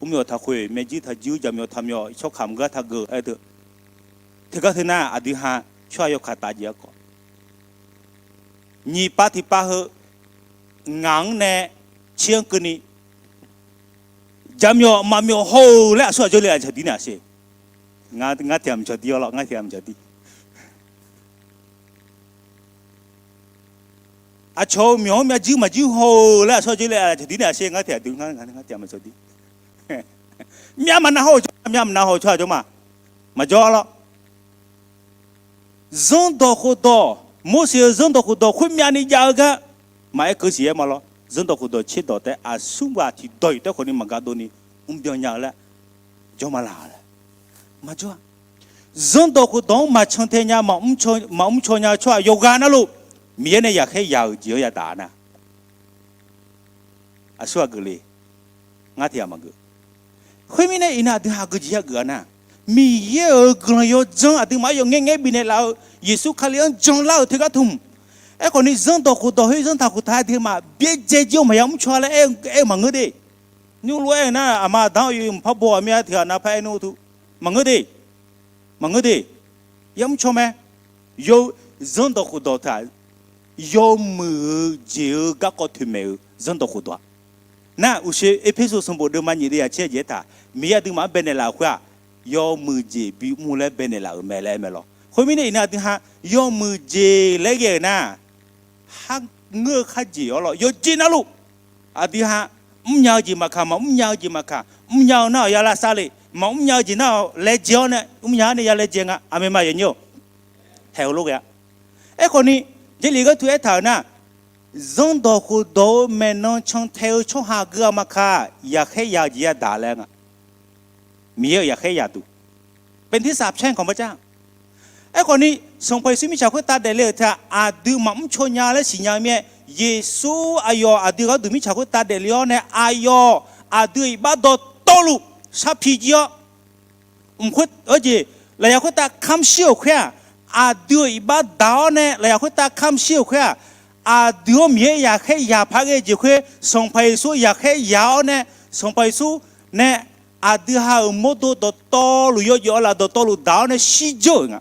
mrmyawf taqkhoeq, myavjuir taqjuir, jaqmyawf taqmyawf, tsawrkaq maqgeur taqgeuq-aer deuq, teugar teu nar aqdui ha tsawrhaq yawkaq taf jeq-aer khawf, nyiq pav tiqpav heu, ngaq-anr nae tser-anr keuvni, jaqmyawf maqmyawf haw-euq laer aqsur ghaq jawrle aqcawq dir nae aqsur, ngar tiq ghaq maqcawq dir-awr lawr, ngar tiq ghaq maqcawq dir. Aqcawq-euq myawq-anr myavjuir maqjuir haw-euq laer aqsur ghaq jawrle aqcawq dir nae aqsur, ngar tiq ghaq dui, ngar tiq ghaq maqcawq dir. Myav maqnav haw-euq jawr ma, myav maqnav haw-eu tsawrhaq jawr ma. Maqjawr-awr lawr. Zanrdawq khofdawq, Morseq-euq zanrdawq khofdawq khoermyavni jav-eu gar maqaer keuv siq-aer ma lawr. Zanrdawq khofdawq tserdawq taef aqsur ghaq tiqdawq-iq taef khawfni maqgar dovni mrbyan nya-eu laer jawr ma laq laer. Maqjawr-a. Zanrdawq khofdawq-anr maqcan tae nya, maqmr caw nya-eu tsawrhaq yawqghaq navluf, Miqyaer nae yaqkhaer yaq-euq jeq-anr yadaq nar, aqsur ghaq geuf le. Ngar tiq ghaq maqgeuf. Khoermirnae iqnan aqdui ha geujeq ya geuf-a nar, Miqyaer-euq guiqlanq yawdzanr aqduimaf-anr yawf ngaer ngaer bifnaeq laf-eu, Yeqsur Kali-anr janlar-euq teugar tmq. Aerkhawfni zanrdawq khofdawq khoer zanrtaq khoftaq-aer aqduimaf byaerdzae jir-eu maqya mr caw-a laer aer-eu maqngeur de. Nymr lof-aer aer-eu nar, aqma aqda-anr oe mqpar baw-aq mir-a, tiq ghaq nav par aer nmr tu. Maqngeur de. Maqngeur de. Ya mr caw mae. Yawr-eu zanrdawq khofdawq taq, yawmuiq-eu jeq-eu garkawv toeqmaeq-eu zanrdawq khofdawq-aq. Nar uqshoe Erpersu sanqbof deuvma nyiq deuv yaqtser jeq-aer taq, Miqyaer aqduimaf-anr baenaeq laf-euq khoer-aq, yawmuiq jeq bimr laer baenaeq laf-euq mae laer aer mae lawr. Khoermirnae iqnan aqdui ha yawmuiq jeq laer ghae-euq nar, kharngeur-eu kharjeq-awr lawr, yawqjeq navluf, aqdui ha mrnya-eu jeq maqkaq, maqmrnya-eu jeq maqkaq, mrnya-eu nar-awq ya lavsav le, maqmrnya-eu jeq nar-awq laejae-awr nae mrnya-awr nae ya laejae nga. Aqmeq ma yanyir-awq. Haeq-eu lof ghae-a. Aerkhawfni, Jarlif gharduq aertaq-euq nar, zanrdawq khofdawq-eu maeqnan cantae-eu tsawrhaq geu-aq maqkaq, yaqkhaer ya-eu jeq yadaq laer nga. Miqyaer-euq yaqkhaer yaqduq, เป็นที่สาปแช่งของพระเจ้า. Aerkhawfni, Sanqpaq Yeqsur mirtsaq khoertav daefle-euq teu-aq, aqdui maqmr caw nya laer siqnya-eu mir-aer, Yeqsur aqyawf aqdui gharduq mirtsaq khoertav daefle-awr nae aqyawf aqdui-euq iqbax dawqtawvluf sharpiq jir-awr, mq khoer-eu jeq, lafyaq khoertav kamq shir-euq khoer-aq, aqdui-euq iqbax daq-awr nae lafyaq khoertav kamq shir-euq khoer-aq, aqdui-anr Miqyaer yaqkhaer yaq paq ghae-eu jeq khoer, Sanqpaq Yeqsur yaqkhaer yaq-awr nae, Sanqpaq Yeqsur nae aqdui ha-euq mawrdo dawqtawvluf, yawjeq awqlaf dawqtawvluf daq-awr nae shirdzeur-euq nga.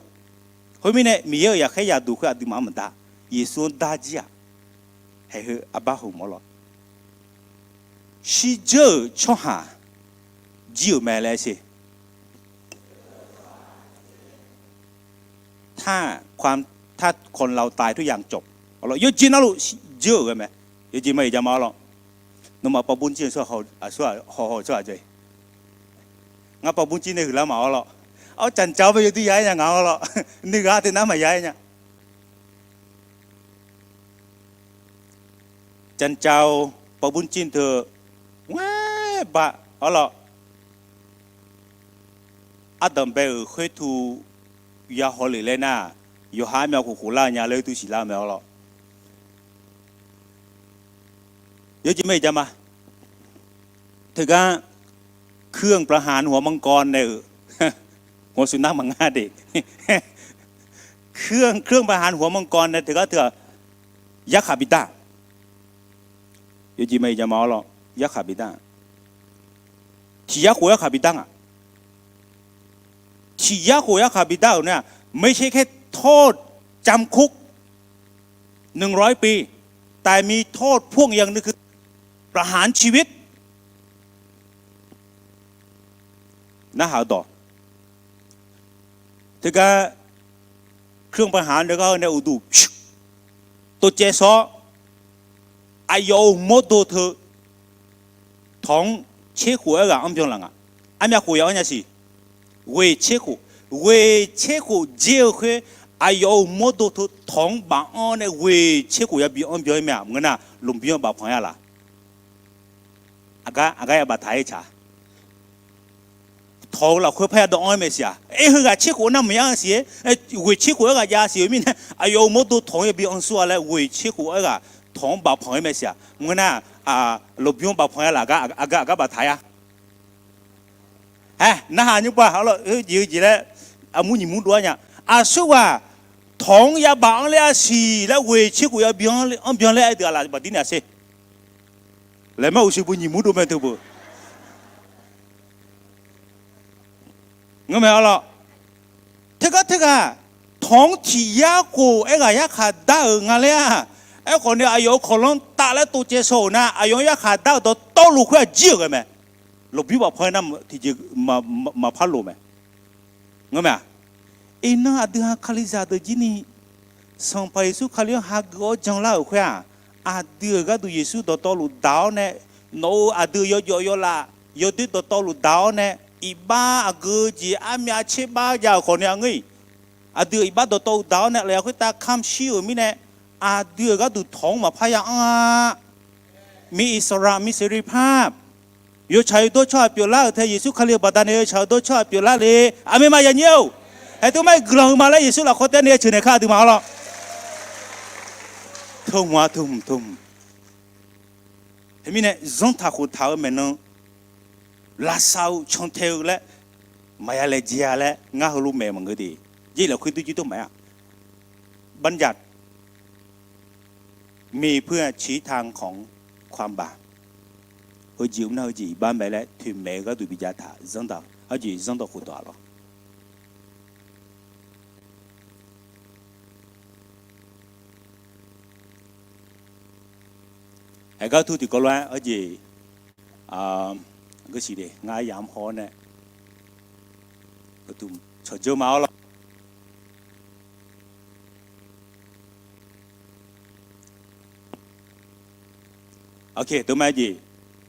Khoermirnae, Miqyaer-euq yaqkhaer yaqduq khoer aqduimaf-anr maqdar, Yeqsur-anr dar jir-aq, haeq heu arbar hmq-awr lawr, shirdzeur-euq tsawrhaq jir-euq mae laer sher. ถ้าความ ถ้าคนเราตายทุกอย่างจบ Yawqjeq navluf dzeur-euq ghae mae. Yawqjeq ma iq ja ma-awr lawr. Nawmaf pavbur jir-eu tsawrhaq, aqsur haw haw-eu tsawrhaq jawr-e. Ngar pavbur jir nae huiqlar maf-awr lawr. Awr, cancav-awr bae yawduir ya-aer nya ngaq-awr lawr. Nuighaq teunar maqya-aer nya. Cancav-eu pavbur jir teu, ngaer ba-awr lawr. Ardanq bae-euq khoertu ya haw lef laer nar, yawqha armyav khof khof lar-eu nya laer uirtuv siqlar-eu mae-awr lawr. Yawjeq ma iq ja ma. Teugar เครื่องประหารหัวมังกร nae-euq หัวสุนัข maqngar de. เครื่องประหารหัวมังกร nae teugar teu-aq, yarkhaq bidar. Yawjeq ma iq ja ma-awr lawr, yarkhaq bidar. Tiq yar khof yarkhaq bidar ngaq. Tiq yar khof yarkhaq bidar-euq nar-aq, ไม่ใช่แค่โทษจำคุก หนึ่งร้อยปี แต่มีโทษพ่วงอย่างหนึ่งคือ ประหารชีวิต narhaq-eu dawq. Teugar เครื่องประหาร deugar-eu nae uqduq tov caev sawr-awr, aqyawf-euq mawrdo teu tawq-anr tser khof-aer ghaq anrbyan laf nga. Armyav khof ya-anr nya siq. Ghoeq tser khof, ghoeq tser khof dzer-eu khoer, aqyawf-euq mawrdo teu tawq-anr baf-anr nae ghoeq tser khof yabi anrbyan-ir mae-aq, maqngeur nar, lmqbymr-anr bafpanq-aer-a laf. Aqgar, aqgar ya baftaq-aer tsaq. Tawq-eu lafkhoer parya dawv-anr-aer mae siq-aq. Aer heughaq tser khof nar maqya-anr siq-aer, ghoeq tser khof-aer ghaq jav siq-eu mirnae, aqyawf-euq mawrdo tawq-anr yabi anrsur-a laer ghoeq tser khof-aer ghaq tawq-anr bafpanq-aer mae siq-aq. Maqngeur nar, lmqbymr-anr bafpanq-aer laf, aqgar, aqgar baftaq-aer-a. Aer, narhaq nymr bav arlawr, heujeq heujeq laer, armur nyiq mur dov-ar nya. Aqsurghaq tawq-anr yabaq anr ler-a siq laer ghoe tser khof yabyan anr byan ler-a deuq aqlaf baqdir naeq-a sher. Laeqmaer uqshoe bu nyiq mur dov mae teu beu. Ngeurmae arlawr. Teugar teughaq, tawq-anr tiq yar khof aerghaq yarkhaq dar-euq nga ler-aq. Aerkhawf ni aqyawf-euq kawqlanr taf laer tov caev shaw-euq nar, aqyawf-anr yarkhaq dar-euq dawqtawvluf khoer-aq jir-euq ghae mae. Lmqbymr bafpaw-aer nar tiqjeq maqpar loq mae. Ngeurmae-aq, iqnan aqdui ha Kalizaq deuq jir ni, Sanqpaq Yeqsur Kali-anr hageuf-awr janlar-euq khoer-aq, aqdui-euq gharduq Yeqsur dawqtawvluf daq-awr nae, nawq-euq aqdui-euq yawjawf yawlaf yawdoer dawqtawvluf daq-awr nae, iqbax aqgeu jeq armyav tser bar jav-euq khawf ni aqngeur-iq, aqdui-euq iqbax dawqtawvluf daq-awr nae laf ya khoertav kamq shir-euq mirnae, aqdui-euq gharduq tawq-anr maqpar ya anr-a. Miqsaqraq miqseqri par yawtsaq yawdawr tsawrhaq pyeuflar-euq tae, Yeqsur Kali-euq baqdanae yawtsaq yawdawr tsawrhaq pyeuflar le. Aqmeq ma yanyir-or. Haeq teu mar-iq guiqlanq huiqma laer Yeqsur lafkhoer tae nae ya ceuq naeq kar aqduimaf arlawr. Teu hmq-a teu hmq teu hmq. Teumirnae zanrtaq khoftaq-eu maeqnan, lavsav-eu cantae-eu laer maqya laejae-a laer ngar heulof maeq maqngeur de. Jer lafkhoer durjir dawr maqaer-aq, บัญญัติ มีเพื่อชี้ทางของความบาป heujeq mr nar heujeq iqbax mae laer toeqmaeq-eu gharduq bijav taq zanrdawq, heujeq zanrdawq khofdawq-a lawr. Haeqgar tur tiqkawv lof-aer heujeq, aqgeu siq de ngar yamq haw-awr nae, cawqdzeur ma-awr lawr. Aqkar teu ma jeq,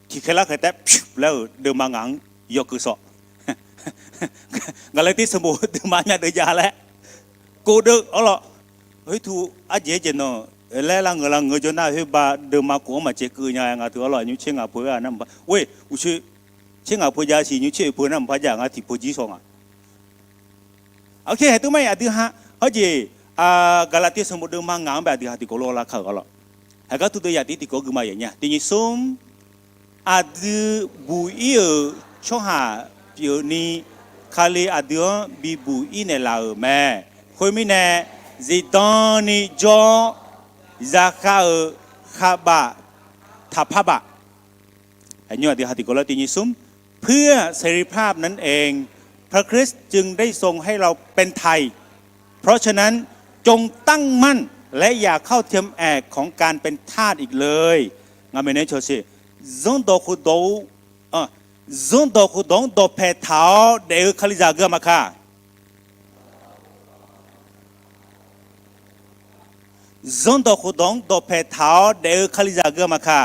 tiqkhaeq larkhaeq taef pyur laer-euq deuvma ngaq-anr yawkeuv sawq. Gaqlaqtiv sanqbof deuvma myav deuv jav laer, kov deuv-awr lawr. Khoertu arjeq-aer jeq nanq laer lar ngeur lar ngeur jawr nar khoerba deuvma kof-anr maqcaev keuv nya-a nga teu-awr lawr. Nymr tser ngaq peu-aer nar maqpar, oe, uqshoe tser ngaq peu jav siq, nymr tser oeq peu nar maqpar jav, ngar tiqpeu jir shaw nga. Aqkar haeq teu ma-iq aqdui ha, heujeq, Gaqlaqtiv sanqbof deuvma ngaq-anr bae aqdui ha tiqkawv lof-aer lar kar-euq-awr lawr. Haeqgar tur deuv yaf tir tiqkawv gui ma yaf nyir-a. Tiq nyiq smr, aqdui buq ir-euq tsawrhaq pyeufni, Kali aqdui-anr bibuq ir naeqlaf-euq mae. Khoermirnae, zifdan ni jawr-awr, zaqkhav-euq khavbaf taqpar baf. Aqnyir aqdui ha tiqkawv lof-aer tiq nyiq smr, เพื่อเสรีภาพนั้นเอง พระคริสต์จึงได้ทรงให้เราเป็นไทย เพราะฉะนั้น จงตั้งมั่น และอย่าเข้าเทียมแอกของการเป็นทาสอีกเลย Ngar maeqnaeq cawsheq, zanrdawq khofdawq-eu, zanrdawq khofdawq-anr dawqpae taq-awr daef-eu Kalizaq geu-a maqka. Zanrdawq khofdawq-anr dawqpae taq-awr daef-eu Kalizaq geu-a maqka.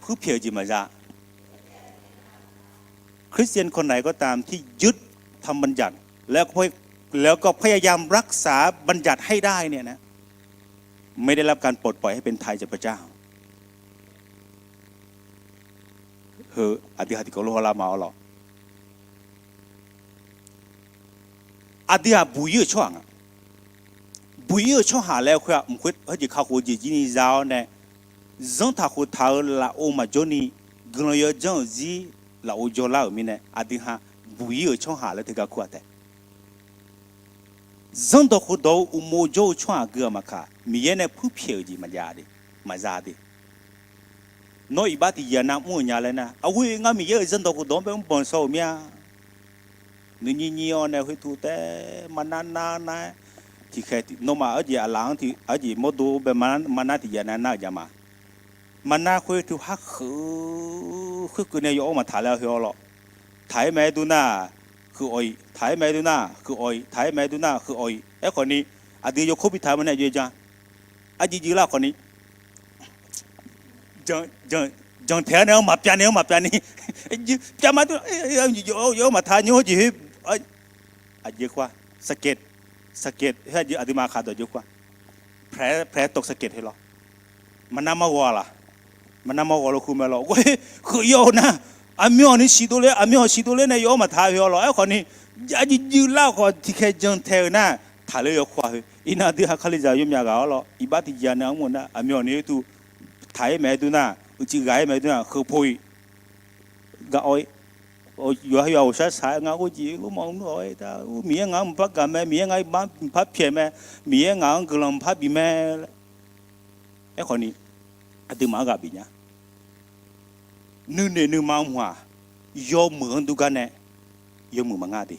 Puirpyaeq-eu jeq maqza. คริสเตียนคนไหนก็ตามที่ยึดธรรมบัญญัติ แล้วก็พยายามรักษาบัญญัติให้ได้เนี่ยนะ ไม่ได้รับการปลดปล่อยให้เป็นไทยจากพระเจ้า Heu aqdui ha tiqkawv lof-aer lar ma-awr lawr. Aqdui-aq buq ir-euq tsawrhaq nga. Buq ir-euq tsawrhaq laer khoer-aq, mq khoer heujeq kakhof-eu jeq jir ni za-awr nae, zanrtaq khoftaq-eu lafov maqjawr ni, guiqlanq yawjanr-euq zir lafov jawrlar-euq mirnae, aqdui ha buq ir-euq tsawrhaq laer teugar kur-a taef. Zanrdawq khofdawq-eu uqmov jawr-eu tsawrhaq geu-a maqka. Miqyaer nae puirpyaeq-euq jeq maqjav de, maqza de. Nawr iqbax tiqjeq-a nar mr-euq nya laer nar, aqghoe ngar Miqyaer-euq zanrdawq khofdawq-anr bae mrbawq shaw-euq mir-a. Nuinyir nyir-awr nae khoertu taef marnar nar nar-aer, tiqkhaeq nawmaf arjeq aqlaf-anr tiq arjeq mawrdo bae marnar tiqjeq-a nar nar-euq jav ma. Marnar khoertu har kheuf khoerkeuv nae yaw-awr maqtaq laer heu-awr lawr. Taq-aer mae-aer dur nar, heu-awq-iq, taq-aer mae-aer dur nar, heu-awq-iq, taq-aer mae-aer dur nar, heu-awq-iq. Aerkhawf ni, aqdui yawkawr bi taq-eu ma nae joe jan. Arjir jir lar khawf ni, jantaeq-awr nae-awr maqpyav nae-awr maqpyav ni, pyav ma dur, yaw-awr maqtaq nymr-awr jeq khoer, aqjeq khoer-a, saqkaeq, saqkaeq khoer aqduimaf khaqdawq jeq khoer-a, prae tov saqkaeq khoer lawr. Maqnar mar ghawq-a laq? Maqnar mar ghawq lo khu mae lawr. Ghoer, heu yaw-eu nar, aqmyanni siqdov ler, aqmyan siqdov ler nae yaw-awr maqtaq heu-awr lawr. Aerkhawf ni, arjir jir lar khawf tiqkhaeq jantaeq-euq nar, taqler yaw khoer-a heu. Iqnan aqdui ha Kalizaq yawmyaq ghaq-awr lawr, iqbax tiqjeq-a nae mr-eu nar, aqmyanni khoertu taq-aer mae-aer dur nar, uicuiv ghaq-aer mae deur-aq, heupo-iq gaq-awr-ir. Yawqha yawqha ghawqshaq shaq-aer ngar khoerjeq lorma nmr-awr-ir. Miqyaer ngaq-anr mqpar gaq mae, Miqyaer ngaq-anr mqpar pyaeq mae, Miqyaer ngaq-anr guiqlanq mqpar bif mae laer. Aerkhawf ni, aqduimaf-anr ghaq bif nya. Nuinoeq nuima hmq-aq, yawmuiq-anr dur gar nae yawmuiq maqngar de.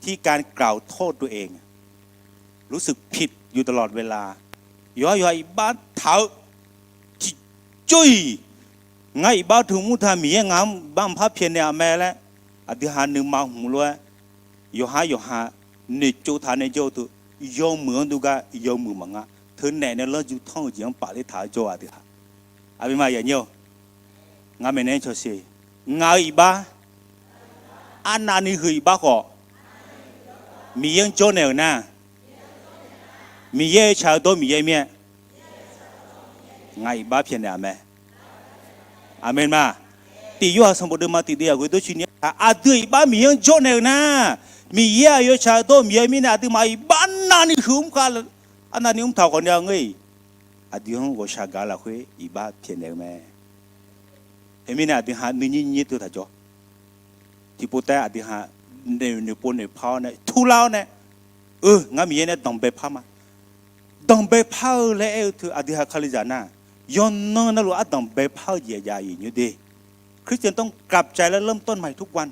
ที่การกล่าวโทษตัวเอง รู้สึกผิดอยู่ตลอดเวลา yawqha yawqha iqbax taq-eu tiqjawr-iq, ngar iqbax teu mr ta Miqyaer ngaq-anr iqbax mqpar pyaeqnaeq-aq mae laer, aqdui ha nuima hmq lof-aer, yawqha yawqha noeqtsov taq nae jawr-eu teu, yawmuiq-anr dur gar yawmuiq maqngar. Teunaeq nae lanrju tanr-eu jeq-anr pafler taq-eu jawr-eu aqdui ha. Aqmeq ma yanyir-awq. Ngar maeqnaeq-aer cawsher. Ngaq-euq iqbax, arnavni heu iqbax khawf, Miqyaer-anr jawrnaeq-euq nar, Miqyaer-eu tsaq-eu dawr Miqyaer mir-aer, ngaq iqbax pyaeqnaeq-aq mae. Aqmeq ma. Tiq Yorhaq sanqbof deuvma tiq deuv yawq ghoe dawrcoeni-aer taq, aqdui iqbax Miqyaer-anr jawrnaeq-euq nar, Miqyaer aqyawf tsaq-eu dawr Miqyaer mirnae aqduimaf iqbax arnavni heu mr khav, arnavni mr taq khawf ni-a ngeur-iq, aqdui-anr ghawqshaq gaq-eu lafkhoer iqbax pyaeqnaeq-eu mae. Khoermirnae aqdui ha nuinyir nyir teu taq jawr. Tiqpov taef-aer aqdui ha noeq noeqpov noeqpar-awr nae turlar-awr nae, eu, ngar Miqyaer nae danqbae par ma. Danqbae par-eu laer aer-eu teu aqdui ha Kalizaq nar, yawqnan navluf ardanq baepar-eu jeq jav-iq nymr de. คริสเตียนต้องกลับใจและเริ่มต้นใหม่ทุกวัน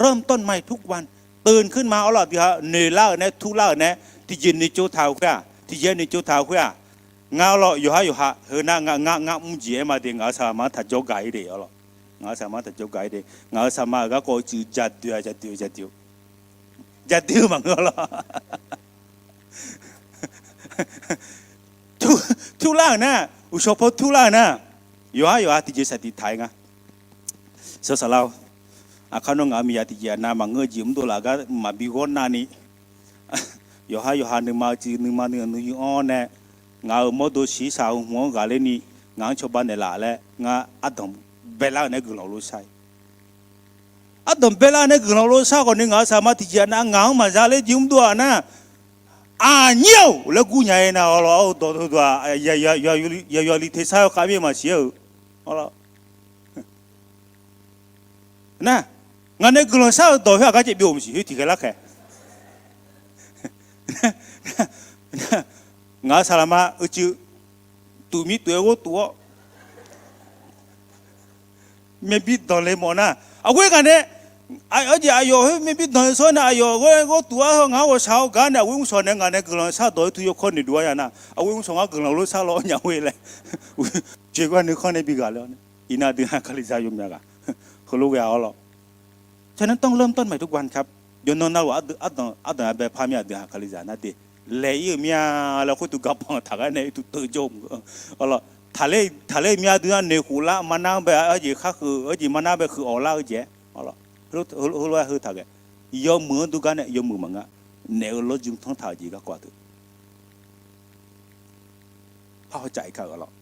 เริ่มต้นใหม่ทุกวัน ตื่นขึ้นมา awrlawq aqdui ha noeqlar-euq nae turlar-euq nae tiqjeq noeqtsov taq-euq khoer-aq, tiqjeq noeqtsov taq-euq khoer-aq, ngar awrlawq yawqhar yawqha heu nar ngar ngar mr jeq-aer ma de, ngaq-euq saqlaq ma-anr taq jawrgaq-ir de, awrlawq ngaq-euq saqlaq ma-anr taq jawrgaq-ir de, ngaq-euq saqlaq ma-euq garkawv uicuiv jadoe-a jadoe-a jadoe-eu, jadoe-eu maqngeur-awr lawq. Turlar-euq nar, uqshawq paw turlar-euq nar, yawqhar yawqha tiqjeq saqtiq taq-ir nga. Shawr saqlar-awr, aqkar nawr ngaq-euq miqzaq tiqjeq aqnav maqngeur-eu jeq mrdov laf gar maqbi ghawr navni, yawqhar yawqha nuima-eu cuiv nuima nuiq nuiq-anr nae, ngaq-euq mawrdo shiqshaq-eu hmq-anr ghaqler ni, ngaq-anr cawba naeqlaf laer ngar ardanq baelar-euq nae guiqlanq lof shar-ir. Ardanq baelar nae guiqlanq lof shar khawf ni ngaq-euq saqlaq ma tiqjeq aqnav ngaq-anr maqza ler jeq mrdov-aq nar, aqnyir-awq laer gurnya-aer nar, awrlawq-awr dawq dawq-aq, yawqyawq li tersar-eu khavmir maqsiq-aer-euq, awrlawq. Nar, ngaq nae guiqlanq shar-eu dawq khoer aqgar caev byov maqsiq khoer tiqkhaeq larkhaeq. Ngaq-euq saqlaq ma uicuiv tuf mir tuf-aer ghawr tuf-awr, myavbi danqle mawf nar, aqghoer ngaq nae, aqjeq aqyawf khoer myavbi danqle sawr nae aqyawf ghoer ghawr tuf-ar heu ngaq-anr ghawqshaq-awr gar nae aqghoer mrshawq nae ngaq nae guiqlanq shar dawq-aer tu yawkawr noeqduq-ar ya nar, aqghoer mrshawq ngar guiqlanq lof shar lawr nya ghoer laer, joeqgar nuikhanr nae bi ghaqler-awr nae, iqnan aqdui ha Kalizaq yawmyaq ghaq heulof ghae-a awrlawq. ฉะนั้นต้องเริ่มต้นใหม่ทุกวันครับ yawqnan navluf ardanq ardanq-a baepar mir aqdui ha Kalizaq nar de, laeq-ir-euq mir-a laer khoertuv garpanq taq gar nae irtuv teuv jawr-eu mq-eu, awrlawq, taqler mir-a dui nar noeqkhof lar marnar bae arjeq khar kheuf arjeq marnar bae kheuf awq lar-eu jeq-aer, awrlawq, heulof-aer heu taq ghae, yawmuiq-anr dur gar nae yawmuiq maqngeur, naef-eu lawrjm tanr taq-euq jeq garkawv-aq teu parhaw caf-ir ka-eu, awrlawq.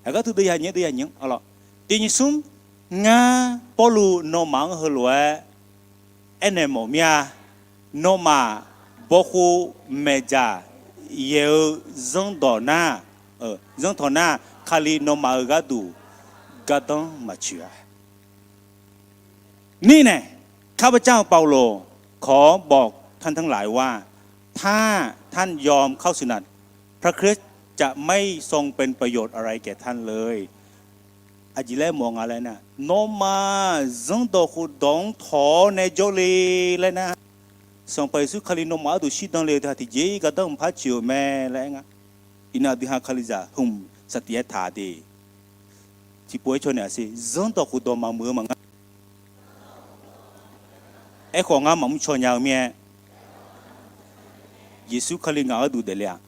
Aqgar teu deuv ya nymr deuv ya nymr, awrlawq, tiq nyiq smr, ngar Pawrluv nawmaf-anr heulof-aer aernaeq mawf mir-a. Nawmaf bawkhov maeqdzaq yaeq-eu zanrdawq nar, zanrtawq nar, Kali nawmaf-euq gharduq gardanr maqtsoeq-a. นี่แน่ ข้าพเจ้าเปาโล ขอบอกท่านทั้งหลายว่า ถ้าท่านยอมเข้าสนัด พระคริสต์จะไม่ทรงเป็นประโยชน์อะไรแก่ท่านเลย Aqjeq laer mawf nga laer nar, nawmaf zanrdawq khofdawq-anr tawq-awr nae jawrle laer nar, Sanqpaq Yeqsur Kali nawmaf gharduq shirdan le-eu teu-aq tiqjeq-ir gardanr mqpar tsoeq-euq mae laer aer nga. Iqnan aqdui ha Kalizaq hmq saqtiq aertaq de. Tiqpov-aer caw naeq-aq siq, zanrdawq khofdawq maqmuiq-eu maqngeur. Aerkhawf ngar maqmr caw nya-eu mir-aer, Yeqsur Kali ngaq gharduq daefle-aq,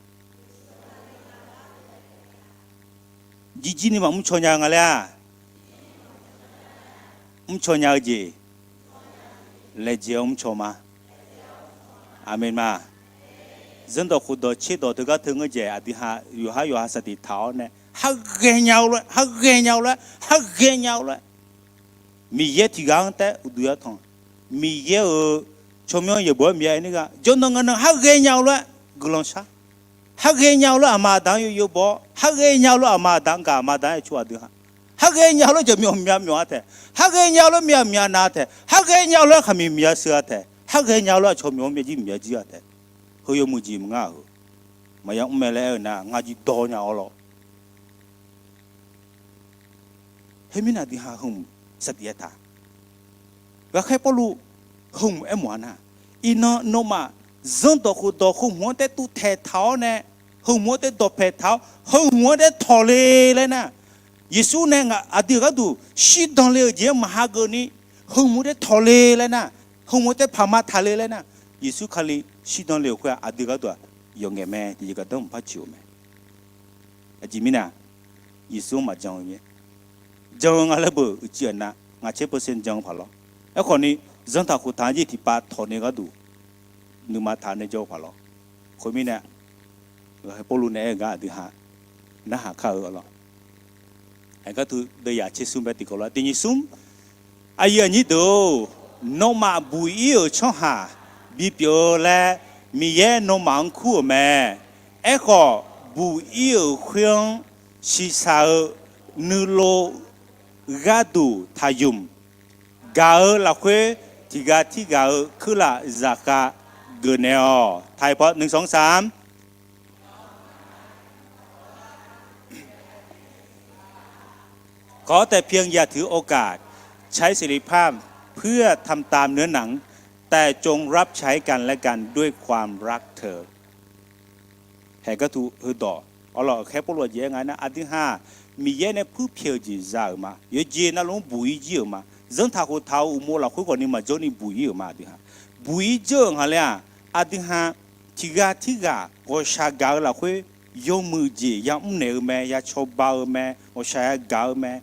jirjir ni maqmr caw nya-eu nga laer-aq, mr caw nya-eu jeq laejae-awr mr caw ma. Aqmeq ma. Zanrdawq khofdawq tserdawq teugar teu ngeur jaeq aqdui ha yawqhar yawqha saqtiq taq-awr nae, har ghaenya-eu lof-aer, har ghaenya-eu lof-aer, har ghaenya-eu lof-aer, Miqyaer tiqghaq-anr taef-aer uqduq yar tanq. Miqyaer-euq tsawrmyanr yaeqbawq-aer Miqyaer aer nar ghaq jawrnan nganan har ghaenya-eu lof-aer guiqlanq shar. Harghae nya-eu lof aqma aqda-anr yov yov baw-awr, harghae nya-eu lof aqma aqda-anr gaq, aqma aqda-anr aercoq aqdui ha. Harghae nya-eu lof jaqmyawf myavmyawf-a taef, harghae nya-eu lof myav myav nav taef, harghae nya-eu lof khaqmiq myavshuir-a taef, harghae nya-eu lof aqcawq myawq-anr myavjir myavjir-a taef. Heu yawmuiq jeq maqngeur-a heu. Maqya mr mae laer aer-eu nar, ngar jir dawr nya-awr lawr. Khoermirnae aqdui ha heu hmq saqdiq-aer taq. Ghaqkhaer Pawrluv heu hmq aermawf-a nar, iqnan nawmaf zanrdawq khofdawq heu hmq-anr taer tuvtaeq taq-awr nae, heu hmq-anr taer dawqpaeq taq-awr, heu hmq-anr taer tawqle laer nar, Yeqsur nae ngaq aqdui-euq gharduq shirdan le-euq jeq-anr maqhageuf ni, heu hmq-anr taer tawqle laer nar, heu hmq-anr taer paqma taqle laer nar, Yeqsur Kali shirdan le-euq khoer-aq, aqdui gharduq-aq yawqngaef mae, tiqjeq gardanr maqpar coeq-euq mae. Aqjeq mirnae, Yeqsur-anr maqjan-eu mir-aer, jan-eu nga laer beu uicuiv aqnav ngaq caer percent jan-eu paq lawr. Aerkhawf ni, zanrdawq khoftaq-anr jir tiqpav tawq ni gharduq nuima taq nae jawr-eu paq lawr. Khoermirnae, Ghaqkhaer Pawrluv nae aer-eu gar aqdui ha narhaq kar-eu lawr. Aergar tu deuvyaq tser smr bae tiqkawv lof-aer tiq nyiq smr. Aqyuif aqnyir deuq-or, nawmaf buq ir-euq tsawrhaq bipyeuf-eu laer Miqyaer nawmaf-anr kur-euq mae. Aerkhawf, buq ir-euq khoer-anr shiqshaq-eu nuilov gharduq taqymq gaq-eu lafkhoer, tiqghaq tirghaq-euq kuirlaf zaqkhav geufnaeq-awq. Taiq paw nui sanq saq-anrขอแต่เพียงอย่าถือโอกาส ใช้เสรีภาพเพื่อทำตามเนื้อหนัง แต่จงรับใช้กันและกันด้วยความรักเถิด Haeq gartu heudawq, awrlawq, Ghaqkhaer Pawrluv aqjeq aer nga aernar, aqdui ha-aq, Miqyaer nae puirpyaeq-eu jeq za-euq ma. Yawqjeq navluf-anr buq ir jir-euq ma. Zanrtaq khoftaq-eu uqmov lafkhoer khawf ni maqjawr ni buq ir-euq ma, aqdui ha. Buq ir jir-euq nga laer-aq, aqdui ha tiqghaq tirghaq ghawqshaq gaq-eu lafkhoer yawmuiq jeq yamr naeq-eu mae, ya cawba-eu mae, ghawqshaq yagaq-eu mae.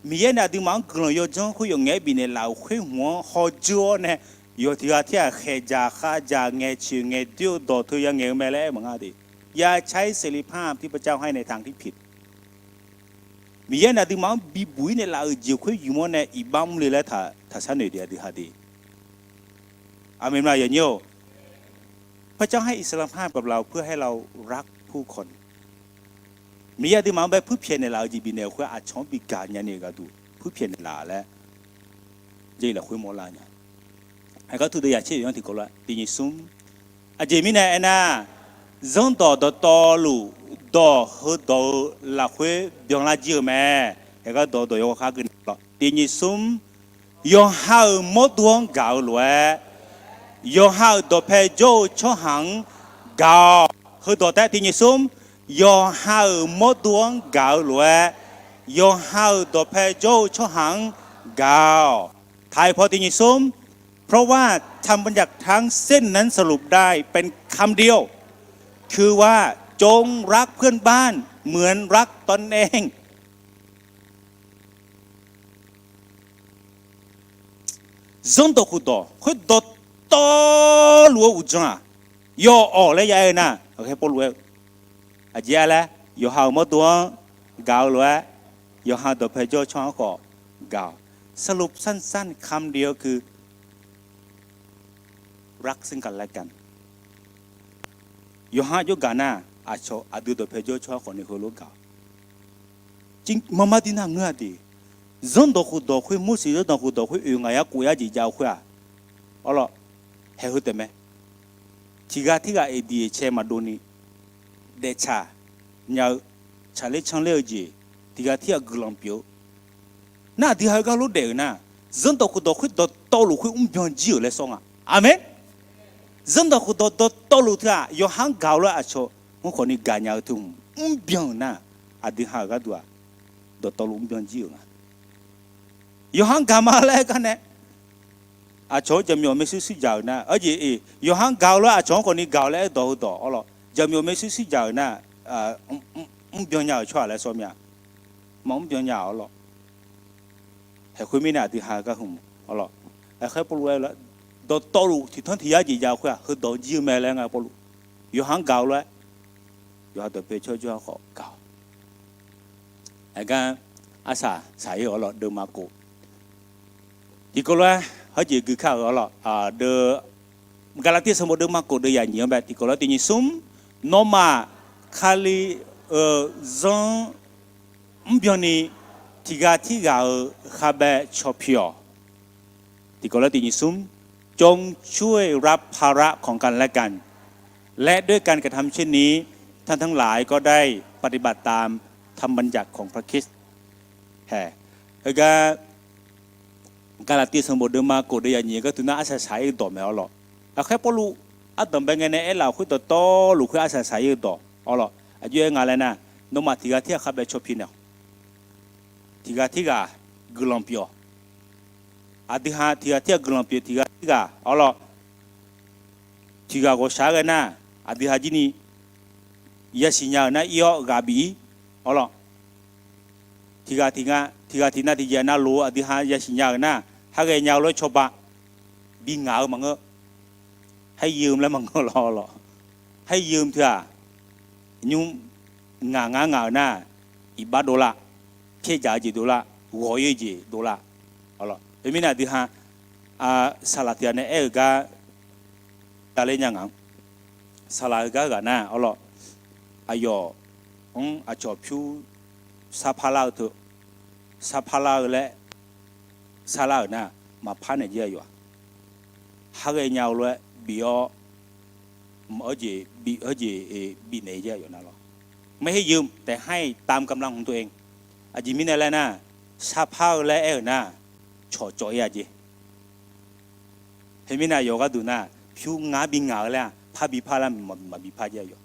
Miqyaer nae aqduimaf-anr guiqlanq yawdzanr khoer yawf ngaef-aer bifnaeq laf-euq khoer hmq-anr hawdzeur-awr nae, yawq tiqghaq tirghaq khaeq dzaq khav dzaq ngaeq coeq ngaeq doer-eu dawqteu ya ngaeq-eu mae laer aer maqnga de. อย่าใช้เสรีภาพที่พระเจ้าให้ในทางที่ผิด Miqyaer nae aqduimaf-anr bibuq ir naeqlaf-euq jeq khoer ymq-awr nae iqbax mr le laer taq sharnoeq de, aqdui ha de. Aqmeq ma, yawnyir-or. พระเจ้าให้อิสรภาพกับเราเพื่อให้เรารักผู้คน Miqyaer aqduimaf-anr bae puirpyaeq naeqlaf-eu jeq bifnaeq-euq khoer aqcawq-anr bi gaqnya ni-euq gharduq puirpyaeq naeqlaf laer, jar-iq lafkhoer mawrlar nya. Haeq gartu deuvyaq tser-anr tiqkawv lof-aer tiq nyiq smr. Aqjeq mirnae aernar, zanrdawq dawqtawvluf dawq heudawq-eu lafkhoer byanlar jir-eu mae. Haeq gar dawq dawq yawkhav geuf naeq lawr. Tiq nyiq smr. Yawqha-euq mawrdo-anr gaq-eu lof-aer, yawqha-euq dawqpae jawr-eu tsawrhaq-anr gaq-awq. Heudawq taef tiq nyiq smr. Yawqha-euq mawrdo-anr gaq-eu lof-aer, yawqha-euq dawqpae jawr-eu tsawrhaq-anr gaq-awq. Taiq paw tiq nyiq smr. เพราะว่าธรรมบัญญัติทั้งสิ้นนั้นสรุปได้เป็นคำเดียว คือว่าจงรักเพื่อนบ้านเหมือนรักตนเอง Zanrdawq khofdawq khoer dawqtawvluf-eu uqdzan-aq, yawawq laer ya aer-eu nar, Ghaqkhaer Pawrluv aer-eu, aqjeq-a laer, yawqha-euq mawrdo-anr gaq-eu lof-aer, yawqha dawqpae jawr-eu tsawrhaq-anr khawf gaq-awq. สรุปสั้นๆ คำเดียวคือ รักซึ่งกันและกัน Yawqha-anr jawrgaq nar, aqcawq aqdui dawqpae jawr-eu tsawrhaq khawf ni heulof gaq-awq. Maqmar dir nar ngeur-a de. Zanrdawq khofdawq khoer, Morseq zanrdawq khofdawq khoer oeq ngaq yar khof yar jeq jav-eu khoer-aq, awrlawr, haeq heu taef mae. Tiqghaq tirghaq aqdiq aqcae maqdov ni, daeftsaq nya-eu, tsaqler canler-eu jeq, tiqghaq tirghaq guiqlanq pyeuf-eu. Nar aqdui ha-eu gar lof daef-euq nar, zanrdawq khofdawq khoer dawqtawvluf khoer mrbyan jir-euq laer sawr nga. Aqmeq. Zanrdawq khofdawq dawqtawvluf teu-aq, yawqha-anr gaq-eu lof-aer aqcawq-anr khawf ni gaqnya-eu teu hmq mrbyan-euq nar, aqdui ha-euq gharduq-aq, dawqtawvluf mrbyan jir-euq nga. Yawqha-anr gaq ma laer aer gar nae, aqcawq-anr jaqmyawf maershuir shuir dzaq-euq nar, arjeq-iq yawqha-anr gaq-eu lof-aer aqcawq-anr khawf ni gaq-awq laer aerdawq heudawq, awrlawr, jaqmyawf maershuir shuir dzaq-euq nar, mrbyan nya-euq tsawrhaq laer sawr mya. Maqmr byan nya-awq, awrlawr. Haeq khoermirnae aqdui ha-eu gar hmq, awrlawr, Ghaqkhaer Pawrluv aer-eu lof-aer, dawqtawvluf tiqtanr tiq yar jeq jav-eu khoer-aq, heudawq jir-eu mae laer nga Pawrluv. Yawqha-anr gaq-eu lof-aer, yawqha dawqpae jawr-eu tsawrhaq-anr khawf gaq-awq. Aergar arsaq saq-ir-euq, awrlawr, deuvma khof tiqkawv lof-aer hawjeq gui kar-euq, awrlawr, deuv Gaqlaqtiv sanqbof deuvma khof deuv yaq nyiq-anr bae tiqkawv lof-aer tiq nyiq smr. Nawmaf Kali-euq zanr mrbyanni tiqghaq tirghaq-euq khavbaev caw pi-awq. Tiqkawv laer tiq nyiq smr, จงช่วยรับภาระของกันและกัน และด้วยการกระทำเช่นนี้ ท่านทั้งหลายก็ได้ปฏิบัติตามธรรมบัญญัติของพระคริสต์ hae. Heugar Gaqlaqtiv sanqbof deuvma kof deuv yaqnyiq gharduq nar arsaq saq-ir-eu dawq mae awr lawq. Aqkhaer Pawrluv ardanq bae ngae nae aerlaf-euq khoer dawqtawvluf khoer arsaq saq-ir-eu dawq awr lawq. Aqjox-aer nga laer nar, nawmaf tiqghaq tirghaq khavbaev caw pi naeq-awq. Tiqghaq tirghaq guiqlanq pyeuf-awq. Aqdui ha tiqghaq tirghaq guiqlanq pyeuf, tiqghaq tirghaq awr lawq. Tiqghaq ghawqshaq-aer ghae nar, aqdui ha jir ni yasiq nya-euq nar ir-awr ghaq bif-ir awr lawq. Tiqghaq tiq nga, tiqghaq tiq nav tiqjeq nav lof-eu aqdui ha yasiq nya-euq nar, ha ghae nya-eu lof-aer cawba bi ngaq-eu maqngeur. Haer yeu-eu laer maqngeur lawr lawq. Haer yeu-eu teu-aq, nymr ngaq ngar ngaq-euq nar, iqbax dovlar, pyaerdzaq-eu jeq dovlar, ghawq-ir-eu jeq dovlar. Khoermirnae aqdui ha saqlaq tiq ghaq nae aer-euq gar davler nya ngaq-anr, saqlaq-eu gar ghaq nar awr lawq, aqyawf-anr aqcawq pyur sarpar lar-eu teu, sarpar lar-eu laer sarlar-euq nar, maqpar naeq jir aqyawf-aq, ha ghae nya-eu lof-aer bif-awr, mq-eu jeq bif-eu jeq bifnaeq jir aqyawf nar lawr. ไม่ให้ยืม แต่ให้ตามกำลังของตัวเอง Aqjeq mirnae laer nar, sarpar-eu laer aer-euq nar, cawqcawf-ir-a jeq. Khoermirnae aqyawf gharduq nar, pyur ngar bi ngaq-eu laer-aq, parbi par laer maqbi par jir aqyawf.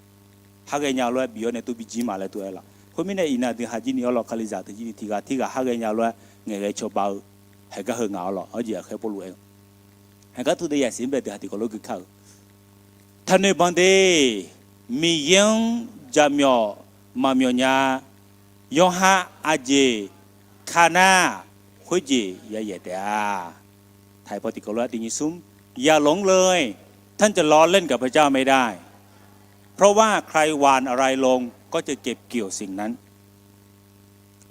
Ha ghae nya-eu lof-aer bif-awr nae tov bi jir ma laer tov-aer laf. Khoermirnae iqnan aqdui ha jir ni awr lawq, Kalizaq teu jir ni tiqghaq tirghaq ha ghae nya-eu lof-aer ngaeqghae cawba-eu, haeq gar heu ngaq awr lawq. Arjeq aqkhaer Pawrluv aer-eu, haeq gar tuvdae yasiq-anr bae deuq ha tiqkawv lof gui kar-eu, ท่านในบางที Miqyaer-anr jaqmyawf maqmyawf nya. Yawqha aqjeq ka nar, khoerjeq yayaeq taef-a. Taqpaw tiqkawv lof-aer tiq nyiq smr, อย่าหลงเลย ท่านจะล้อเล่นกับพระเจ้าไม่ได้ เพราะว่าใครหว่านอะไรลง ก็จะเก็บเกี่ยวสิ่งนั้น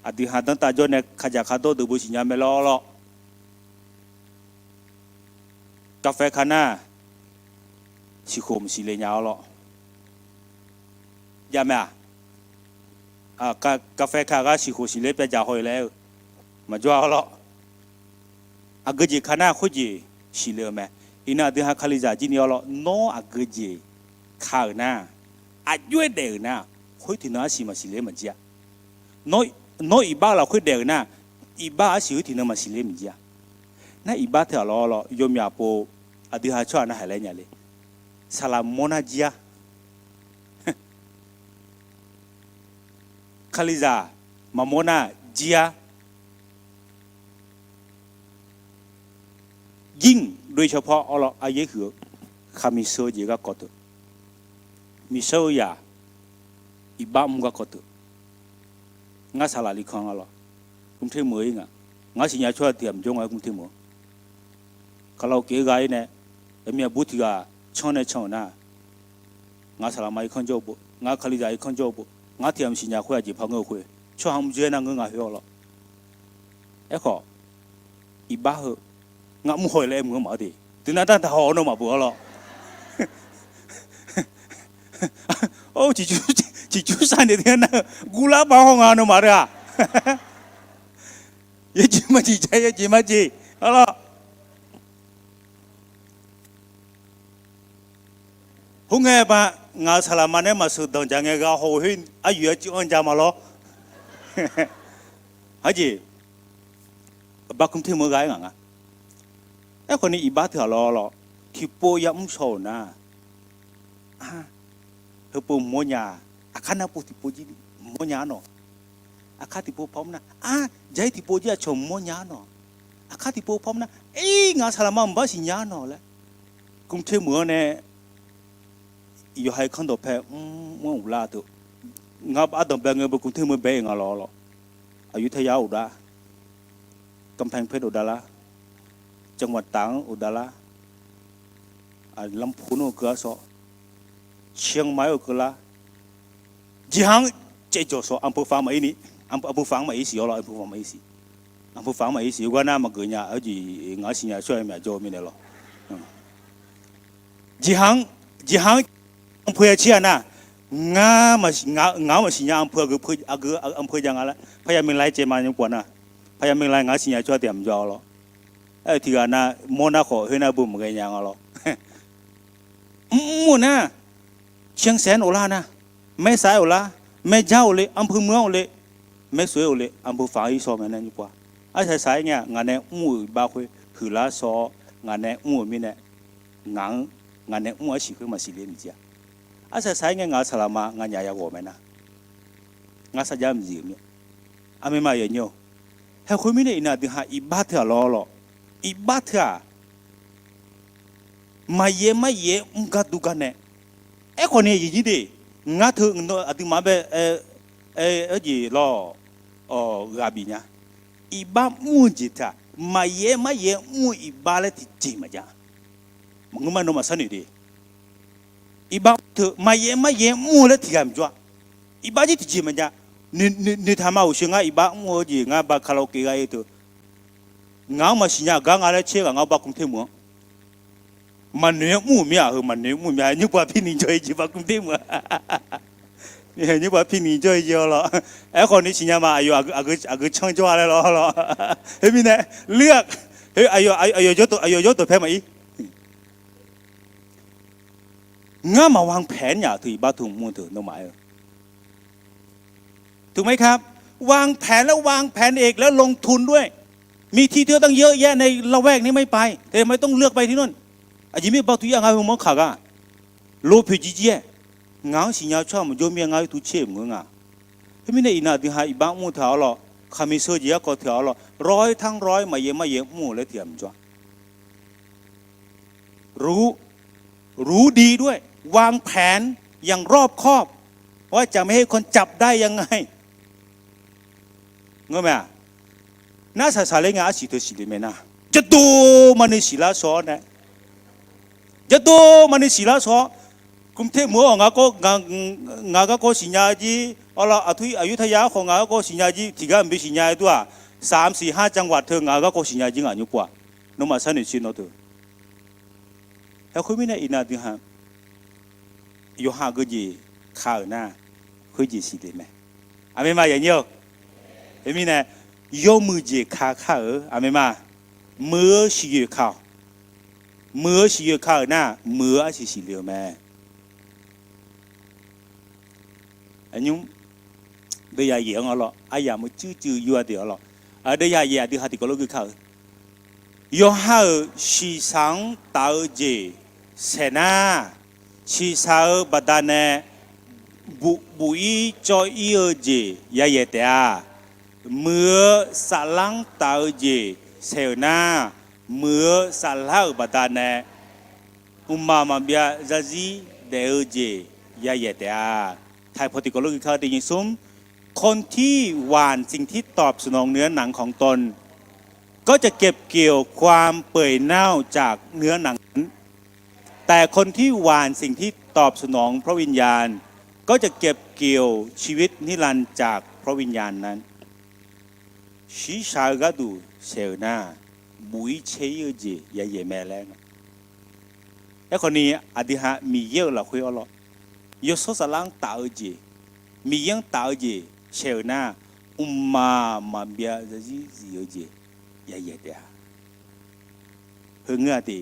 Aqdui ha danrtav jawr nae kajaq kardawr deuq beu siqnya mae lawr lawr. กาแฟ ka nar, siqkhof maqsiq le nya-awr lawr. Jav mae-aq, กาแฟ ka gar siqkhof siqle pyav dzaq haw-ir laer aer-eu maqjawr-a-awr lawr. Aqgeu jeq ka nar khoerjeq siqle-eu mae. Iqnan aqdui ha Kalizaq jir ni awr lawr, nawr aqgeu jeq ka-euq nar, aqjox-aer daef-euq nar, khoer tiqnan arsiq maqsiq le maqjir-a. Nawr iqbax lafkhoer daef-euq nar, iqbax arsiq khoer tiqnan maqsiq le maqjir-a. Nar iqbax teu-aq lawr lawr, yawmyaq pov aqdui ha tsawrhaq nar haiq laer nya le. Saqlaq mawr nar jir-a. Kalizaq maqmawr nar jir-a. ยิ่งโดยเฉพาะ awr lawr, aryaer huiq-eu khaqmiq sheu-eu jeq garkawv teu, miqsheur-eu yaq iqbax mr garkawv teu, ngar saqlaq li kan-a lawr, กรุงเทพ meuq-ir nga. Ngar siqnya tsawrhaq tiq ghaq maqjawr nga-aer กรุงเทพ meuq. Kaqlawq keq-aer gha-ir nae, aqmiq aqbur tiq ghaq canr nae can-euq nar, ngar saqlaqma irkanr jawr-eu bo, ngar Kalizaq irkanr jawr-eu bo, ngar tiq ghaq maqsiq nya khoer aqjeq par ngeur-eu khoer, tsawrhaq mr dzoer-aer nar ngeur nga khoer-awr lawr. Aerkhawf, iqbax heu, ngar mr haw-ir laer aer meuq-anr maq-eu de. Deuq nar dar taq haw-awr nawmaf beu-awr lawr. Or, ciqcur sar naeq deuq nar-eu guvlar baf haw nga nawmaf deuq-aq. Yajeq majeq ja, yajeq majeq-awr lawr. Khoerngae ba, ngaq-euq saqlaqma nae maqsheuq danq jaq ngae gha haw-eu khoer aryoeq-aer civ-anr ja ma lawr. Aqjeq, aqbar กรุงเทพ meuq-eu gha-aer ngaq nga. Aerkhawf ni iqbax teu-aq lawr lawr, tiqpov yamr shaw-euq nar, heupov mawrnya, aqkar nar pov tiqpov jir mawrnya-ar nawq. Aqkar tiqpov pawmr nar, ar, jaqir tiqpov jir aqcawq mawrnya-ar nawq. Aqkar tiqpov pawmr nar, ir, ngaq saqlaqma mqbar siqnya-ar nawq laer, กรุงเทพ meuq-anr nae yawqha irkanr dawqpae mr-anr uvlar-eu teu. Ngar ardanq bae ngae beu กรุงเทพ meuq bae-ir nga lawr lawr. Aqyuif taya-anr uqdar, กำแพงเพชร uqdar lar, จังหวัดตาก-anr uqdar lar, Lamphur-anr-eu keuv-ar sawr, เชียงใหม่-anr-eu keuv lar, jeqha-anr caevjawq sawr, อำเภอฝาง maqir ni, อำเภอฝาง maqir siq-awr lawr, อำเภอฝาง maqir siq. อำเภอฝาง maqir siq, yawgar nar maqgeuf nya, arjeq ngaq-anr siqnya shawr-aer myaq jawr-eu mirnae lawr. Jeqha-anr, jeqha-anr, อำเภอ ya cir-a nar, Ngar, ngaq-anr maqsiq nya, อำเภอ jav nga laer พญาเมงราย caev ma nymr pov nar, พญาเมงราย ngaq-anr siqnya tsawrhaq taef-a maqjawr-awr lawr. Aer-eu tiqghaq nar mawr nar khawf khoer nar beu maqghae nya nga lawr. Mr mr-euq nar, เชียงแสน of lar nar, แม่สาย of lar, แม่เจ้า of le, อำเภอเมือง of le, แม่สวย of le, อำเภอฝาง ir shaw mae nar nymr pov-a. Arsaq saq-aer ngae-aq, ngaq nae mr-euq iqbax khoer huiqlar shaw-awr, ngaq nae mr-euq mirnae, ngaq-anr, ngaq nae mr-eu arsiq khoer maqsiq le miqjir-a. Arsaq saq-aer ngae ngaq-euq saqlaqma nganyaf yaghawq mae nar, ngar sarjax maqzif-euq mir-a. Aqmeq ma yanyir-awq. Haeq khoermirnae iqnan aqdui ha iqbax teu-aq lawr lawr, iqbax teu-aq maqyaer maryaer mr gar dur gar nae. Aerkhawf ni aqyuif nyir de, ngar teu aqduimaf-anr bae, aer jeq lawr, ghaq bif nya. Iqbax mr-eu jeq teu-aq, maqyaer maryaer mr-eu iqbax laer tiqjeq maqjav. Maqngeur ma, nawmaf sharnoeq de. Iqbax mr teu maqyaer maryaer mr-eu laer tiqghaq maqjawr-a. Iqbax jir tiqjeq maqjav. Noeqtaq ma, uqshoe ngar iqbax mr-eu jeq ngar ba karaoke gha-ir teu, ngaq-anr maqsiq nya gar nga laer caer ghaq ngar ba kumte meuq-anr. Maqnoeq-aer mr-euq mir-aq, heu maqnoeq-aer mr-eu mir-a, nymr pov-a pirni jawr-ir jeq ba kumte meuq-a. Nymr pov-a pirni jawr-ir jeq-awr lawr. Aerkhawf ni siqnya ma, aqyawf aqgeu canr jawr-a laer lawr lawr. Khoermirnae, lir-aq, aqyawf jawr dawqpae maqir. Ngar maq วางแผน nya-euq teu iqbax teu mr-eu teu nawmaf aer-eu ถูกไหมครับ วางแผน และวางแผนอีก แล้วลงทุนด้วย มีที่เที่ยวตั้งเยอะแยะในละแวกนี้ไม่ไป ทำไมต้องเลือกไปที่นู่น Aqjeq mirnae บางที ngar heu manr kaq gar, lopoeq jirjir-aer, ngaq-anr siqnya tsawrhaq maqjawr mir-a, ngar oe tu tser maqngeur nga. Khoermirnae iqnan aqdui ha iqbax mr-eu teu-aq-awr lawr, khaqmiq sheu jeq garkawv teu-aq-awr lawr, ร้อยทั้งร้อย maqyaer maryaer mr-eu laer tiqghaq maqjawr-a. รู้ดีด้วย วางแผนอย่างรอบคอบ ว่าจะไม่ให้คนจับได้ยังไง Ngeur mae-aq, nar saqsaq ler ngae arsiq teu siqle mae nar, jawrdo maqni siqlar shaw-awr nae, jawrdo maqni siqlar shaw-awr, kumte meuq-awr ngaq garkawv siqnya jir, awrlaf aqtur aqyur taya-awr khawf ngaq garkawv siqnya jir, tiqgar mqbi siqnya-eu dur-aq, สามสี่ห้าจังหวัด teu ngaq garkawv siqnya jir ngaq nymr pov-aq, nawmaf sharnoeq sir nawr teu. Haeq khoermirnae iqnan aqdui ha yawqha aqgeu jeq ka-euq nar, khoerjeq siqle mae. Aqmeq ma yanyir-awq. Khoermirnae, yawmuiq jeq ka kar-euq aqmeq ma, muiq-eu siqyoeq ka-awq. Muiq-eu siqyoeq ka-euq nar, muiq-eu arsiq siqle-eu mae. Aqnymr, deuv ya yaeq-anr-awr lawr, aryamq-eu cuiv cuiv yur-a de-awr lawr, deuv ya yaeq aqdui ha tiqkawv lof gui kar-eu, yawqha-euq shiqshaq-anr taf-eu jeq saeq nar, shiqshaq-eu baqdanae buq ir cawv ir-eu jeq yayaeq taef-a. Muiq-eu saflar-anr taf-eu jeq saeq-euq nar, muiq-eu saflar-euq baqdanae mqmaq maqbyav zarzir daef-eu jeq yayaeq taef-a. ไทยพจน์ tiqkawv lof gui kar-eu de nyi smr, คนที่หว่านสิ่งที่ตอบสนองเนื้อหนังของตน ก็จะเก็บเกี่ยวความเปื่อยเน่าจากเนื้อหนังนั้น แต่คนที่หว่านสิ่งที่ตอบสนองพระวิญญาณ ก็จะเก็บเกี่ยวชีวิตนิรันดร์จากพระวิญญาณนั้น Shiqshaq-eu gharduq saeq-euq nar, buq ir cae ir-eu jeq yayaeq mae laer nga. Aerkhawf ni, aqdui ha Miqyaer-euq lafkhoer-awr lawr, yawshawr saflar-anr taf-eu jeq, Miqyaer-anr taf-eu jeq saeq-euq nar, mqmaq maqbyav zarzir zif-eu jeq yayaeq taef-a. Heu ngeur-a de,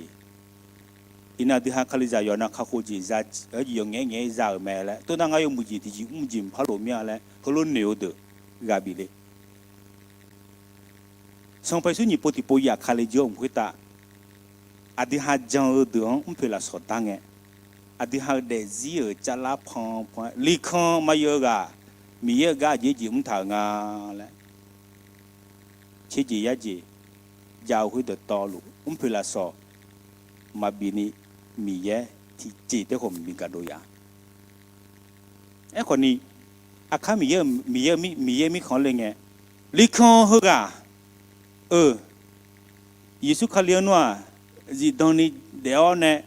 iqnan aqdui ha Kalizaq yawqnan kakhof jeq za, yawqngaeq ngaeq-aer za-euq mae laer, toxnar ngar yawmuiq jeq tiqjeq mr jeq mqpar lof mir-a laer heulof noeq-eu deuq ghaq bif le. Sanqpaq Yeqsur nyiq pov tiqpov yaf Kali jir-awr mq khoertav, aqdui ha jan-eu deuq-anr mrpoeq lafsawq dar ngae, aqdui ha-eu daefzir-euq carlar pan pan-aer, likan mayeu-eu ghaq Miqyaer-euq gar aqjeq jeq mrtaq-euq nga laer, tserjeq yarjeq jav-eu khoerdeuq tawvluf mrpoeq lafsawq maqbif ni, Miqyaer tiqjeq taerkhawf maqbi gaq dov ya. Aerkhawf ni, aqkar Miqyaer, Miqyaer, Miqyaer mirkhanq-anr le ngae, likan heughaq-euq Yeqsur Kali-anr nar-aq, zifdan ni daef-awr nae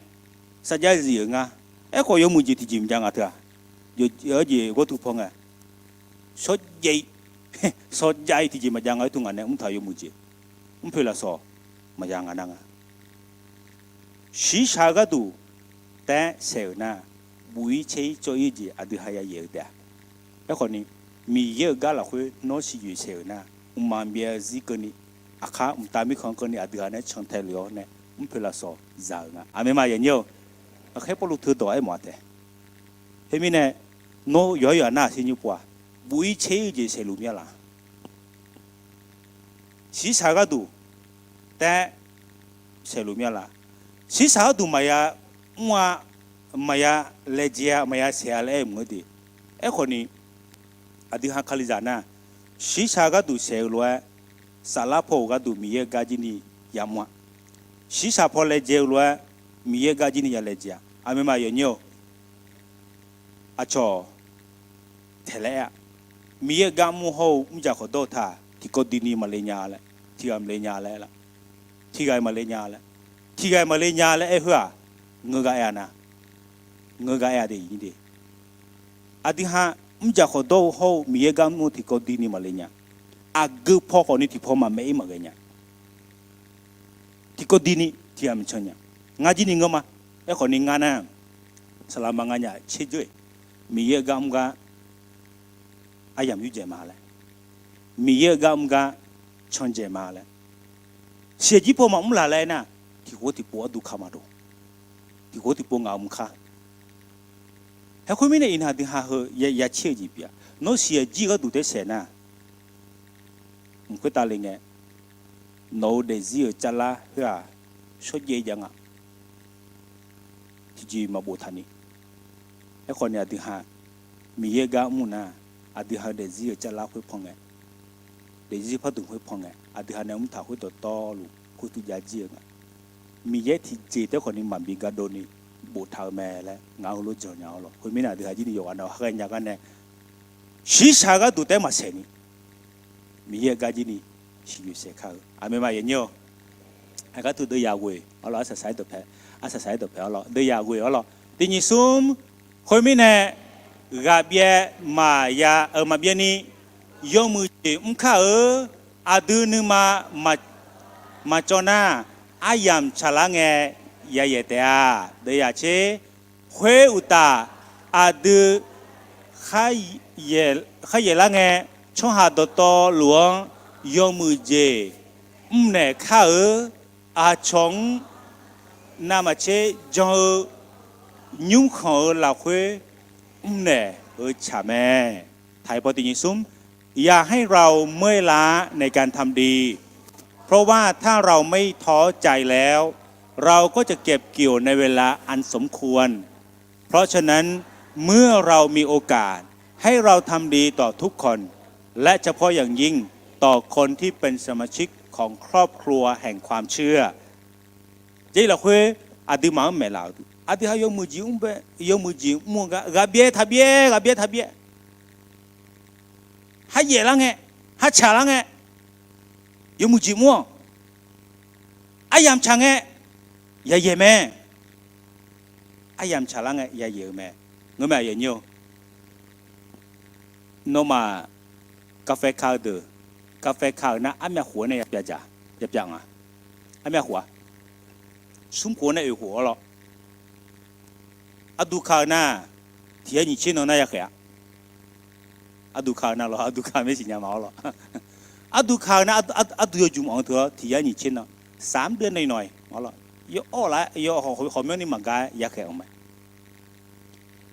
sarjax zif-euq nga. Aerkhawf yawmuiq jeq tiqjeq maqjav nga teu-aq, yawjeq gawrtuv paw ngae, shawrjav-ir, shawrjav-ir tiqjeq maqjav nga-aer teu ngaq nae mrtaq-euq yawmuiq jeq, mrpoeq lafsawq maqya nga nar nga. Shiqshaq-eu gharduq taef-aer saeq-euq nar, buf-ir caer-ir cawv-ir-eu jeq aqdui ha yayaeq-eu taef-a. Aerkhawf ni, Miqyaer-euq gar lafkhoer nawr siqyoeq saeq-euq nar, mqmaq byav-eu zir keuvni, aqkar mqtav mirkhanq keuvni aqdui ha nae can tae lef-awr nae mrpoeq lafsawq zaq-euq nga. Aqmeq ma yanyir-eu. Aqkhaer Pawrluv teudawq aermawf-a taef. Khoermirnae, nawr yawqhar yawqha nar-aq sernymr pov-aq, buf-ir caer-ir-eu jeq saeqluf mir-a laq. Shiqshaq gharduq taef saeqluf mir-a laq. Shiqshaq gharduq maqya mr-a, maqya laejae-a, maqya saeq-a laer aer-eu mq-eu de. Aerkhawf ni, aqdui ha Kalizaq nar, shiqshaq gharduq saeq-eu lof-aer, saflar paw-euq gharduq Miqyaer-euq gar jir ni yamr-a. Shiqshaq paw laejae-eu lof-aer, Miqyaer-euq gar jir ni ya laejae-a. Aqmeq ma yanyir-eu. Aqcawq taeq laer aer-a. Miqyaer-euq gar mr hawr-eu mrjaq khawqdawr-eu taq tiqkawv duini maqle nya laer, tiqghaq maqle nya laer, tiqghaq maqle nya laer, tiqghaq maqle nya laer aer khoer-aq, ngeur gar aer-a nar, ngeur gar aer-a de, iqnyir de. Aqdui ha mrjaq khawqdawr-eu hawr-eu Miqyaer gar mr-eu tiqkawv duini maqle nya. Aqgeu paw khawf ni tiqpaw maqmaeq-ir maqghae nya. Tiqkawv duini tiqghaq maqcan nya. Ngar jir ni ngeur ma. Aerkhawf ni ngar nar, saqlaq ma nga nya tser dzeur-eq, Miqyaer-euq gar mr gar aryamq yurdzaeq ma laer, Miqyaer-euq gar mr gar candzaeq ma laer, siqyaeq jir paw maqmr laq laer aer nar, tiqkhof tiqpov arduq ka ma dov. Tiqkhof tiqpov ngaq-euq mr kar. Haer khoermirnae iqnan aqdui ha heu ya caer-eu jeq pyeuf-a. Nawr siqyaeq jir gharduq taef saeq nar, mq khoertav le ngae, nawq-euq daefzir-euq carlar khoer-aq, shawrjaev jav nga. Tiqjeq maqbof taqni. Aerkhawf ni aqdui ha Miqyaer gar mr nar, aqdui ha-eu daefzir-euq carlar khoer pan ngae, daefzir pardmq khoer pan ngae, aqdui ha nae mr taq khoer dawqtawvluf khoer tuvjav jir-eu nga. Miqyaer tiqjeq taef khawf ni maqbi ga dov ni boftaq-eu mae laer ngaq-euq heulof-aer janrnya-awr lawq. Khoermirnae aqdui ha jir ni yawqghaq na haq ghae nya gar nae, shiqshaq gharduq taef maqsaeq ni, Miqyaer-euq gar jir ni siqyoeq saeq kar-eu. Aqmeq ma yanyir-eu. Aqgar teu deuv yaq ghoe-awr lawq, arsaq saq-aer dawqpae, arsaq saq-aer dawqpae-awr lawq, deuv yaq ghoe-awr lawq. Tiq nyiq smr, khoermirnae, ghaqbyaev maqya-euq maqbyaev ni, yawmuiq jeq mr kar-eu, aqdui nuima maqcawv nar, aryamq tsaqlar ngae yayaeq taef-a. Deuv yaq tser, khoer uqtaf, aqdui kharyaeq lar ngae, tsawrhaq dawqtawvluf-anr yawmuiq jeq mrnaeq kar-eu, aqcawq-anr navmaqtser jan-eu nymrkhanq-euq lafkhoer mrnaeq-eu tsaq mae. Taqi paw tiq nyiq smr, อย่าให้เราเมื่อยล้าในการทำดี เพราะว่าถ้าเราไม่ท้อใจแล้ว เราก็จะเก็บเกี่ยวในเวลาอันสมควร เพราะฉะนั้น เมื่อเรามีโอกาส ให้เราทำดีต่อทุกคน และเฉพาะอย่างยิ่งต่อคนที่เป็นสมาชิกของครอบครัวแห่งความเชื่อ Jarlif lafkhoer aqduimaf-anr maeqlaf-euq, aqdui ha yawmuiq jeq mr bae, yawmuiq jeq mr-eu gar ghaqbyaev taqbyaev, ghaqbyaev taqbyaev, haryaeq lar ngae, hartsaq lar ngae, yawmuiq jeq mr-awq. Aryamq tsaq ngae, yayaeq mae. Aryamq tsaqlar ngae yayaeq-eu mae. Ngeurmae aqyuif aqnyir-eu, nawmaf กาแฟ ka-eu deuq, กาแฟ ka-euq nar armyav khof-aer nae yapyav dzaq, yapyav nga. Armyav khof-a, smr khof-aer nae oeq khof-awr lawr. Arduq ka-eu nar, tiq yar nyiq tser nan nar yakhaeq-a. Arduq ka-eu nar lawr, arduq ka-eu mae siqnya ma-awr lawr. Arduq ka-eu nar, arduq yawjuq mawf-eu teu-awr tiq yar nyiq tser nan, สามเดือนหน่อยๆ awr lawr. Yawawr laf-aer yawhaw hawmyanr ni maqgar-aer yakhaeq-euq mae.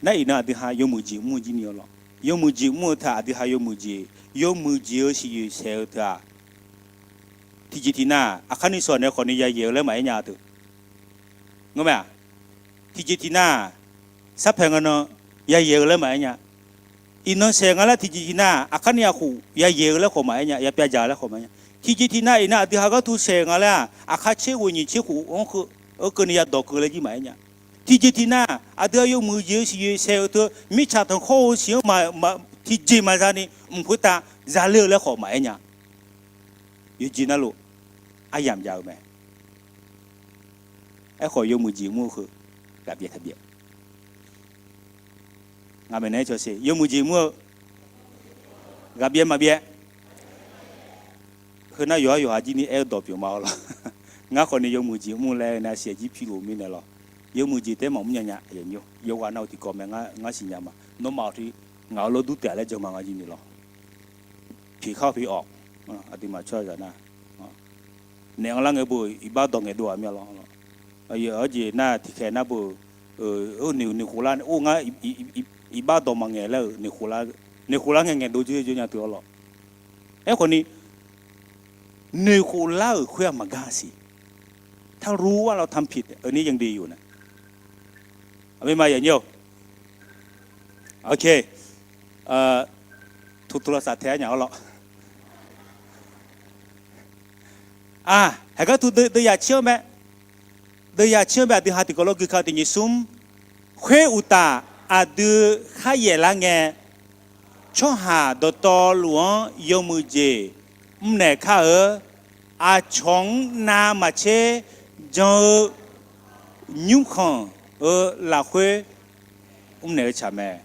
Nar iqnan aqdui ha yawmuiq jeq mr-eu jir ni-awr lawr. Yawmuiq jeq mr-eu teu-aq aqdui ha yawmuiq jeq, yawmuiq jeq-eu siqyoeq saeq-eu teu-aq, tiqjeq tiqnav aqkar ni sawq naeq khawf ni yayaeq-eu laer maqaer nya-a teu. Ngeurmae-aq, tiqjeq tiqnav sarpaeq nga nan yayaeq-eu laer maqaer nya. Iqnan saeq nga laer tiqjeq tiqnav aqkar ni aqkhof yayaeq-eu laer khawf maqaer nya, yapyav dzaq-eu laer khawf maqaer nya. Tiqjeq tiqnav iqnan aqdui ha gharduq saeq nga laer-aq, aqkar tser ghoeq nyiq tser khof-anr keuv, anr keuvni yadawq keuv laer jir maqaer nya. Tiqjeq tiqnav aqdui ha yawmuiq jeq-eu siqyoeq saeq-eu teu mirtsaq tanqkhawr-eu siq-anr tiqjeq maqza ni mq khoertav zaler-eu laer khawf maqaer nya. Yawqjeq navluf aryamq jav-eu mae. Aerkhawf yawmuiq jeq mr-eu heu ghaqbyaev taqbyaev. Ngaq maeqnaeq-aer cawqseq yawmuiq jeq mr-eu ghaqbyaev maqbyaev. Heu nar yawqha yawqha jir ni aer-eu dawq pyeuf ma-awr lawr. Ngar khawf ni yawmuiq jeq mr-eu laer-eu nar siqyaeq jir pilof mirnae lawr. Yawmuiq jeq taef-aer maqmr nya nya. Yawqghaq nav-euq tiqkawv mae, ngar siqnya ma. Nawmaf awqti ngaq-euq lawrdur taef-a laer jan ma ngar jir ni lawr. Piqkhar piq-awq. Aqduimaf tsawrhaqzaq nar, naef anrlar ngae beu-euq iqbax dawq ngaeqdov-aq mir-a lawr. Aqjeq nar tiqkhaeq nar beu-euq noeqkhof lar nae or ngar iqbax dawq maqngaeq laer-euq noeqkhof lar, noeqkhof lar ngae ngaeqdov jir jir nya teu-awr lawr. Aerkhawf ni, noeqkhof lar-euq khoer-aq maqgar siq. ถ้ารู้ว่าเราทำผิด อันนี้ยังดีอยู่นะ เอเมน โอเค โทรศัพท์แท้ nya-awr lawr. Aq, haeqgar tu deuvyaq tser-anr mae. Deuvyaq tser-anr bae aqdui ha tiqkawv lawr gui ka tiq nyiq smr. Khoer uqtaf, aqdui kharyaef lar ngae, tsawrhaq dawqtawvluf-anr yawmuiq jeq mrnaeq kar-eu, aqcawq-anr navmaqtser jan-eu nymrkhanq-eu lafkhoer mrnaeq-eu tsaq mae.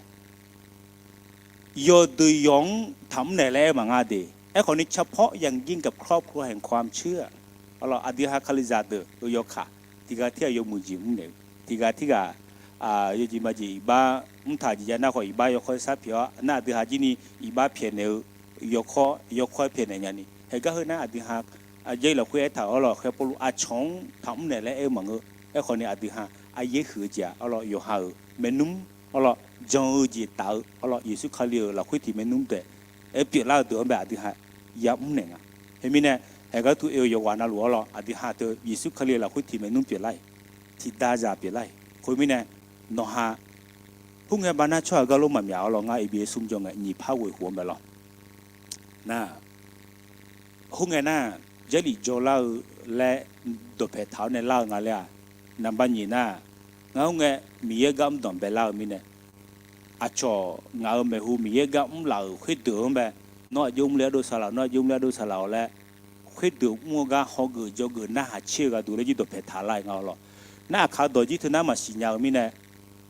Yawqdeuq yawq-anr taqmr naeq laer aer maqnga de. Aerkhawf ni เฉพาะอย่างยิ่งกับครอบครัวแห่งความเชื่อ awr lawr, aqdui ha Kalizaq deuq-eu yawkaq tiqghaq tirghaq yawmuiq jeq mrnaeq-eu, tiqghaq tirghaq yawjeq majeq iqbax mrtaq jeq jav nar khawf iqbax yawkawr sar pyaeq-awr nar aqdui ha jir ni iqbax pyaeqnaeq-eu, yawkawr yawkawr pyaeqnaeq nya ni. Haeqgar heu nar aqdui ha Jarlif lafkhoer aertaq-eu awr lawr, khaerpawlu aqcawq-anr taqmr naeq laer aer-eu maqngeur. Aerkhawf ni aqdui ha aryaer huiq-eu jeq-aq awr lawr, yawqha-euq maernmr awr lawr, jan-eu jeq taf-eu awr lawr, Yeqsur Kali-euq lafkhoer tiq maernmr daef-aer pyeuflar-eu deuq-anr bae aqdui ha yamr naeq nga. Khoermirnae, haeqgar tu oe-eu yawqghaq navluf awr lawr, aqdui ha teu Yeqsur Kali-euq lafkhoer tiq maernmr pyeuflar-iq, tiqdav zaq pyeuflar-iq. Khoermirnae, nawqha khoerngae baqnar tsawrhaq gar lor maqmyaq awr lawr, ngar iqbyae smr jawr ngae nyiq par ghoeq khof-anr bae lawr. Nar, khoerngae nar, Jarlif jawrlar-eu laer dawqpaeq taq-awr nae lar-eu nga laer-aq, naqba nyiq nar, ngar khoerngae Miqyaer gar mr danqbae lar-eu mirnae, aqcawq ngaq-euq maeqhu Miqyaer gar mr laf-euq khoerdeuq-anr bae, nawr aqjox mr le ardov saqlaq, nawr aqjox mr le ardov saqlaq-awq laer, khoerdeuq mr-eu gar hawgeuf jawgeuf narhaq caer-eu gharduq laer jir dawqpaeq taq lar-eu nga awr lawr. Nar aqkaq dawq jir teu nar maqsiq nya-eu mirnae,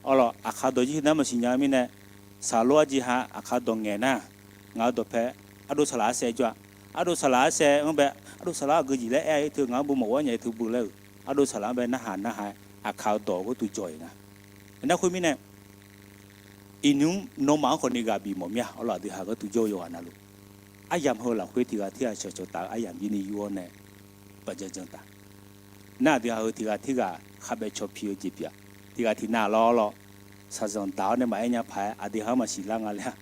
awr lawr, aqkaq dawq jir teu nar maqsiq nya-eu mirnae, saqlor arjeq ha aqkaq dawq ngaeq nar, ngaq-euq dawqpaeq ardov saqlaq arsaev jawr-a. Ardov saqlaq arsaev-anr bae, ardov saqlaq aqgeujeq laer aer-a-ir teu ngaq-anr bawmawf-awr nya-ir teu beu laer-euq, ardov saqlaq-anr bae narhaq narhaq-aer aqkaq-eu dawq gharduq jawr-iq nga. Nar khoermirnae, iqnymr nawmaf-anr khawf ni ghaq bif mawf mir-a awr lawr, aqdui ha gharduq jawr-eu yawqghaq navluf, aryamq heu lafkhoer tiqghaq tirghaq shawqcawq taf-eu aryamq jir ni yur-awr nae baqjan jan taf. Nar aqdui ha heu tiqghaq tirghaq khavbaev caw pi-eu jeq pyeuf-a. Tiqghaq tiqnav lawr lawr, shaqzanq daq-awr nae maqaer nya paq-aer aqdui ha-anr maqsiq lar nga laer-a.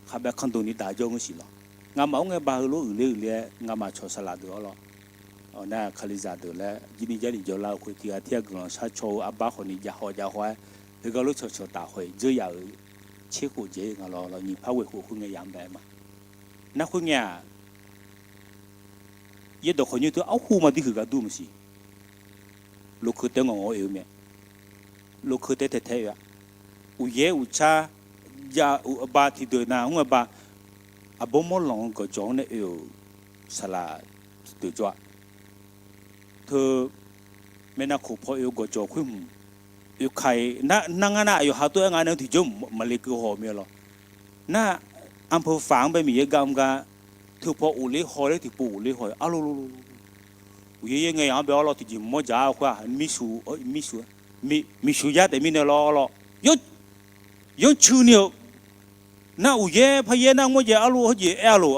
Khavbaev kanduq ni daq jawr ngeur siq lawr. Ngamaf khoerngae ba heulof uiqler uiqler-aer ngamaf cawq saqlaq deuq awr lawr, nar Kalizaq deuq laer jir ni Jarlif jawrlar-eu khoer tiqghaq tirghaq guiqlanq shar caw-eu arbar khawf ni jav haw jav haw-aer, heugar lof cawqcawq taf khawf-iq dzeur yaf-euq tser khof jeq nga lawr lawr, nyiq par ghoeq khof khoerngae yamq bae-aer ma. Nar khoerngae-aq, yaerdawq khawf nymr teu arhu maqdir huiq gar dur maqsiq. Lokeu tae ngawq ngawq oe-eu mae. Lokeu tae taeq tae oe-a. Uqyaer uqcar jav-eu ba tiqdeuq nav mr-eu ba, aqbawr mawr lanq-eu gawqjawq-anr nae oe-euq saqlaq tiqdeuq jawr-a. Teu, maeqnav khof paw oe-eu gawqjawq khoer hmq oe ka-iq nar, nar ngar nar aqyawf ha tov-aer nga nae tiqjawr maqle keuv haw-eu mae lawr. Nar, anpeu faq-anr bae Miqyaer gar mr gar, teu paw ghofler haw laer tiqpov ghofler haw-iq arlo lo lo. Uqyaer yaer ngae yaq-anr bae awr lawr tiqjeq mawr dzaq-a khoer-aq, mirshuq, mirshuq, miqshuq yar taef mirnae lawr lawr, yanrcu ni-eu nar uqyaer paryaer nar mawrjaev arlo hawjeq aer-a loq,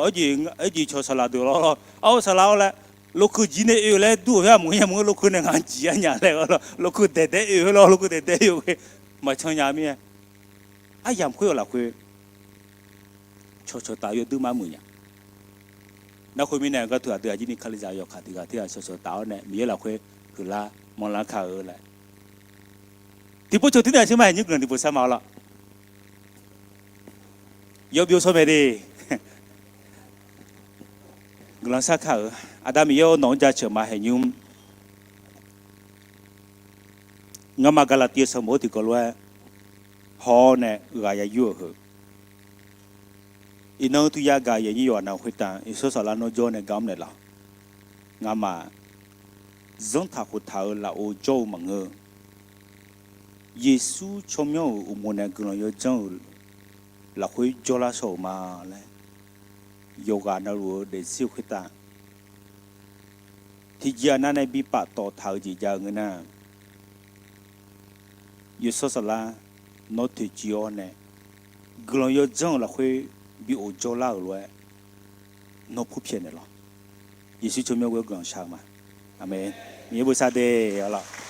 hawjeq cawq saqlaq deuq lawr lawr, arlo saqlaq-awr laer, lokeu jir nae oe-eu laer dur-euq khoer-aq maqngeur nya maqngeur, lokeu nae ngaq-anr jiq-a nya laer-a lawr, lokeu daeqdaeq oe-eu khoer lawr, lokeu daeqdaeq oe-eu khoer maqcan nya mirnae, aryamq khoer-euq lafkhoer cawqcawq taf-eu yawduir mar muiq nya. Nar khoermirnae, gharduq aqdui aqjir ni Kalizaq yawkaq tiqghaq tirghaq cawqcawq taf-awr nae Miqyaer lafkhoer huiqlar manrlar kar-eu laer, tiqpov cawq tir nae aqsur ma haiq nymr guiqlanq tiqpov sar ma-awr lawr. Yawbyov sawr mae de. Guiqlanq sar kar-euq Aqda Miqyaer-or, nawq-anr jaceuq ma haiq nymr. Ngamaf Gaqlaqtiv-eu sanqbof-anr tiqkawv lof-aer haw-awr nae ghaq ya yur-euq heu, iqnan-eu tuya gaq yaeq nyir yawqha navluf khoertav Yeqsur saflar nawr jawr nae gar mr naeqlaf. Ngamaf zanrtaq khoftaq-eu lafov jawr-eu maqngeur-eu, Yeqsur tsawrmyanr-euq uqmov nae guiqlanq yawdzanr-euq lafkhoer jawrlar shaw-euq ma laer, yawqghaq navluf-eu daefzir-eu khoertav tiqjeq-aq nar nae bi paftawf taq-eu jeq jav-eu ngeur nar, Yawshawr Saflar, nawr toeqciv-awr nae guiqlanq yawdzanr-euq lafkhoer bi of jawrlar-euq lof-aer nawr purpyaeq naeqlawq. Yeqsur tsawrmyanr ghoer-eu guiqlanq shar-eu ma. Aqmeq. Miqyaer bosav de-a lawq.